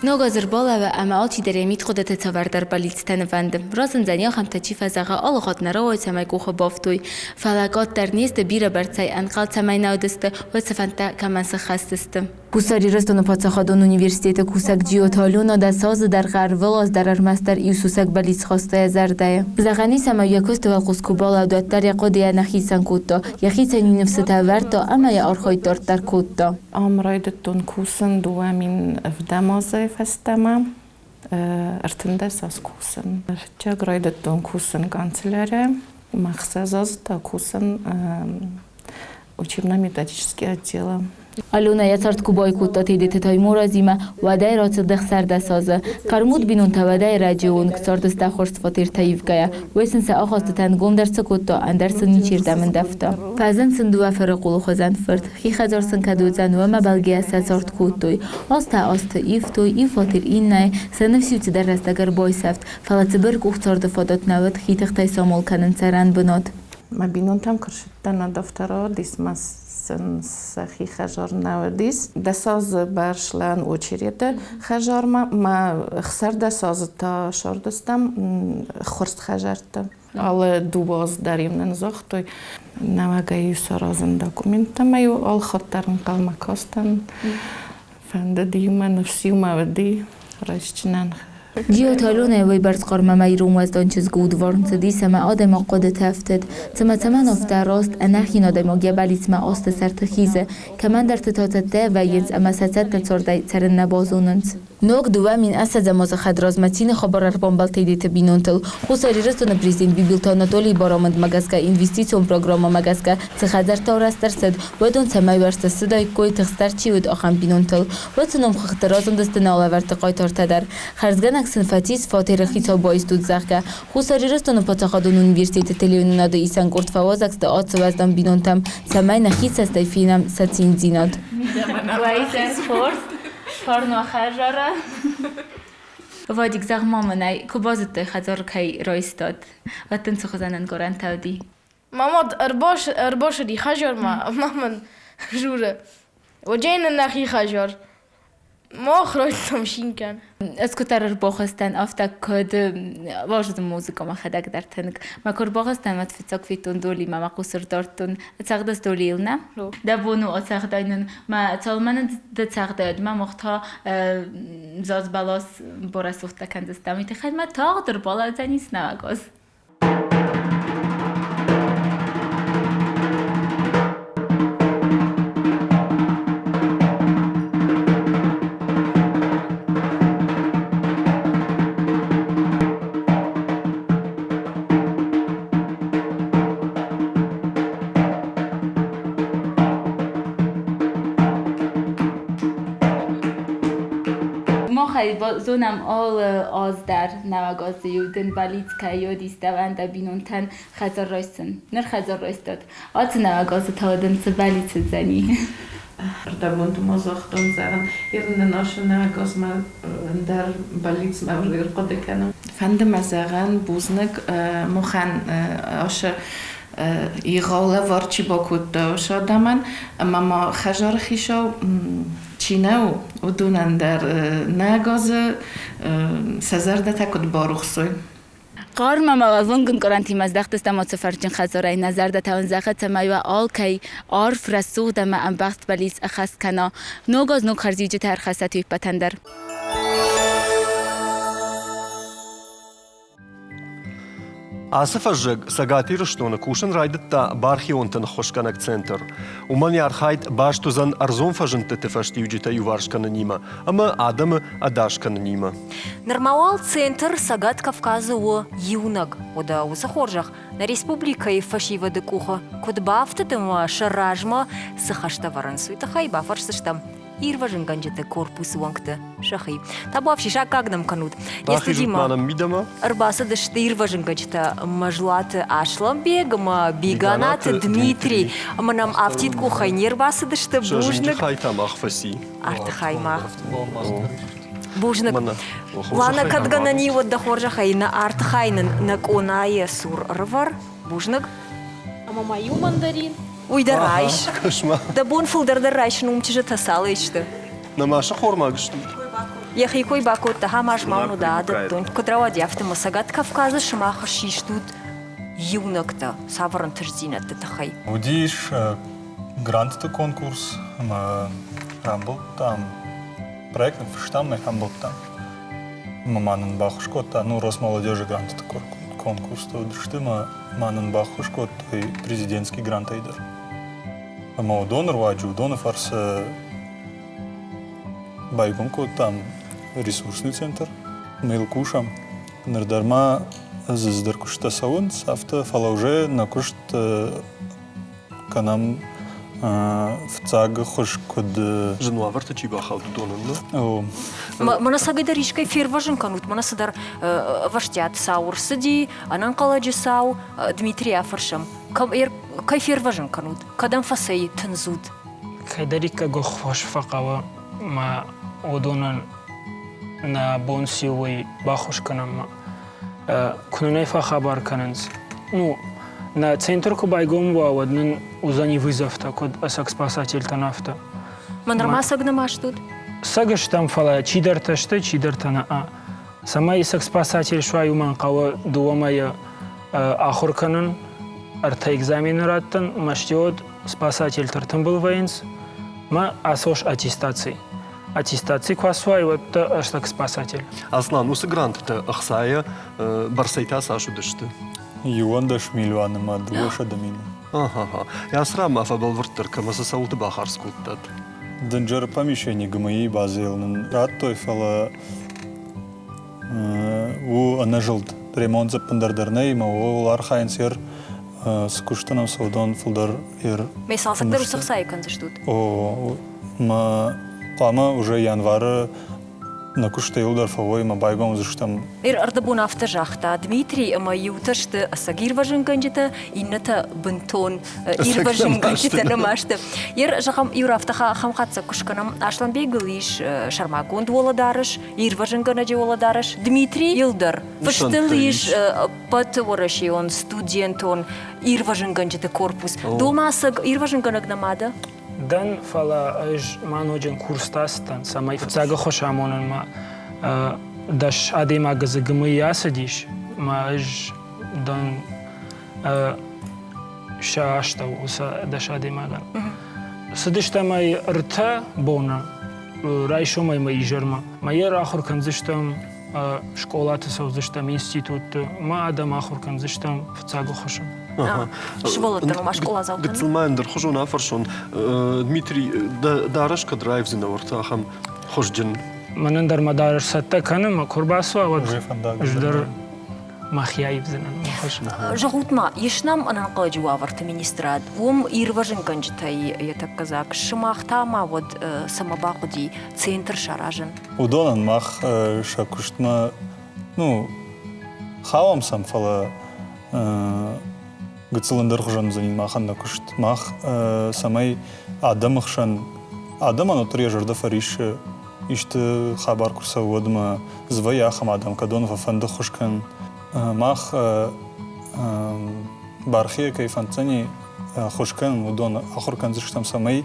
Ног аз ӕрбалӕууы ӕмӕ алчидӕр йӕ мидхъуыдыты цавӕрдӕр бӕллицтӕ нывӕнды. Разындзӕни ахӕмтӕ, чи фӕзӕгъы, алы хатт нӕ рауайы, цӕмӕй къухы бафтой. Фӕлӕ къаддӕр не сты, бирӕбӕрцӕй ӕнхъӕл цӕмӕй нӕ уыдысты, уӕд цы фӕндтӕ кӕмӕн сыххӕст сты. Хуссар Ирыстоны паддзахадон университеты кусӕг Джиоты Алена дӕс азы дӕргъы ӕрвылаз дӕр ӕрмӕстдӕр иу сусӕг бӕллиц хаста йӕ зӕрдӕйы. Зӕгъӕн ис, ӕмӕ йӕ куысты уӕлхъус куы балӕуд, уӕддӕр йӕ хъуыдыйӕ нӕ хицӕн кодта, йӕхицӕн-иу ныфсытӕ ӕвӕрдта ӕмӕ йӕ архайд дарддӕр кодта. Ам райдыдтон кусын 2007 азӕй фӕстӕмӕ, 13 аз кусын. Фыццаг райдыдтон кусын канцелярийӕ, ӕхсӕз азы та кусын учебно-методический отдела. Алена йӕ цард куы байкодта Тедеты Таймуразимӕ, уӕдӕй рацыд 16 азы. Хъӕрмуд бинонтӕ уӕдӕй раджы онг цардысты ӕххуырст фатертӕ ивгӕйӕ. Уый сын сӕ ахастытӕ ӕнгомдӕр цы кодта, ӕндӕр сын ничердӕм ӕндӕвта. Фӕзынд сын дыууӕ фырыхъулы хуызӕн фырт. Хи хӕдзар сын кӕд уыдзӕн, уымӕ бӕлгӕйӕ сӕ цард кодтой. Азтӕ азты ивтой, иу фатер иннӕйы, сӕ ныфс-иу цыдӕр рӕстӕг ӕрбайсӕфт, фӕлӕ цыбыр къух царды фадат нӕ уыд хи тыхтӕй самал кӕнын цӕрӕн бынат. Мӕ бинонтӕм куы рцыдтӕн, уӕд афтӕ ма сын сӕхи хӕдзар нӕ уыдис. Дӕс азы бӕрслӕн очереды хӕдзармӕ, мӕ 16 азы та сардыстӕм ххуырст хӕдзӕртты. Алы дыууӕ аз дӕр-иу нын загътой, нӕуӕгӕй-иу саразын документтӕ ӕмӕ-иу алхатт дӕр ӕнхъӕлмӕ кастӕн. Фӕндыд-иу мӕ, ныфс-иу мӕ уыди райсджынӕн. Джиоты Аленӕ уыйбӕрц хъармӕ ирон уӕздан чызг удварн цыдис ӕмӕ адӕмы хъуыдыты ӕфтыд. Цымӕ цӕмӕн афтӕ раст, ӕнӕхин адӕймаг йӕ бӕллицмӕ азты сӕрты хизы, кӕмӕндӕрты та цӕттӕ вӕййынц ӕмӕ сӕ цӕттӕ цардӕй цӕрын нӕ базонынц. Ног 2020 азы хӕдразмӕ цины хабар ӕрбамбӕлд Тедеты бинонтыл. Хуссар Ирыстоны президент Бибилты Анатолийы барамындмӕ гӕсгӕ инвестицион программӕмӕ гӕсгӕ цы хӕдзӕрттӕ арӕзт ӕрцыд, уыдон цӕмӕй уӕрст ссыдаиккой, тыхстдӕр чи уыд, ахӕм бинонтыл. Уыцы номхыгъдты разындысты нӕ алӕвӕрдты хъайтартӕ дӕр. Хӕрзгӕнӕг сын фӕцис фатеры хицау баистут, зӕгъгӕ, Хуссар Ирыстоны паддзахадон университеты телеуынынады исӕн къорд фӕуазӕг сты ацы уӕздан бинонтӕм, цӕмӕй нӕхи цӕстӕй фенӕм сӕ циндзинад. Вадик, зӕгъ-ма мын ӕй, куы базыдтай хӕдзар кӕй райстат, уӕд дын цы хуызӕн ӕнкъарӕнтӕ уыди? Мӕ мад ӕрбацыди хӕдзармӕ ӕмӕ мын дзуры: Уӕдӕй нын нӕхи хӕдзар. Мах райдтам цин кӕн. Ӕз куыддӕр ӕрбахызтӕн, афтӕ куыд уарзын музыкӕ мӕхӕдӕг дӕр тынг. Мӕ куы ӕрбахызтӕн, уӕд фыццаг федтон Долимӕ, мӕ хъус ӕрдардтон. Цӕгъдыс Долийыл, нӕ? Дӕ бон у ацӕгъдай нын. Мӕ цалынмӕ нын ды цӕгъдай, уӕдмӕ мах та заз бӕлас барӕсугъдтӕ кӕндзыстӕм. Уый тыххӕй мӕ тагъд ӕрбалӕудзӕнис нӕуӕг аз. Махӕй зонӕм алы аз дӕр нӕуӕг азы иу дын бӕллиц кӕй уыдис дӕуӕн дӕ бинонтӕн хӕдзар райсын. Ныр хӕдзар райстат. Ацы нӕуӕг азы та дын цы бӕллиц уыдзӕни? Ӕрдӕбонты ма загътон, зӕгъын, Ирын ашы нӕуӕг азмӕ ӕндӕр бӕллицмӕ ӕрхъуыды кӕнын. Фӕнды мӕ зӕгъӕн, бузныг махӕн ашы егъау лӕвар чи бакодта уыцы адӕмӕн, ӕмӕ ма хӕдзары хицау чи нӕу, уыдонӕн дӕр нӕ газы сӕ зӕрдӕтӕ куыд барухс уой. Хъарм ӕмӕ ӕввонг ӕнкъарӕнтимӕ здӕхтыстӕм ацы фӕрнджын хӕдзарӕй, нӕ зӕрдӕтӕ уын зӕгъӕд, цӕмӕй уӕ алкӕй арф, рӕсугъд ӕмӕ ӕмбӕхст бӕллиц ӕххӕст кӕна. Ног аз ног хӕрзиуджытӕ ӕрхӕссӕт уе ппӕтӕн дӕр. Ацы фӕззӕг Цӕгат Ирыстоны кусын райдыдта бархионтӕн ӕххуысгӕнӕг центр. Уымӕн йӕ архайд баст уыдзӕн ӕрдзон фӕзындтыты фӕстиуджытӕ иуварс кӕнынимӕ ӕмӕ адӕмы ӕдас кӕнынимӕ. Нырма уал центр Цӕгат Кавказы у иунӕг. Уӕдӕ уыцы хорзӕх нӕ республикӕйы фӕсивӕды къухы куыд бафтыд ӕмӕ сӕ размӕ цы хӕстӕ вӕрынц, уый тыххӕй бафӕрсдзыстӕм. ирвӕзынгӕнджыты корпусы уӕнгты сӕхи. Табуафси, саккаг нӕм кӕнут. Бахизут ма нӕм мидӕмӕ. Ӕрбацыдысты ирвӕзынгӕнджытӕ Мӕзлаты Аслӕнбег ӕмӕ Биганаты Дмитрий. Ӕмӕ нӕм афтид къухӕй не рбацыдысты. Бузныг. Хай та мах фӕци. Арты хай мах. Бузныг. Лана, кӕд гӕнӕн и, уӕд дӕ хорзӕхӕй нӕ арты хай нын нӕ къонайы цур ӕрывӕр. Бузныг. Ӕмӕ ма иу мандарин. Уый дӕр райс. Дӕ бон фылдӕр дӕр райсын уым чызджытӕ цалӕй сты. Нӕма сӕххормаг стут? Йӕхи кой бакодта, хӕм ма уын уыд адӕттон. Куыд рауади, афтӕ ма Цӕгат Кавказы сымах систут иунӕгтӕ цавӕр ӕнтыстдзинӕдты тыххӕй? Уыдис грантты конкурс ӕмӕ рамбылдтам, проект ныффыстам, нӕ рамбылдтам. Ӕмӕ ма нын баххуыс кодта, ну, Росмолодежи грантты конкурсты уыдысты ӕмӕ ма нын баххуыс кодтой президентский грантӕй дӕр. Ӕмӕ уыдоны руаджы, уыдоны фӕрцы байгом кодтам ресурсный центр, мы йыл кусӕм. Ныр дӕр ма дзы цыдӕр куысттӕ цӕуынц, афтӕ, фӕлӕ уже нӕ куыст кӕнӕм фыццаг хуыз куыд... Зын уавӕрты чи бахауд, уыдонӕн, нӕ? Мӕнӕ сӕгӕй искӕй фервӕзын кӕнут, мӕнӕ цыдӕр ӕвӕстиат цау ӕрцыди, ӕнӕнхъӕлӕджы цау. Дмитрий афӕрсӕм, кӕй фервӕзын кӕнут, кӕдӕм фӕцӕй тындзут? Кӕддӕриддӕр ӕххуыс фӕхъӕуы мӕ уыдонӕн нӕ бон цы у, уый баххуыс кӕнӕм. Куы нын ӕй фӕхабар кӕнынц, ну, нӕ центр куы байгом уа, уӕд нын уыдзӕни вызовтӕ, куыд ӕцӕг спасательтӕн, афтӕ. Мӕ нырма цӕг нӕма стут? Цӕг стӕм, фӕлӕ чидӕртӕ сты, чидӕртӕ нӕ. Цӕмӕй ӕцӕг спасатель суай, уымӕн хъӕуы дыууӕ мӕйы ахуыр кӕнын, ӕртӕ экзамены раттын, мӕстиод спасательтӕ ӕртымбыл вӕййынц мӕ ацос аттестаци. Аттестаци куы ацуай, уӕд дӕ ӕстӕг спасатель. Аслан, уыцы гранттӕ ӕхцайӕ бӕрцӕй та цас уыдысты? 11 милуаны ма 200 мины. Аха-ха. Ацы ма фӕбӕлвырддӕр кӕмӕ цы цӕуылты бахардз кодтат? Дынджыр помещени ГМИ базел нын радтой, фӕлӕ у ӕнӕзылд. Ремонт дзы ӕппындӕр дӕр нӕй, ӕмӕ ууыл архайынц ер цы куысты нӕм цы уыдон фылдӕр ер. Ме цалцӕг дӕр уыцы хцайы кӕндзыстут? О, мӕ хъуамӕ уже январы нӕ куысты иуылдӕр фӕуой ӕмӕ байгом уыдзыстӕм. Ир ӕрдӕбон афтӕ загъта Дмитрий, ӕмӕ иутӕ сты ӕцӕг ирвӕзынгӕнджытӕ, иннӕтӕ бынтон ирвӕзынгӕнджытӕ нӕма сты. Ер, зӕгъӕм, иу афтӕ ахӕм хатдзӕг куы скӕнӕм, Асланбегыл ис сӕрмагонд уӕлӕдарӕс, ирвӕзынгӕнӕджы уӕлӕдарӕс Дмитрий Йыл дӕр. Фыстыл ис ӕппӕт уӕрӕсейон студентон ирвӕзынгӕнджыты корпус. Домасӕг ирвӕзынгӕнӕг нӕма дӕ? Дӕн, фӕлӕ ӕз ма ноджы курстӕ ацыдтӕн, цӕмӕй фыццаг ӕххуыс амонынмӕ дӕс адӕймагы дзы ГМИ ацыдис, мӕ ӕз дӕн сӕ астӕу уыцы дӕс адӕймагӕн. Цыдыстӕм ӕй ӕртӕ боны райсомӕй мӕ изӕрмӕ. Мӕ йӕ рахуыр кӕндзыстӕм, скъолаты цӕудзыстӕм, институтты, мӕ адӕм ахуыр кӕндзыстӕм фыццаг ӕххуысы. Сывӕллӕттӕн ома скъоладзаутӕн. Гыццыл ма ӕндӕрхуызон афӕрсон. Дмитрий, дӕ дарӕс кӕд раивдзынӕ уӕртӕ ахӕм хуызджын? Мӕнӕн дӕр мӕ дарӕс цӕттӕ кӕны, мӕ куы рбацуа, уӕд ӕз дӕр мӕхи аивдзынӕн. Зӕгъут-ма, ис нӕм ӕнӕнхъӕлӕджы уавӕрты министрад, уым ирвӕзынгӕнджытӕй йӕ тӕккӕ дзаг, сымах та ма уӕд цӕмӕ бахъуыди центр саразын? Уыдонӕн мах сӕ куыстмӕ, ну, хауӕм сӕм, фӕлӕ гыццыл ӕндӕрхуызӕн уыдзӕни махӕн нӕ куыст. Мах цӕмӕй адӕмы хсӕн, адӕмӕн уӕддӕр йӕ зӕрдӕ фӕриссы, исты хабар куы рцӕуы, уӕд ма дзы вӕййы ахӕм адӕм, кӕдон фӕфӕнды ххуыс кӕнын. Мах бархийӕ кӕй фӕнддзӕни ххуыс кӕнын, уыдон ахуыр кӕндзыстӕм, цӕмӕй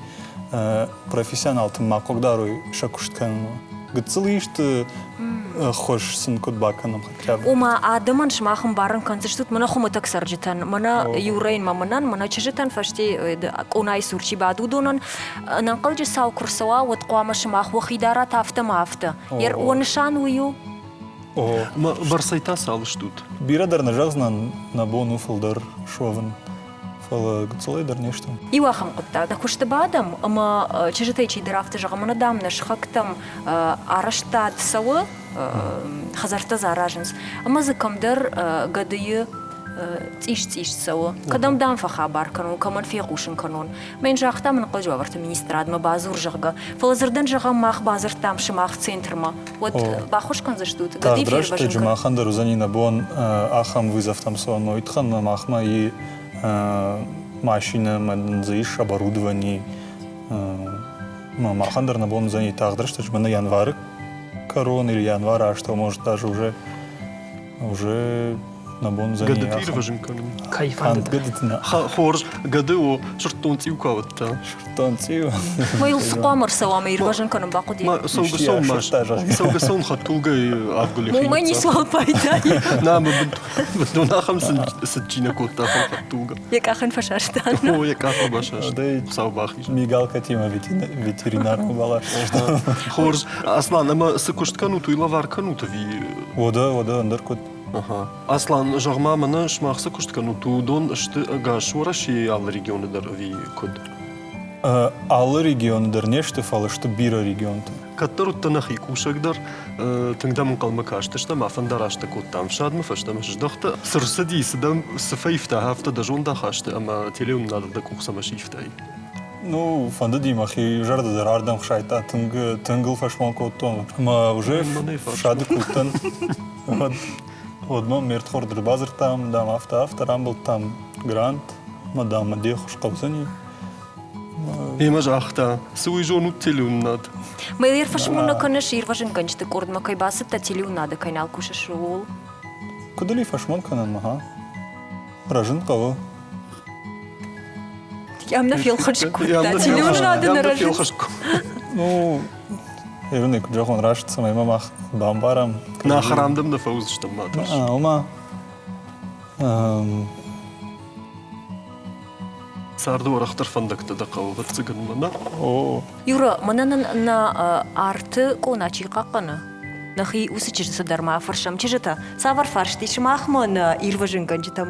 профессионалты ма хъыгдарой сӕ куыст кӕнынмӕ. Гыццыл исты ӕххуыс сын куыд бакӕнӕм хотя бы. Ома адӕмӕн сымах ӕмбарын кӕндзыстут мӕнӕ хуымӕтӕг цӕрджытӕн, мӕнӕ Юрӕйӕн мӕнӕн, мӕнӕ чызджытӕн фӕсте къонайы цур чи бады, уыдонӕн ӕнӕнхъӕлджы цау куы рцӕуа, уӕд хъуамӕ сымах уӕхи дарат афтӕ ма афтӕ. Уӕ нысан уый у? Бӕрцӕй та цал стут? Бирӕ дӕр нӕ зӕгъдзынӕн, нӕ бон у фылдӕр суӕвын. Фӕлӕ гыццылӕй дӕр не стӕм. Иу ахӕм хъуыддаг. Нӕ куысты бадӕм ӕмӕ чызджытӕй чидӕр афтӕ зӕгъы, мӕнӕ дам нӕ сыхӕгтӕм арӕзтад цӕуы, хӕдзӕрттӕ дзы аразынц. Ӕмӕ дзы кӕмдӕр гӕдыйы цъис-цъис цӕуы. Кӕдӕм дӕм фӕхабар кӕнон, кӕмӕн фехъусын кӕнон. Мӕ йын загъта, мын хъӕуы уавӕрты министрадмӕ бадзур, зӕгъгӕ. Фӕлӕ дзырдӕн зӕгъӕм, мах бадзырдтам сымах центрмӕ. Уӕд баххуыс кӕндзыстут? Тагъд рӕстӕджы махӕн дӕр уыдзӕни нӕ бон ахӕм вызовтӕм цӕуын, уый тыххӕн махмӕ и машинӕ, мӕ дзы ис оборудовани. Махӕн дӕр нӕ бон уыдзӕни тагъд рӕстӕджы, мӕнӕ январы кӕрон или январы астӕу, может, даже уже уже нӕ бон уыдзӕни Гӕдыты ирвӕзын кӕнын. Кӕй фӕнды? Гӕдыты нӕ. Хорз, гӕды у сырддон цъиу куы ауыдта. Сырддон цъиу. Ма йыл цы хъуамӕ ӕрцӕуа, ӕмӕ ирвӕзын кӕнын бахъуыди? Ма цӕугӕ-цӕуын цӕугӕ-цӕуын хӕдтулгӕйы авгуылы Уымӕй ницуал пайда и. Нӕ, мӕ бынтон ахӕм цыд чи нӕ кодта, ахӕм хӕдтулгӕ. Йӕ къах ын фӕсаста. О, йӕ къах басаста. Хуыцау бахиз. Мигалкӕтимӕ ветеринармӕ баласта. Хорз. Аслан, ӕмӕ цы куыст кӕнут, уый лӕвар кӕнут ӕви? Уӕдӕ, уӕдӕ, ӕндӕр куыд? Ага. Аслан, зӕгъ-ма, мӕнӕ сымах цы куыст кӕнут, уыдон сты ӕгас Уӕрӕсейы алы регионы дӕр ӕви куыд? Алы регионы дӕр не сты, фӕлӕ сты бирӕ регионты. Кӕддӕр уыдтӕ нӕхи кусӕг дӕр, тынг дӕм ӕнхъӕлмӕ кастыстӕм, афӕндараст кодтам ӕфсадмӕ, фӕстӕмӕ сыздӕхтӕ. Цы рцыди, цы дӕм цы фӕивта, афтӕ дӕ зондахасты ӕмӕ телеуынынады дӕ къух цӕмӕ сивтай? Ну, фӕндыди мӕхи зӕрдӕ дӕр ардӕм хсайдта, тынг, тынг ыл фӕсмон кодтон. Ӕмӕ уже фсады куы уыдтӕн, уӕд, уӕд мӕм ме рдхорд ӕрбадзырдта, дам, афтӕ, афтӕ рамбылдтам грант, ӕмӕ, дам, мӕ де ххуыс хъӕудзӕни. Ӕмӕ загъта, цы уый зонут телеуынынад? Мӕ фӕсмон нӕ кӕныс, ирвӕзынгӕнджыты къордмӕ кӕй бацыдтӕ, телеуынынады кӕй нал кусыс, ууыл? Куыд ыл и фӕсмон кӕнӕн, ага? Рӕзын хъӕуы. Ям нӕ фелхыскъ кодта, телеуынынады нӕ рӕзын. Ну, Ирыны куыд зӕгъон, раст, цӕмӕй ма мах бамбарӕм. Нӕ хӕрам дӕм нӕ фӕуыдзыстӕм, ма тӕрс. Ома, Царды уӕрӕхдӕр фӕндӕгтӕ дӕ хъӕуы, ӕвӕццӕгӕн, мӕнӕ. О. Юра, мӕнӕ нын нӕ арты къона чи хъахъхъӕны? Нӕхи уыцы чызджыты дӕр ма афӕрсӕм. Чызджытӕ, цавӕр фарст ис сымахмӕ нӕ ирвӕзынгӕнджытӕм?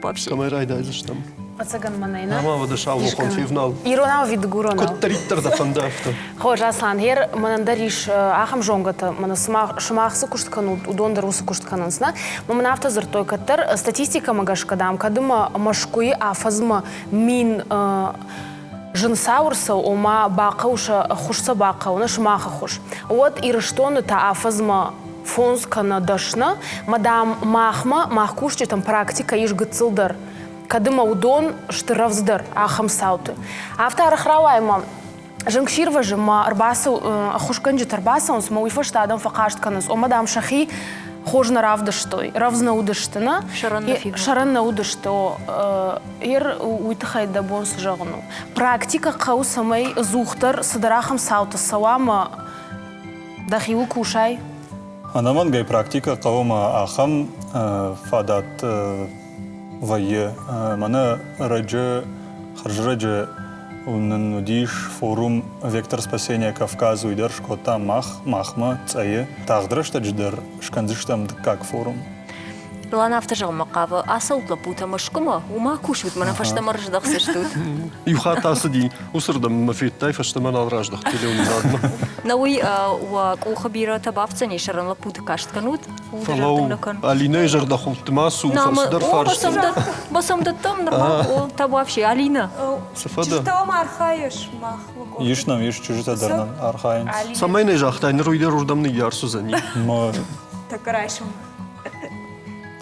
Вообще. Кӕмӕй райдайдзыстӕм? Ӕцӕгӕн мӕнӕй нӕ. Ӕмӕ уӕдӕ саулохон февнал. Иронау ӕви дыгуронау? Куыддӕриддӕр дӕ фӕнды, афтӕ. Хорз, Аслан, гъер мӕнӕн дӕр ис ахӕм зонгӕтӕ, мӕнӕ сымах цы куыст кӕнут, уыдон дӕр уыцы куыст кӕнынц, нӕ? Мӕ мын афтӕ дзырдтой, кӕддӕр статистикӕмӕ гӕсгӕ, дам, кӕд ӕмӕ Мӕскуыйы афӕдзмӕ 1000 зын цау ӕрцӕуы, ома бахъӕуы сӕ ӕххуыс сӕ бахъӕуы, нӕ сымах ӕххуыс, уӕд Ирыстоны та афӕдзмӕ фондз кӕнӕ дӕсны, мӕ, дам, махмӕ, мах кусджытӕм практикӕ ис гыццылдӕр, кӕд ӕмӕ уыдон сты рӕвдздӕр ахӕм цауты. Афтӕ арӕх рауайы ӕмӕ зынгсирвӕзы ма ӕрбацӕу, ӕххуысгӕнджытӕ ӕрбацӕуынц, ӕмӕ уый фӕстӕ адӕм фӕхъаст кӕнынц, ома, дам, сӕхи хорз нӕ равдыстой, рӕвдз нӕ уыдысты, нӕ? Сӕрӕн нӕ уыдысты, о. Ер уый тыххӕй дӕ бон цы зӕгъын у? Практикӕ хъӕуы, цӕмӕй ӕдзухдӕр цыдӕр ахӕм цаутӕ цӕуа ӕмӕ дӕхиуыл кусай? Ӕнӕмӕнгӕй практикӕ хъӕуы ӕмӕ ахӕм фадат вӕййы. Мӕнӕ ӕрӕджы, хӕрзӕрӕджы нын уыдис форум «Вектор спасения Кавказа», уый дӕр скодтам мах, махмӕ, Цъӕйы. Тагъд рӕстӕджы дӕр скӕндзыстӕм дыккаг форум. Лана афтӕ зӕгъынмӕ хъавы, ацӕут лӕппутӕ Мӕскуымӕ, уымӕ кусут, мӕнӕ фӕстӕмӕ рыздӕхдзыстут. Иу хатт ацыди, уыцырдӕм мӕ федтай, фӕстӕмӕ нал раздӕхт телеуынынадмӕ. Нӕ уый уӕ къухы бирӕтӕ бафтдзӕни, сӕрӕн лӕппуты каст кӕнут. Фӕлӕуу, Алинӕйы зӕрдӕхудты ма цу, цыдӕр фарст. Басам дӕттӕм нырма, о, табуафси, Алина. Цы фӕдӕ? Чызджытӕ архайыс мах Ис нӕм, ис чызджытӕ дӕр нӕм архайынц. Цӕмӕй нӕ загътай, ныр уый дӕр уырдӕм ныййарц уыдзӕни. Тӕккӕ райсом.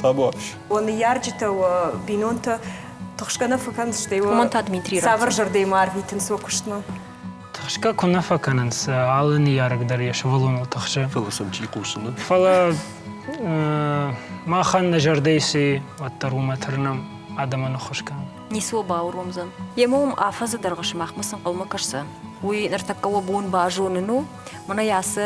Табуафси. Уӕ ныййарджытӕ, уӕ бинонтӕ тыхсгӕ нӕ фӕкӕнынц, стӕй уӕ Уымӕн та Дмитрий цавӕр зӕрдӕимӕ арвитынц уӕ куыстмӕ? Тыхсгӕ куы нӕ фӕкӕнынц, алы ныййарӕг дӕр йӕ сывӕллоныл тыхсы. Фӕлӕ сӕм чи хъусы, нӕ? Фӕлӕ махӕн нӕ зӕрдӕйы цы уӕддӕр уымӕ тырнӕм адӕмӕн ӕххуыс кӕнын. Ницы уӕ бауромдзӕн. Йемӕ уым афӕдзы дӕргъы сымахмӕ цы ӕнхъӕлмӕ кӕсдзӕн, уый ныртӕккӕ уӕ бон базонын у. Мӕнӕ ацы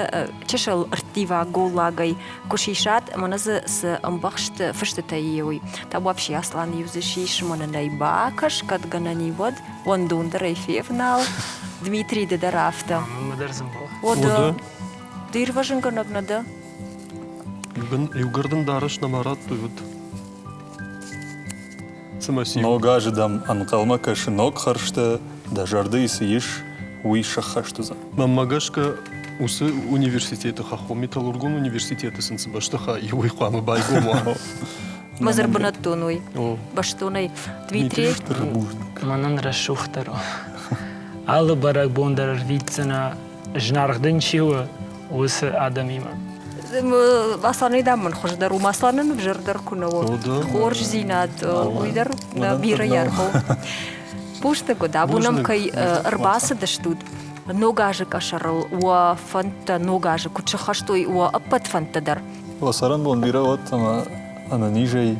чысыл ӕрттиваг голлагӕй куы сисат, мӕнӕ дзы цы ӕмбӕхст фыстытӕ и, уый. Табуафси Аслан иу дзы сис, мӕнӕ нӕй бакӕс, кӕд гӕнӕн и, уӕд уӕндондӕрӕй февнал. Дмитрий, ды дӕр афтӕ. Мӕнмӕ дӕр зымбыл. О, ды ирвӕзынгӕнӕг нӕ дӕ? Иугӕр дын дарӕс нӕма радтой, уӕд Цымӕ циу? Ног азы дӕм ӕнхъӕлмӕ кӕсы ног хӕрзтӕ, дӕ зӕрдӕйы цы ис, уый сӕххӕст уыдзӕн. Мӕнмӕ гӕсгӕ, уыцы университеты, хӕххон металлургон университеты сын цы бӕстыхай и, уый хъуамӕ байгом уа. Мӕ бынӕттон уый. Бӕстонӕй. Дмитрий. Мӕнӕн рӕсугъддӕр у. Алы бӕрӕгбон дӕр ӕрвитдзынӕ, зынаргъ дын чи у, уыцы адӕмимӕ. Асланӕй дам мын хуыздӕр у, Асланӕн ӕвзӕрдӕр куы нӕ у. Хорздзинад, уый дӕр бирӕ аргъ у. Бузныг уыд, абон ӕм кӕй ӕрбацыдыстут. Ног азы къӕсӕрыл уӕ фӕндтӕ ног азы куыд сыххӕст уой, уӕ ӕппӕт фӕндтӕ дӕр. Уӕ цӕрӕнбон бирӕ уӕд ӕмӕ ӕнӕнизӕй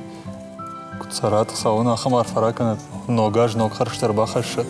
куыд цӕрат, Хуыцау ахӕм арфӕ ракӕнӕд, ног аз ног хӕрзтӕ ӕрбахӕссӕд.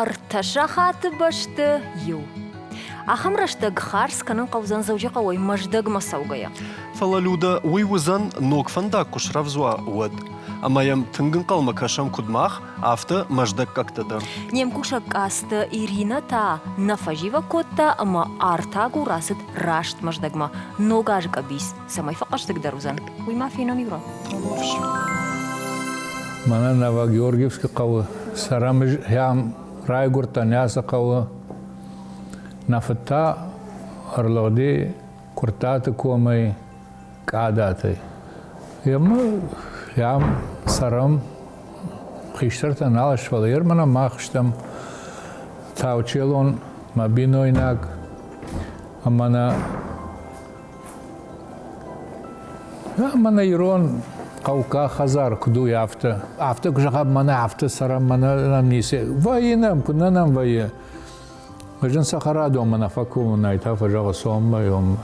Ӕртӕ сахаты бӕсты иу. Ахӕм рӕстӕг хардз кӕнын хъӕудзӕн Дзӕуджыхъӕуӕй Мӕздӕгмӕ цӕугӕйӕ. Фӕлӕ Людӕ, уый уыдзӕн, ног фӕндаг куы срӕвдз уа, уӕд. Ӕмӕ йӕм тынг ӕнхъӕлмӕ кӕсӕм куыд мах, афтӕ мӕздӕггӕгтӕ дӕр. Не мкусӕг Къацты Иринӕ та нӕ фӕзивӕг кодта ӕмӕ артагур ацыд раст Мӕздӕгмӕ. Ног азы къӕбиц цӕмӕй фӕхъӕздыгдӕр уыдзӕн, уый ма фенӕм иу ран. Мӕнӕ Новогеоргиевскы хъӕуы цӕрӕм ам райгуырдтӕн ацы хъӕуы. Нӕ фыд та ӕрлыгъди Куырттаты комӕй Къадатӕй. Ӕмӕ ам цӕрӕм, хистӕртӕ нал сты, фӕлӕ ермӕнӕ мах стӕм Таучелон, мӕ бинойнаг ӕмӕ нӕ Мӕнӕ ирон хъӕуккаг хӕдзар куыд у, афтӕ. Афтӕ куы зӕгъӕм, мӕнӕ афтӕ цӕрӕм, мӕнӕ нӕм ницы. Вӕййы нӕм, куы нӕ нӕм вӕййы. Ӕз ын цӕхӕрадонмӕ нӕ фӕкомын, та фӕзӕгъы цоммӕ,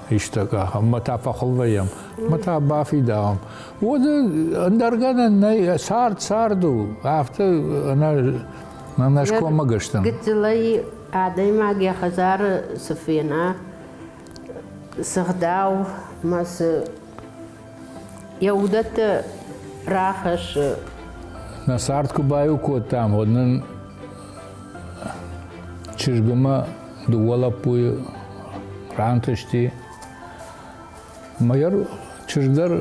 исты ахӕм, мӕ та фӕхыл вӕййӕм, мӕ та бафидауӕм. Уӕд ӕндӕр гӕнӕн нӕй, цард цард у, афтӕ ӕнӕ ӕнӕ скоммӕгӕстӕн. Гыццылӕй адӕймаг йӕ хӕдзары цы фена, цы гъдау ма цы йӕ уыдӕттӕ рахӕссы. Нӕ цард куы баиу кодтам, уӕд нын чызгмӕ дыууӕ лӕппуйы рантысти. Мӕ чызг дӕр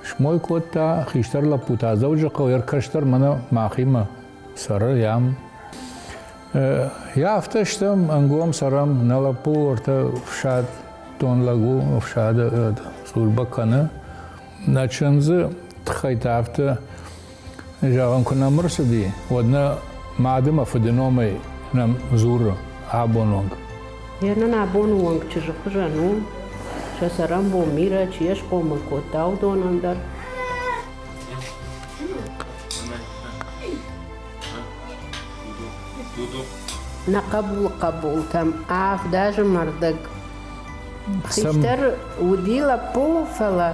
смой кодта, хистӕр лӕппу та Дзӕуджыхъӕуы, йӕ кӕстӕр мӕнӕ махимӕ цӕры ам. Йа афтӕ стӕм, ӕнгом цӕрӕм, нӕ лӕппу ӕртӕ фсӕддон лӕг у, ӕфсады службӕ кӕны. Нӕ чындзы тыххӕй та афтӕ зӕгъын куы нӕм ӕрцыди, уӕд нӕ мады мӕ фыды номӕй нӕм дзуры абон онг. Йе нын абоны онг чызджы хуызӕн у, сӕ цӕрӕнбон бирӕ чи схъомыл кодта, уыдонӕн дӕр. Нӕ хъӕбулы хъӕбултӕм авд азы мӕрдӕг хистӕр уыди лӕппу, фӕлӕ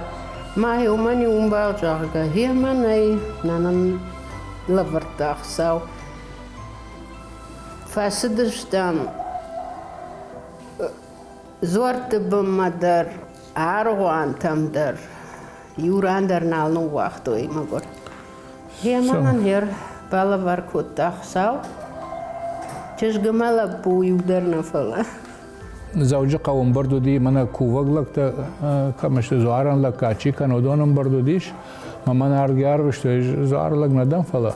ма уымӕн уым зӕгъгӕ, гъемӕ нӕй, нӕ нын лӕвӕрдта Хуыцау. Фӕцыдыстӕм дзуӕртты бынмӕ дӕр, аргъуантӕм дӕр. Иу ран дӕр нал ныууагътой, мӕгуыр. Гъемӕ мын гъер балӕвар кодта Хуыцау. Чызг ӕмӕ лӕппу иу дӕр нӕ фӕлӕ. Дзӕуджыхъӕуы ӕмбырд уыди, мӕнӕ кувӕг лӕгтӕ кӕм сты, дзуарӕн лӕггад чи кӕны, уыдон ӕмбырд уыдис. Мӕ мӕн ардгӕ арвыстой, дзуары лӕг нӕ дӕн, фӕлӕ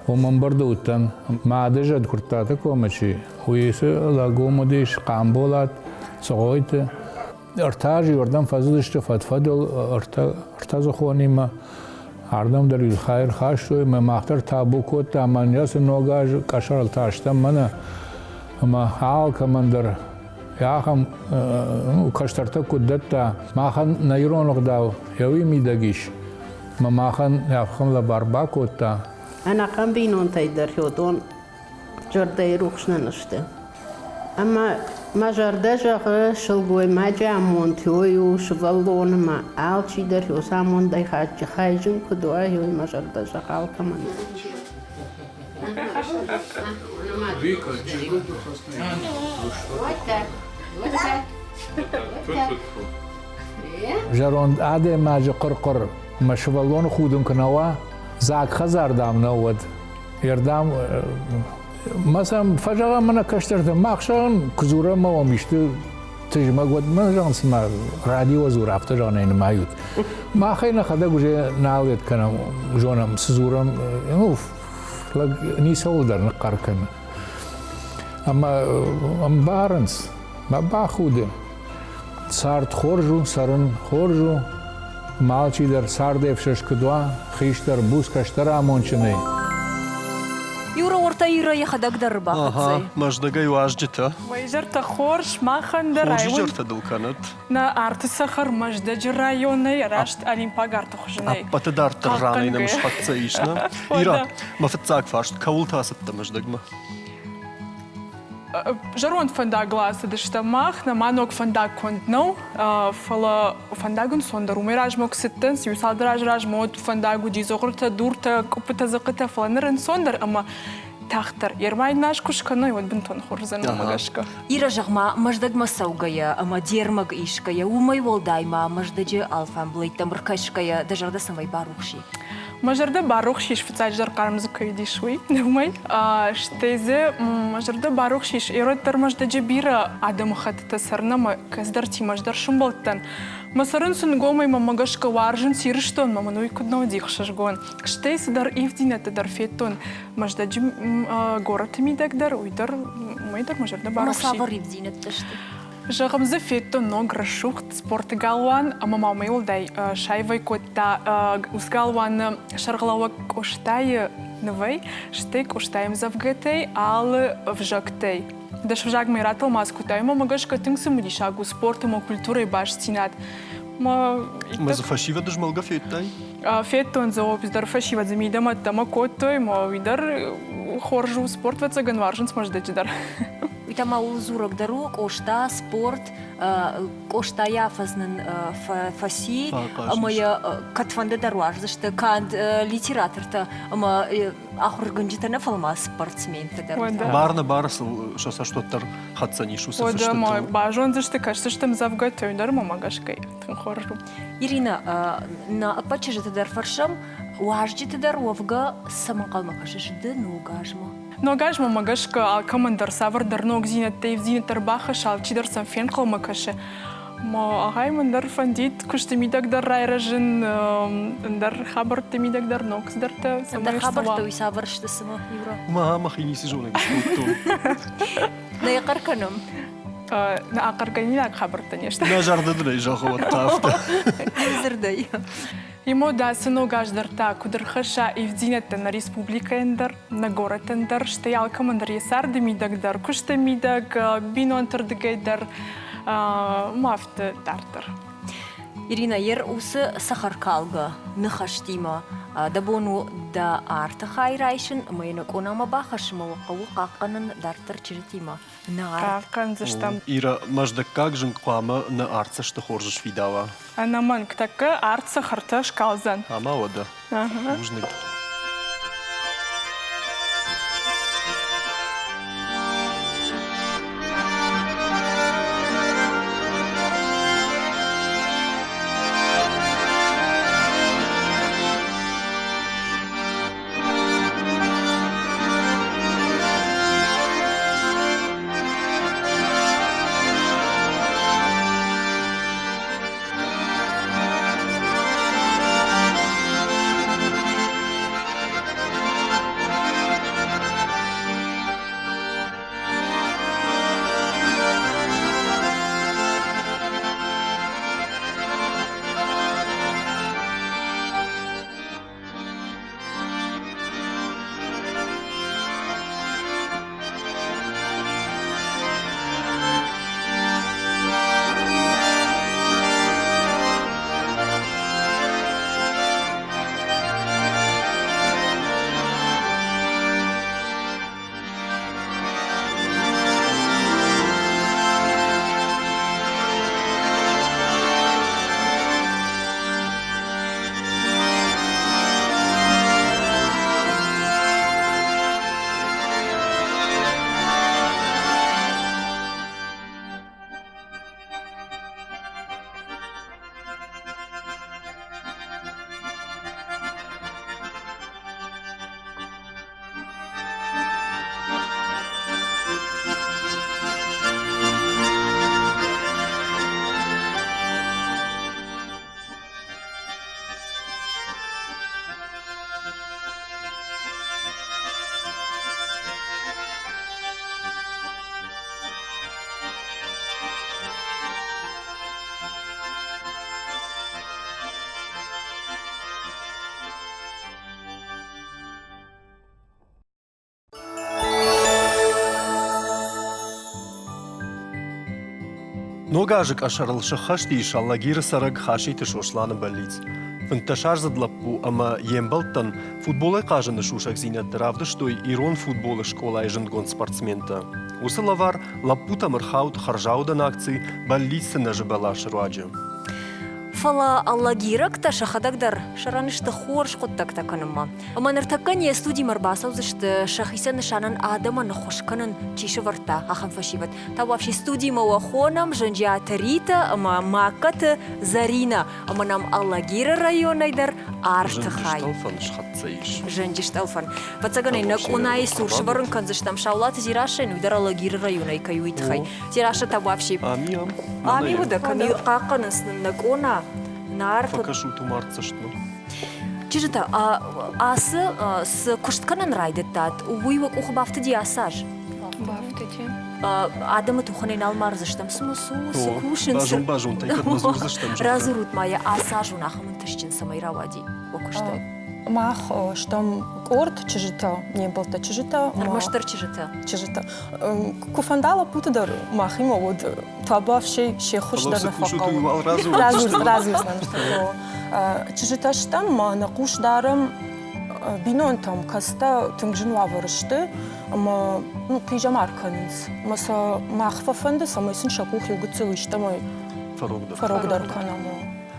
уым ӕмбырды уыдтӕн. Мады зӕд Куырттаты комы чи, уый цы лӕг уым уыдис, Хъамболат, Цгъойты. Ӕртӕ азы иуӕрдӕм фӕзылдысты фӕд-фӕдыл ӕртӕдзыхонимӕ. Ардӕм дӕр иу хай ӕрхастой, ӕмӕ мах дӕр табу кодтам, ӕмӕ цы ног аз къӕсӕрыл тастӕм мӕнӕ. Ӕмӕ алкӕмӕн дӕр ахӕм кӕстӕртӕ куыд дӕтта, махӕн нӕ ирон ӕгъдау еуи мидӕг ис, ӕмӕ махӕн ахӕм лӕвар бакодта. Ӕнӕхъӕн бинонтӕй дӕр уыдон зӕрдӕйы рухс нӕ сты. Ӕмӕ мӕ зӕрдӕ зӕгъы, сылгоймаджы амонд ой у, сывӕллоны ма алчидӕр уыцы амондӕй хайджын куыд уа, уый мӕ зӕрдӕ зӕгъы алкӕмӕн. Зӕронд адӕймаджы хъуыр-хъуыр ӕмӕ сывӕллоны худын куы нӕ уа, дзаг хӕдзар дам нӕ уӕд. Ердам ма сӕм фӕзӕгъӕм мӕнӕ кӕстӕртӕ, мах зӕгъын, куы дзурӕм ӕмӕ уӕм исты тызмӕг, уӕд мӕ зӕгъын, цыма радио дзур, афтӕ зӕгъын ӕй нымайут. Махӕй нӕхӕдӕг уже нал ед кӕнӕм, зонӕм, цы дзурӕм, ну, лӕг ницӕуыл дӕр ныхъхъӕр кӕны. Ӕмӕ ӕмбарынц, мӕ бахуды. Цард хорз у, цӕрын хорз у, ӕмӕ алчидӕр цардӕфсӕст куыд уа, хистӕр буц кӕстӕр амондджынӕй. Юра уӕртӕ Ира йӕхӕдӕг дӕр ӕрбахӕццӕ. Ага, Мӕздӕгӕй уазджытӕ. Уӕ изӕртӕ хорз, махӕн дӕр Хорз изӕртӕ дыл кӕнӕд. Нӕ арты цӕхӕр Мӕздӕджы районӕй раст Олимпаг арты хуызӕнӕй. Ӕппӕты дарддӕр ранӕй нӕм схӕццӕ ис, нӕ? Ира, мӕ фыццаг фарст, кӕуылты ацыдтӕ Мӕздӕгмӕ? Зӕронд фӕндагыл ацыдыстӕм мах, нӕма ног фӕндаг конд нӕу, фӕлӕ фӕндаг ӕнцондӕр. Уымӕй размӕ куы цыдтӕн, иу цалдӕр азы размӕ уӕд фӕндаг уыди дзыгъуыртӕ, дуртӕ, къуыппытӕ, дзыхъхъытӕ, фӕлӕ ныр ӕнцондӕр ӕмӕ тагъддӕр. Ермай нас куы скӕной, уӕд бынтон хорз уыдзӕн уымӕ гӕсгӕ. Ира, зӕгъ-ма, Мӕздӕгмӕ цӕугӕйӕ ӕмӕ де рмӕг исгӕйӕ, уымӕй уӕлдай ма Мӕздӕджы алфамблӕйттӕм ӕркӕсгӕйӕ, дӕ зӕрдӕ цӕмӕй барухс и? Мӕ зӕрдӕ барухс ис, фыццаджыдӕр хъарм дзы кӕй уыдис, уый, уымӕй. Стӕй дзы мӕ зӕрдӕ барухс ис, Ирод дӕр Мӕздӕджы бирӕ адӕмыхӕттытӕ цӕрын ӕмӕ кӕцыдӕртимӕ ӕз дӕр сымбӕлдтӕн. Мӕ цӕрын сын гомӕй мӕмӕ гӕсгӕ уарзынц Ирыстонмӕ, мӕн уый куыд нӕ уыди ӕхсызгон. Стӕй цыдӕр ивддзинӕдтӕ дӕр федтон Мӕздӕджы горӕты мидӕг дӕр, уый дӕр, уымӕй дӕр мӕ зӕрдӕ барухс Ӕмӕ цавӕр ивддзинӕдтӕ сты? Зӕгъӕм дзы федтон ног рӕсугъд спорты галуан ӕмӕ ма уымӕй уӕлдай саивӕй кодта уыцы галуаны сӕргълӕууӕг Къостайы нывӕй, стӕй Къостайы ӕмдзӕвгӕтӕй алы ӕвзӕгтӕй. Дӕс ӕвзагмӕ ратӕлмац кодта, ӕмӕ мӕ гӕсгӕ тынг цымыдисаг у спорт ӕмӕ культурӕйы бастдзинад. Мӕ дзы фӕсивӕды змӕлгӕ федтай? Федтон дзы, дӕр фӕсивӕд дзы мидӕмӕ ӕддӕмӕ кодтой, ӕмӕ уый дӕр хорз у, спорт ӕвӕццӕгӕн уарзынц Мӕздӕджы дӕр. Уый та ма ууыл дзурӕг дӕр у, Къоста спорт, Къостайы афӕдз нын фӕци, ӕмӕ йӕ кӕдфӕнды дӕр уарздзысты канд литератортӕ ӕмӕ ахуыргӕнджытӕ нӕ, фӕлӕ ма спортсментӕ дӕр. Бар нӕ бар сыл сӕ цӕст уӕддӕр хӕцдзӕнис уыцы фыстытыл. Уӕдӕ базондзысты, кӕсдзысты ӕмдзӕвгӕтӕ, дӕр мӕ гӕсгӕ тынг хорз у. Ирина, нӕ ӕппӕт чызджыты дӕр фӕрсӕм, уазджыты дӕр уӕвгӕ цӕмӕн хъӕлмӕ кӕсыс ды ног азмӕ? Ног азмӕ мӕ гӕсгӕ алкӕмӕн дӕр цавӕрдӕр ногдзинӕдтӕ, ивддзинӕдтӕ ӕрбахӕссы, алчидӕр сӕм фенхъӕлмӕ кӕсы. Ма ахӕм ӕндӕр фӕндид куысты мидӕг дӕр райрӕзын, ӕндӕр хабӕртты мидӕг дӕр ног цыдӕртӕ. Ӕндӕр хабӕрттӕ уый цавӕр сты цымӕ, Юра? Ма мӕхи ницы зонӕг скодтон. Нӕ хъӕр кӕнӕм. Нӕ ахъӕргӕнинаг хабӕрттӕ не сты. Нӕ зӕрдӕ дын ӕй зӕгъы уӕд та афтӕ. Иу дзырдӕй. Имо дӕ цы ног аз дӕр та куыд ӕрхӕсса ивддзинӕдтӕ нӕ республикӕйӕн дӕр, нӕ горӕтӕн дӕр, стӕй алкӕмӕн дӕр йӕ царды мидӕг дӕр, куысты мидӕг, бинонты рдыгӕй дӕр, ма афтӕ дарддӕр. Ирина, ер уыцы цӕхӕркалгӕ ныхӕстимӕ дӕ бон у дӕ арты хай райсын ӕмӕ йын къонамӕ бахӕссын ӕмӕ хъӕуы хъахъхъӕнын дарддӕр чызджытимӕ. Нӕ арт. Хъахъхъӕндзыстӕм. Ира, мӕздӕггаг зынг хъуамӕ нӕ артдзӕсты хорз сфидауа. Ӕнӕмӕнг, тӕккӕ арт цӕхӕртӕ скалдзӕн. Ӕмӕ уӕдӕ. Бузныг. Ног азы къӕсӕрыл сыххӕст ис Алагиры цӕрӕг Хаситы Сосланы бӕллиц. Фынддӕсаздзыд лӕппу ӕмӕ йе мбӕлттӕн футболӕй хъазыны сусӕгдзинӕдтӕ равдыстой ирон футболы скъолайы зындгонд спортсментӕ. Уыцы лӕвар лӕппутӕм ӕрхауд хӕрзаудӕн акци «Бӕллицты нӕзы бӕласы» руаджы. Фӕлӕ алагирӕгтӕ сӕхӕдӕг дӕр сӕрӕн сты хорз хъуыддӕгтӕ кӕнынмӕ. Ӕмӕ ныртӕккӕ не студимӕ ӕрбацӕудзысты сӕхицӕн нысанӕн адӕмӕн ӕххуыс кӕнын чи сӕвӕрдта, ахӕм фӕсивӕд. Табуафси студимӕ уӕ хонӕм Зӕнджиаты Ритӕ ӕмӕ Магкаты Зӕринӕ ӕмӕ нӕм Алагиры районӕй дӕр арты хай. Зӕнджы схӕццӕ ис. Зӕнджы стъӕлфӕн. Ӕвӕццӕгӕн ӕй нӕ къонайы цур сӕвӕрын кӕндзыстӕм Саулаты Дзерассӕйӕн, уый дӕр Алагиры районӕй кӕй уый тыххӕй. Дзерассӕ табуафси. Ами ам. Ами уыдӕ, кӕм хъахъхъӕнынц нын нӕ къона, Нарты. Фӕкӕсут уым артдзӕстмӕ. Чызджытӕ, ацы цы куыст кӕнын райдыдтат, уый уӕ къухы бафтыди ацы аз? Бафтыди. Адӕмы тухӕнӕй нал мардзыстӕм. Цымӕ цы у, цы кусынц? Базон-базонтӕй кӕдмӕ дзурдзыстӕм. Радзурут ма йӕ, ацы аз уын ахӕм ӕнтыстджын цӕмӕй рауади уӕ куыстӕй? Мах стӕм къорд чызджытӕ, не мбӕлттӕ чызджытӕ. Ӕрмӕстдӕр чызджытӕ? Чызджытӕ. Куы фӕнда лӕппуты дӕр махимӕ уыд табуафсӕй се ххуыс дӕр нӕ фӕхъӕуы. Радзурдзынӕн. Чызджытӕ стӕм ӕмӕ нӕ хъус дарӕм бинонтӕм, кӕцытӕ тынг зын уавӕры сты ӕмӕ ну, хъизӕмар кӕнынц. Ӕмӕ сӕ мах фӕфӕнды, цӕмӕй сын сӕ къух иу гыццыл истӕмӕй фӕрогдӕр кӕнӕм.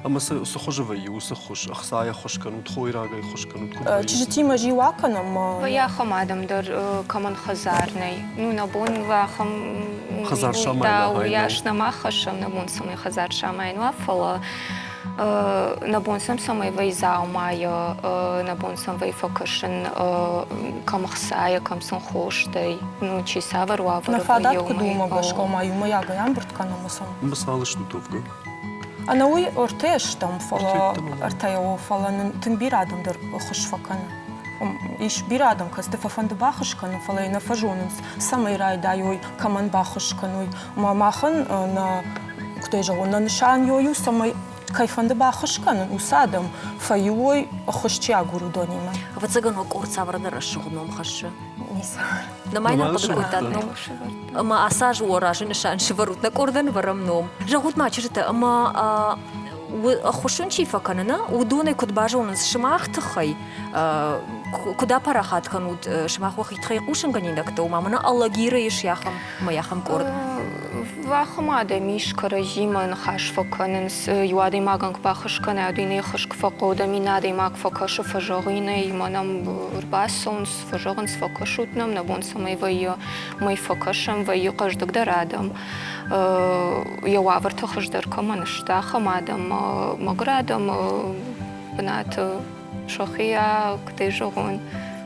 Ӕмӕ цы хуызы вӕййы уыцы ххуыс? Ӕхцайӕ ххуыс кӕнут, хойрагӕй ххуыс кӕнут? Куыд вӕййы? Чызджытимӕ зиу акӕнӕм. Вӕййы ахӕм адӕм дӕр, кӕмӕн хӕдзар нӕй. Ну, нӕ бон ахӕм хӕдзар самайын уыйас нӕма хӕссӕм, нӕ бон цӕмӕй хӕдзар самайын уа, фӕлӕ Нӕ бон сӕм цӕмӕй вӕййы дзаумайӕ, нӕ бон сӕм вӕййы фӕкӕсын кӕм ӕхцайӕ, кӕм сын хостӕй, ну, чи цавӕр уавӕры Нӕ фадат куыд у, уымӕ гӕсгӕ ма иумӕйагӕй ӕмбырд кӕнӕм сӕм. Мысал стут уӕвгӕ? Ӕнӕуый ӕртӕ стӕм, фӕлӕ ӕртӕйӕ о, фӕлӕ нын тынг бирӕ адӕм дӕр ӕххуыс фӕкӕны. Ис бирӕ адӕм, кӕцыты фӕфӕнды баххуыс кӕнын, фӕлӕ йӕ нӕ фӕзонынц, цӕмӕй райдайой, кӕмӕн баххуыс кӕной. Ӕмӕ махӕн нӕ, куыдӕй зӕгъон, нӕ нысан у, цӕмӕй кӕй фӕнды баххуыс кӕнын, уыцы адӕм фӕиуой, ӕххуыс чи агуры, уыдонимӕ. Ӕвӕццӕгӕн, уӕ къорд цавӕрдӕр рӕсугъд ном хӕссы. Ницы. Нымайын хъуыды кодтат ном? Ӕмӕ ацы аз уӕ разы нысан сӕвӕрут, нӕ къордӕн вӕрӕм ном. Зӕгъут ма, чызджытӕ, ӕмӕ ӕххуыс уын чи фӕкӕны, нӕ, уыдонӕй куыд базонынц сымах тыххӕй, куыд апарахат кӕнут сымах уӕхи тыххӕй хъусынгӕнинӕгтӕ, ома мӕнӕ Алагиры ис ахӕм ӕмӕ ахӕм къорд? Ахӕм адӕм ис, кӕрӕдзимӕ ныхас фӕкӕнынц, иу адӕймагӕн куы баххуыс кӕнай, уӕд иннӕ ххуыс куы фӕхъӕуы, дӕм иннӕ адӕймаг фӕкӕсы, фӕзӕгъы иннӕ, мӕ нӕм ӕрбацӕуынц, фӕзӕгъынц, фӕкӕсут нӕм, нӕ бон цӕмӕй вӕййы, уымӕй фӕкӕсӕм, вӕййы хъӕздыгдӕр адӕм, йӕ уавӕртӕ хуыздӕр кӕмӕн сты, ахӕм адӕм, мӕгуыр адӕм бынаты сӕхи, куыдӕй зӕгъон,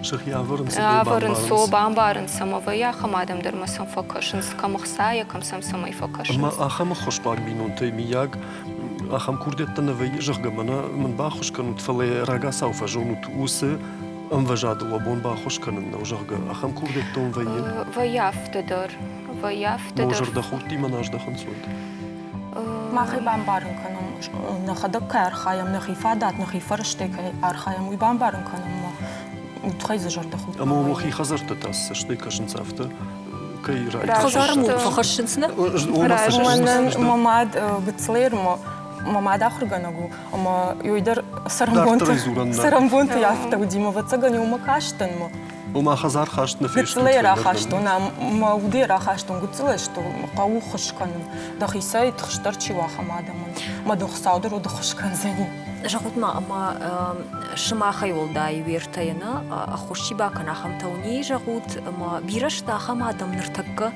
Сӕхи ӕвӕрынц, ӕвӕрынц, о, бамбарынц ӕмӕ вӕййы ахӕм адӕм дӕр ӕмӕ сӕм фӕкӕсынц, кӕм ӕхцайӕ, кӕм сӕм цӕмӕй фӕкӕсынц. Ӕмӕ ахӕм ӕххуысхъуаг бинонтӕй, миййаг, ахӕм курдиӕттӕ нӕ вӕййы, зӕгъгӕ, мӕнӕ мын баххуыс кӕнут, фӕлӕ рагацау фӕзонут, уыцы ӕмвӕзадыл уӕ бон баххуыс кӕнын нӕу, зӕгъгӕ, ахӕм курдиӕттӕ уым вӕййы? Вӕййы афтӕ дӕр. Вӕййы афтӕ дӕр. Зӕрдӕхудтимӕ нӕ аздӕхынц уӕд? Мах ӕй бамбарын кӕнӕм, нӕхӕдӕг кӕй архайӕм, нӕхи фадат, нӕхи фӕрӕзтӕй кӕй архайӕм, уый бамбарын кӕнӕм ӕмӕ уый тыххӕй дзы зӕрдӕхудт. Ӕмӕ уӕхи хӕдзӕртты та цӕстӕй кӕсынц афтӕ, кӕй райдыдта? Хӕдзары мулк фӕхӕссынц, нӕ? Мӕнӕн мӕ мад гыццылӕй мӕ мад ахуыргӕнӕг у, ӕмӕ ёй дӕр цӕрӕнбонты афтӕ уыди, мӕ ӕвӕццӕгӕн иумӕ кастӕн мӕ. Ома хӕдзар хаст нӕ фестут? Гыццылӕй рахастон, мӕ удӕй рахастон, гыццылӕй сты, хъӕуы ххуыс кӕнын. Дӕхицӕй тыхстдӕр чи у, ахӕм адӕмӕн. Мӕ дын Хуыцау дӕр уды ххуыс кӕндзӕни. Зӕгъут-ма, ӕмӕ сымахӕй уӕлдай уе ртӕйӕ нӕ ӕххуыс чи бакӕна, ахӕмтӕ уын и, зӕгъут, ӕмӕ бирӕ сты ахӕм адӕм ныртӕккӕ,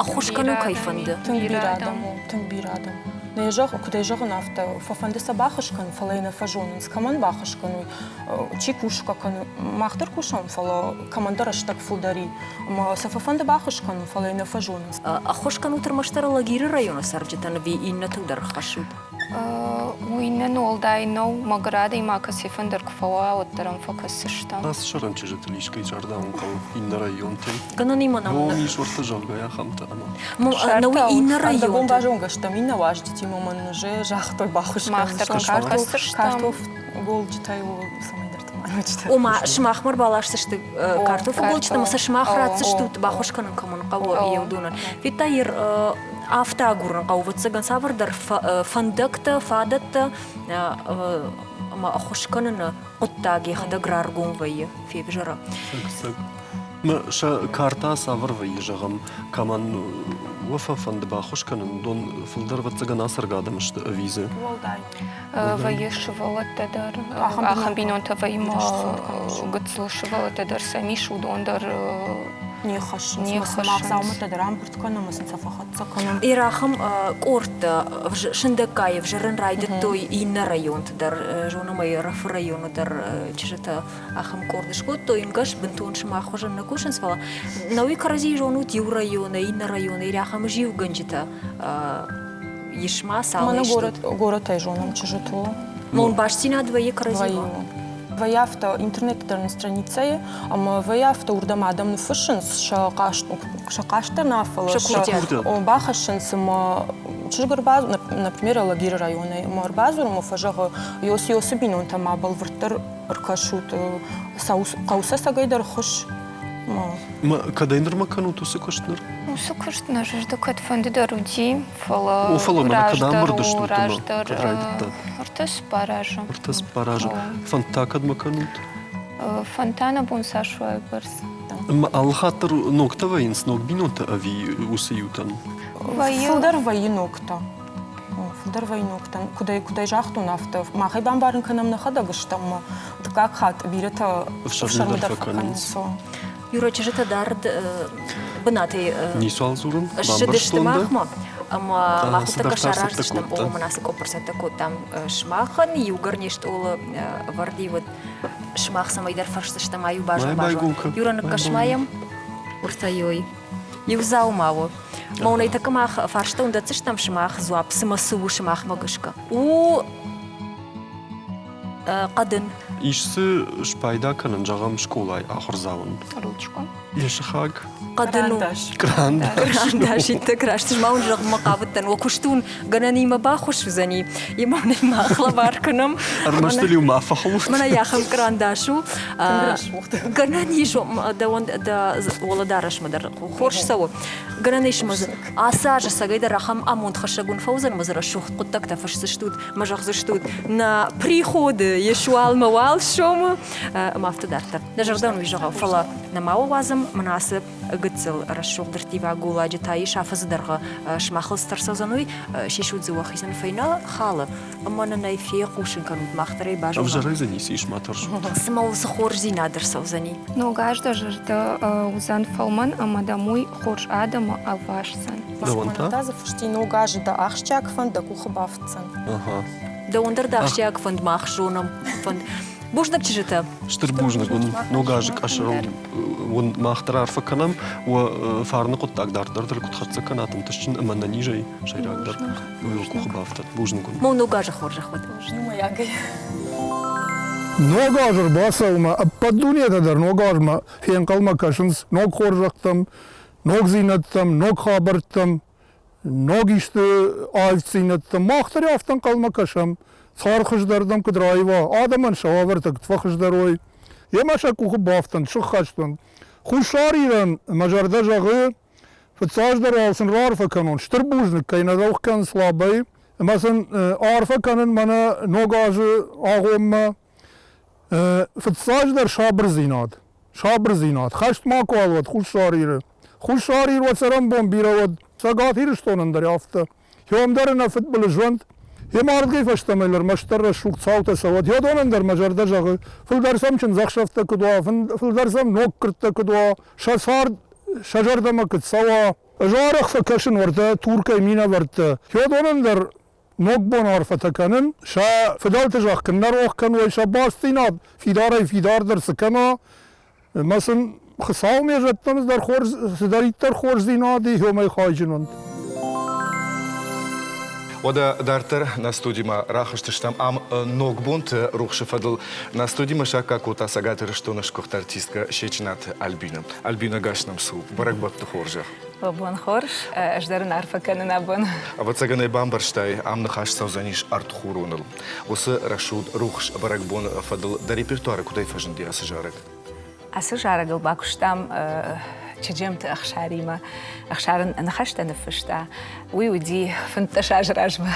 ӕххуыс кӕнын кӕй фӕнды? Тынг бирӕ адӕм у, тынг бирӕ адӕм. Нӕ зӕгъ, куыдӕй зӕгъын, афтӕ фӕфӕнды сӕ баххуыс кӕнын, фӕлӕ йӕ нӕ фӕзонынц, кӕмӕн баххуыс кӕной, чи кусгӕ кӕны. Мах дӕр кусӕм, фӕлӕ кӕмӕндӕр рӕстӕг фылдӕр и. Ӕмӕ сӕ фӕфӕнды баххуыс кӕнын, фӕлӕ йӕ нӕ фӕзонынц. Ӕххуыс кӕнут ӕрмӕстдӕр Алагиры районы цӕрджытӕн ӕви иннӕтыл дӕр хӕссут? Уый нын уӕлдай нӕу, мӕгуыр адӕймаг кӕцыфӕндӕр куы фӕуа, уӕддӕр ӕм фӕкӕсдзыстӕм. Ацы сӕрӕн чызджытыл искӕй зӕрдӕ уын хъӕуы иннӕ районтӕй? Гӕнӕн нӕм Ном ис уӕртӕ, зӕгъгӕ, ахӕмтӕ ӕмӕ. Науи иннӕ районты. Ӕрдӕбон базонгӕ стӕм иннӕ уазджытимӕ, мӕн уже загътой баххуыс Мах дӕр кӕсдзыстӕм. Картоф голджытӕй у цӕмӕйдӕрты ма Ома, сымахмӕ ӕрбаласдзысты картофы голджытӕ ӕмӕ сӕ сымах ратдзыстут, баххуыс кӕнын кӕмӕн хъӕуы, еудонӕн. Федтай, афтӕ агурын хъӕуы, ӕвӕццӕгӕн, цавӕрдӕр фӕндӕгтӕ, фадӕттӕ ӕмӕ ӕххуыс кӕныны хъуыддаг йӕхӕдӕг раргом вӕййы, февзӕры. Цӕг, Сӕ карта цавӕр вӕййы, зӕгъӕм, кӕмӕн уӕ фӕфӕнды баххуыс кӕнын, уыдон фылдӕр, ӕвӕццӕгӕн, ацӕргӕ адӕм сты ӕви дзы? Уӕлдай. Вӕййы сывӕллӕттӕ дӕр, ахӕм бинонтӕ вӕййы ма гыццыл сывӕллӕттӕ дӕр сӕм ис, уыдон дӕр не хӕссынц. Мах дзаумӕттӕ дӕр ӕмбырд кӕнӕм ӕмӕ сын сӕ фӕхӕццӕ кӕнӕм. Ирахӕм къордтӕ сындӕггай ӕвзӕрын райдыдтой иннӕ районты дӕр. Зонӕм ӕй, Ӕрӕфы районы дӕр чызджытӕ ахӕм къорд скодтой. Ӕнгӕс бынтон сымах хуызӕн нӕ кусынц, фӕлӕ науи кӕрӕдзийы зонут иу районы, иннӕ районы ахӕм зиугӕнджытӕ ис ма цал Мӕнӕ горӕт, горӕтӕй зонӕм чызджыты. Мон бастдзинад вӕййы кӕрӕдзимӕ? Вӕййы афтӕ интернеты дӕр страницӕйы ӕмӕ вӕййы афтӕ уырдӕм адӕм ныффыссынц сӕ хъаст, сӕ хъаст дӕр нӕ, фӕлӕ сӕ бахӕссынц ӕмӕ чызг ӕрбадзуры, например, Алагиры районӕй ӕмӕ ӕрбадзуры ӕмӕ фӕзӕгъы, Йоси Йосы бинонтӕ ма бӕлвырддӕр ӕркӕсут, хъӕу сӕ цӕгӕйдӕр ххуыс. Кӕдӕй нырмӕ кӕнут уыцы куыст ныр? Уыцы куыст нӕ зӕрды кӕдфӕнды дӕр уыди, фӕлӕ О, фӕлӕ мӕнӕ кӕд ӕмбырд стут ӕмӕ раздӕр кӕд райдыдтат? 34 азы. 34 азы. Фӕнд та кӕдмӕ кӕнут? Фӕнд та нӕ бон цас уа бӕрц. Ӕмӕ алы хатт дӕр ногтӕ вӕййынц, ног бинонтӕ ӕви уыцы иутӕн? Фылдӕр вӕййы ногтӕ. Фылдӕр вӕййы ногтӕн. Куыдӕй, куыдӕй загътон, афтӕ махӕй бамбарын кӕнӕм нӕхӕдӕг стӕм ӕмӕ дыккаг хатт бирӕтӕ ӕфсӕрмы дӕр фӕкӕнынц. Юра, чызджытӕ дард бынатӕй Ницуал дзурын? ссыдысты махмӕ. Ӕмӕ мах тӕккӕ сараздзыстӕм, о, мӕн ацы къопп ӕрцӕттӕ кодтам сымахӕн, иугӕр не стъолы ӕвӕрд уыд, сымах цӕмӕйдӕр фӕрсдзыстӕм, ай у базон-базон. Юра, ныккӕс ма йӕм. Уртайой. Иу дзаума у. Мӕнӕй тӕккӕ мах фарстон дӕтдзыстӕм сымах дзуапп, цымӕ цы у сымахмӕ гӕсгӕ? У хъӕдын. Ис дзы спайда кӕнын, зӕгъӕм, скъолайы ахуырдзауӕн. Ручка. Йӕ сыхаг. Хъӕдын у. Кърандас. Кърандас иттӕг раст. Ма уын зӕгъынмӕ хъавыдтӕн, уӕ куысты уын гӕнӕнимӕ баххуыс уыдзӕни. Имӕ мах лӕвар кӕнӕм. Ӕрмӕст ыл-иу ма фӕхуд. Мӕнӕ ахӕм кърандас у. Гӕнӕн ис, дӕуӕн дӕ уӕлӕдарӕсмӕ дӕр хорз цӕуы. Гӕнӕн ис ӕмӕ дзы ацы азы цӕгӕйдӕр ахӕм амондхӕссӕг уын фӕуыдзӕн ӕмӕ дзы рӕсугъд хъуыддӕгтӕ фысдзыстут мӕ зӕгъдзыстут, нӕ приходы ес уал мӕ уал сомы ӕмӕ афтӕ дарддӕр. Нӕ зӕрдӕ уын уый зӕгъы, фӕлӕ нӕ ма уадзӕм мӕнӕ ацы гыццыл рӕсугъд ӕрттиваг голладжы та ис афӕдзы дӕргъы сымахыл цы ӕрцӕудзӕн, уый сисут дзы уӕхицӕн фӕйнӕ халы ӕмӕ нын ӕй фехъусын кӕнут, мах дӕр ӕй базонӕм. Ӕвзӕрӕй дзы ницы ис, ма тӕрсут. Цымӕ уыл цы хорздзинад ӕрцӕудзӕни? Ног аз дӕ зӕрдӕ уыдзӕн фӕлмӕн ӕмӕ дӕм уый хорз адӕмы ӕлвасдзӕн. Дӕуӕн та? Та дзы фысти ног азы дӕ ахсджиаг фӕнд дӕ къухы бафтдзӕн. Ага. Дӕуӕн дӕр дӕ ахсджиаг фӕнд мах зонӕм фӕнд. Бузныг чызджытӕ. Стыр бузныг уын ног азы къӕсӕрыл уын мах дӕр арфӕ кӕнӕм. Уӕ фарны хъуыддаг дарддӕр дӕр куыд хӕццӕ кӕнат ӕнтыстджын ӕмӕ нӕнизӕй сӕйрагдӕр уый уӕ къухы бафтӕд. Бузныг уын. Мӕ ног азы хорзӕх уӕд. Иумӕйагӕй. Ног аз ӕрбацӕуы ӕппӕт дунетӕ дӕр ног азмӕ фенхъӕлмӕ кӕсынц ног хорзӕхтӕм, ногдзинӕдтӕм, ног хабӕрттӕм, ног исты аивдзинӕдтӕм. Мах дӕр афтӕ ӕнхъӕлмӕ кӕсӕм, цар хуыздӕрдӕм куыд раива, адӕмӕн сӕ уавӕртӕ куыд фӕхуыздӕр уой. Йемӕ сӕ къухы бафтӕнт, сыххӕст уӕнт. Хуссар Ирӕн мӕ зӕрдӕ зӕгъы, фыццаджыдӕр уал сын раарфӕ кӕнон, стыр бузныг кӕй нӕ рох кӕнынц Лабӕйы, ӕмӕ сын арфӕ кӕнын мӕнӕ ног азы агъоммӕ. Фыццаджыдӕр сабырдзинад. Сабырдзинад. Хӕст макуал уӕд Хуссар Иры. Хуссар Ир уӕ цӕрӕнбон бирӕ уӕд, Цӕгат Ирыстонӕн дӕр афтӕ. Хём дӕр ӕнӕ фыдбылыз уӕнт. Йе мардгӕй фӕстӕмӕ йыл ӕрмӕстдӕр рӕсугъд цаутӕ цӕуӕд. Йодонӕн дӕр мӕ зӕрдӕ зӕгъы, фылдӕр сӕм чындзӕхсӕвтӕ куыд уа, фылдӕр сӕм ноггуырдтӕ куыд уа, сӕ цард сӕ зӕрдӕмӕ куыд цӕуа. Ӕз арӕх фӕкӕсын уӕртӕ Туркӕй минӕвӕрттӕ. Хёдонӕн дӕр ногбон арфӕтӕ кӕнын, сӕ фыдӕлты зӕхх куы нӕ рох кӕной, сӕ бастдзинад фидарӕй-фидардӕр цы кӕна, ӕмӕ сын Хуыцау ме зӕдтӕн дӕр хорз, цыдӕриддӕр хорздзинад и, уымӕй хайджын уӕнт. Уӕдӕ дарддӕр нӕ студимӕ рахызтыстӕм ам ногбонты рухсы фӕдыл. Нӕ студимӕ саккаг кодта Цӕгат Ирыстоны сгуыхт артисткӕ Сечъынаты Альбинӕ. Альбинӕ, гас нӕм цу, бӕрӕгбӕтты хорзӕх. Бон хорз, ӕз дӕр ын арфӕ кӕнын абон. Ӕвӕццӕгӕн ӕй бамбӕрстай, ам ныхас цӕудзӕнис ӕртхуроныл. Уыцы рӕсугъд рухс бӕрӕгбоны фӕдыл дӕ репертуары куыдӕй фӕзынди ацы зарӕг? Ацы зарӕгыл бакуыстам Чеджемты Ӕхсаримӕ. Ӕхсар ын ныхӕстӕ ныффыста. Уый уыди 15 азы размӕ.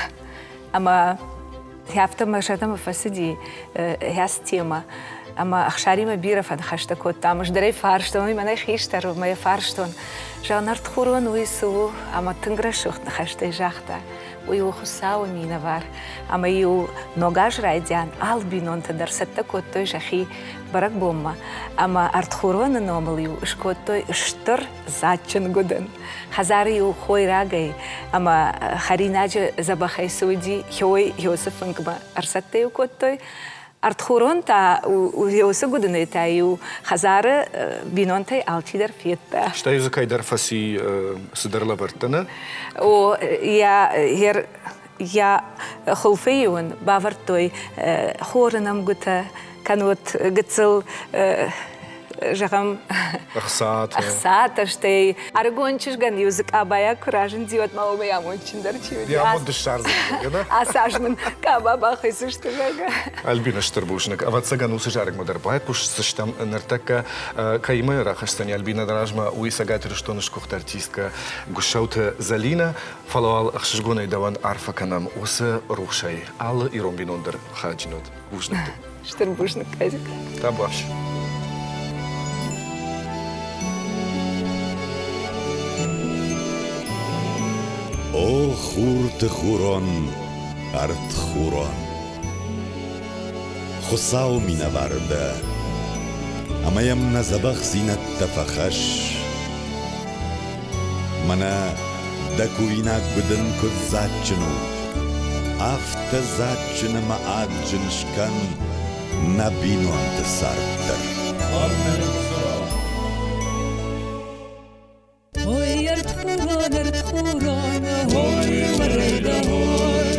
Ӕмӕ афтӕ мӕ зӕрдӕмӕ фӕцыди ацы темӕ. Ӕмӕ Ӕхсаримӕ бирӕ фӕныхӕстӕ кодтам. Ӕз дӕр ӕй фарстон, уый мӕнӕй хистӕр у, ӕмӕ йӕ фарстон. Зӕгъ, нартхурон уый цы у? Ӕмӕ тынг рӕсугъд ныхӕстӕй загъта. Уый у Хуыцауы минӕвар. Ӕмӕ-иу ног аз райдиан алы бинонтӕ дӕр цӕттӕ кодтой сӕхи бӕрӕгбонмӕ. Ӕмӕ ӕртхуроны номыл-иу скодтой стыр дзаджджын гуыдын. Хӕдзары-иу хойрагӕй ӕмӕ хӕринаджы дзӕбӕхӕй цы уыди, хёй уыцы фынгмӕ ӕрцӕттӕ-иу кодтой. Ӕртхурон та уыцы гуыдынӕй та-иу хӕдзары бинонтӕй алчидӕр федта. Стӕй дзы кӕйдӕр фӕци цыдӕр лӕвӕрттӕ, нӕ? О, йӕ йӕ хуылфы-иу ын бавӕрдтой хоры нӕмгуытӕ, кӕннод гыццыл зӕгъӕм, ӕхцатӕ. Ӕхцатӕ, стӕй ӕрыгон чызгӕн-иу дзы къабайаг куы разынди, уӕд ма уымӕй амондджындӕр чи уыди. Йӕ амонд ссардзӕн. Ацы аз мын къаба бахӕсдзысты, зӕгъгӕ. Альбина, стыр бузныг. Ӕвӕццӕгӕн, уыцы зарӕгмӕ дӕр байхъусдзыстӕм. Ныртӕккӕ кӕимӕ рахӕсдзӕни Альбина размӕ, уый Цӕгат Ирыстоны сгуыхт артисткӕ Гуыссауты Зӕлинӕ. Фӕлӕ уал ӕхсызгонӕй дӕуӕн арфӕ кӕнӕм уыцы рухсӕй. Алы ирон бинон дӕр хайджын уӕд. Бузныг дын. Стыр бузныг, Казик. Табуафси. О хурты хурон, ӕртхурон! Хуыцауы минӕвар дӕ, ӕмӕ йӕм нӕ дзӕбӕхдзинӕдтӕ фӕхӕсс. Мӕнӕ Дӕ кувинаг гуыдын куыд дзаджджын у, афтӕ дзаджджын ӕмӕ адджын скӕн нӕ бинонты цард дӕр. Ой, ӕртхурон, ӕртхурон, ой, уӕрӕйдӕ, ой.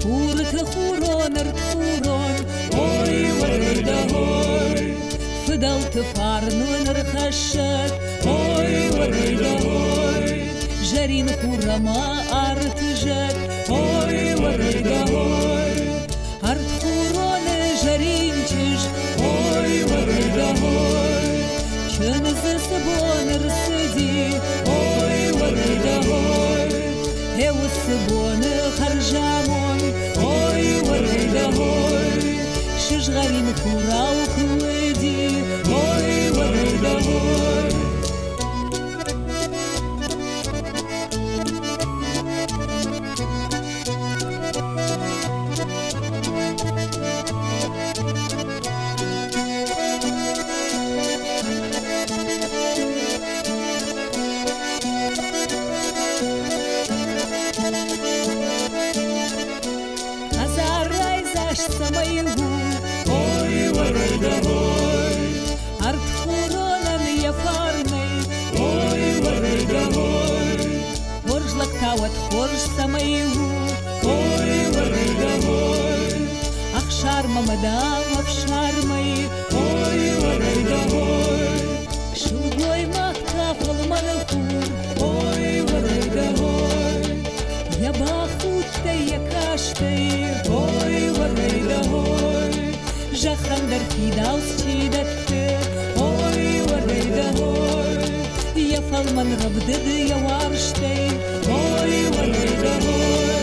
Хурты хурон, ӕртхурон, ой, уӕрӕйдӕ, ой. Фыдӕлты фарн уын ӕрхӕссӕд, ой, уӕрӕйдӕ, ой. Зӕрин хур ӕмӕ арты зӕд, ой, уӕрӕйдӕ, ой. Ӕртхуроны зӕрин чызг, ой, уӕрӕйдӕ, ой. Чындзы цы бон ӕрцыди, ой, уӕрӕйдӕ, ой. Гъе уыцы боны хӕрзамонд, ой, уӕрӕйдӕ, ой. Сызгъӕрин хурау куы уыди, ой, уӕрӕйдӕ, ой. Хӕдзаррайдзаст цӕмӕй у, ой, уӕрӕйдӕ, ой, ӕртхуронӕн йӕ фарнӕй, ой, уӕрӕйдӕ, ой, хорз лӕг та уӕд хорз цӕмӕй у, ой, уӕрӕйдӕ, ой, ӕхсармӕ мӕ дам ӕфсармӕй, ой, уӕрӕйдӕ, ой, сылгоймаг та фӕлмӕн хур, ой, уӕрӕйдӕ, ой, йӕ бахудтӕй, йӕ кастӕй, ой, уӕрӕйдӕ, ой, зӕххӕн дӕр фидауц чи дӕтты, ой, уӕрӕйдӕ, ой, йӕ фӕлмӕн рӕвдыд йӕ уарзтӕй, ой, уӕрӕйдӕ, ой.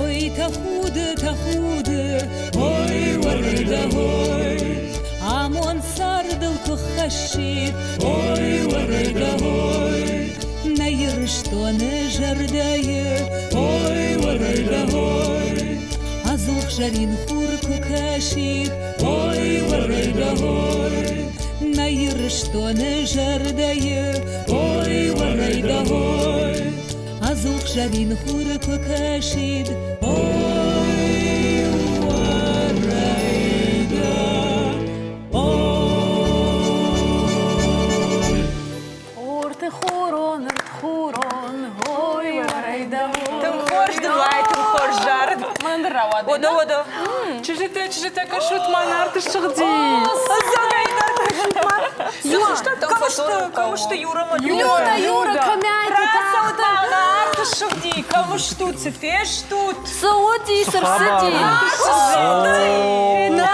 Ой, тӕхуды, тӕхуды, ой, уӕрӕйдӕ, ой, амонд цардыл куы хӕссид, ой, уӕрӕйдӕ, ой, нӕ Ирыстоны зӕрдӕйы, ой, уӕрӕйдӕ, ой, ӕдзух зӕрин хур куы кӕсид, ой, уӕрӕйдӕ, ой, нӕ Ирыстоны зӕрдӕйы, ой, уӕрӕйдӕ, ой, ӕдзух зӕрин хур куы кӕсид, ой, уӕрӕйдӕ, ой. Хурты хурон, ӕртхурон, ой, уӕрӕйдӕ, Тынг хорз дын уай, тынг хорз зарыд. Мӕн рауад. Ода, ода. Чызджытӕ, чызджытӕ, кӕсут ма, Нарты ссыгъди. Кому что, Юра, Люда, Юра, кӕмӕйты Нарты ссыгъди, кӕм стут, цы фестут? Цы уыди, цы рцыди?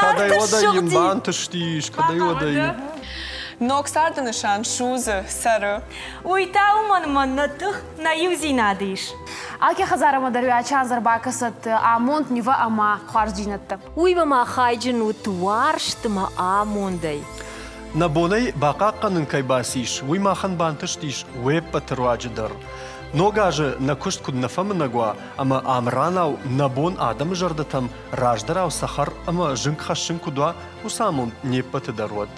Кӕдӕй уӕдӕй йын бантыстис, кӕдӕй уӕдӕй. Ног царды нысан судзы, цӕры. Уый та уымӕн ӕмӕ нӕ тых, нӕ иудзинад ис. Алке хӕдзарӕмӕ дӕр уӕ бакӕсӕд амонд, нивӕ ӕма хуарздзийнӕдтӕ. Уыимӕ ма хайджын уыд уарзт ӕмӕ амондӕй. Нӕ бонӕй бахъахъхъӕнын кӕй бацис, уый махӕн бантыстис уе ппӕты руаджы дӕр. Ног азы нӕ куыст куыд нӕ фӕмынӕг уа ӕмӕ Амранау нӕ бон адӕмы зӕрдӕтӕм раздӕрау цӕхӕр ӕмӕ зынг хӕссын куыд уа, уыцы амонд не ппӕты дӕр уӕд.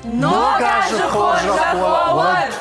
Ног азы хорзӕх уӕ уӕд!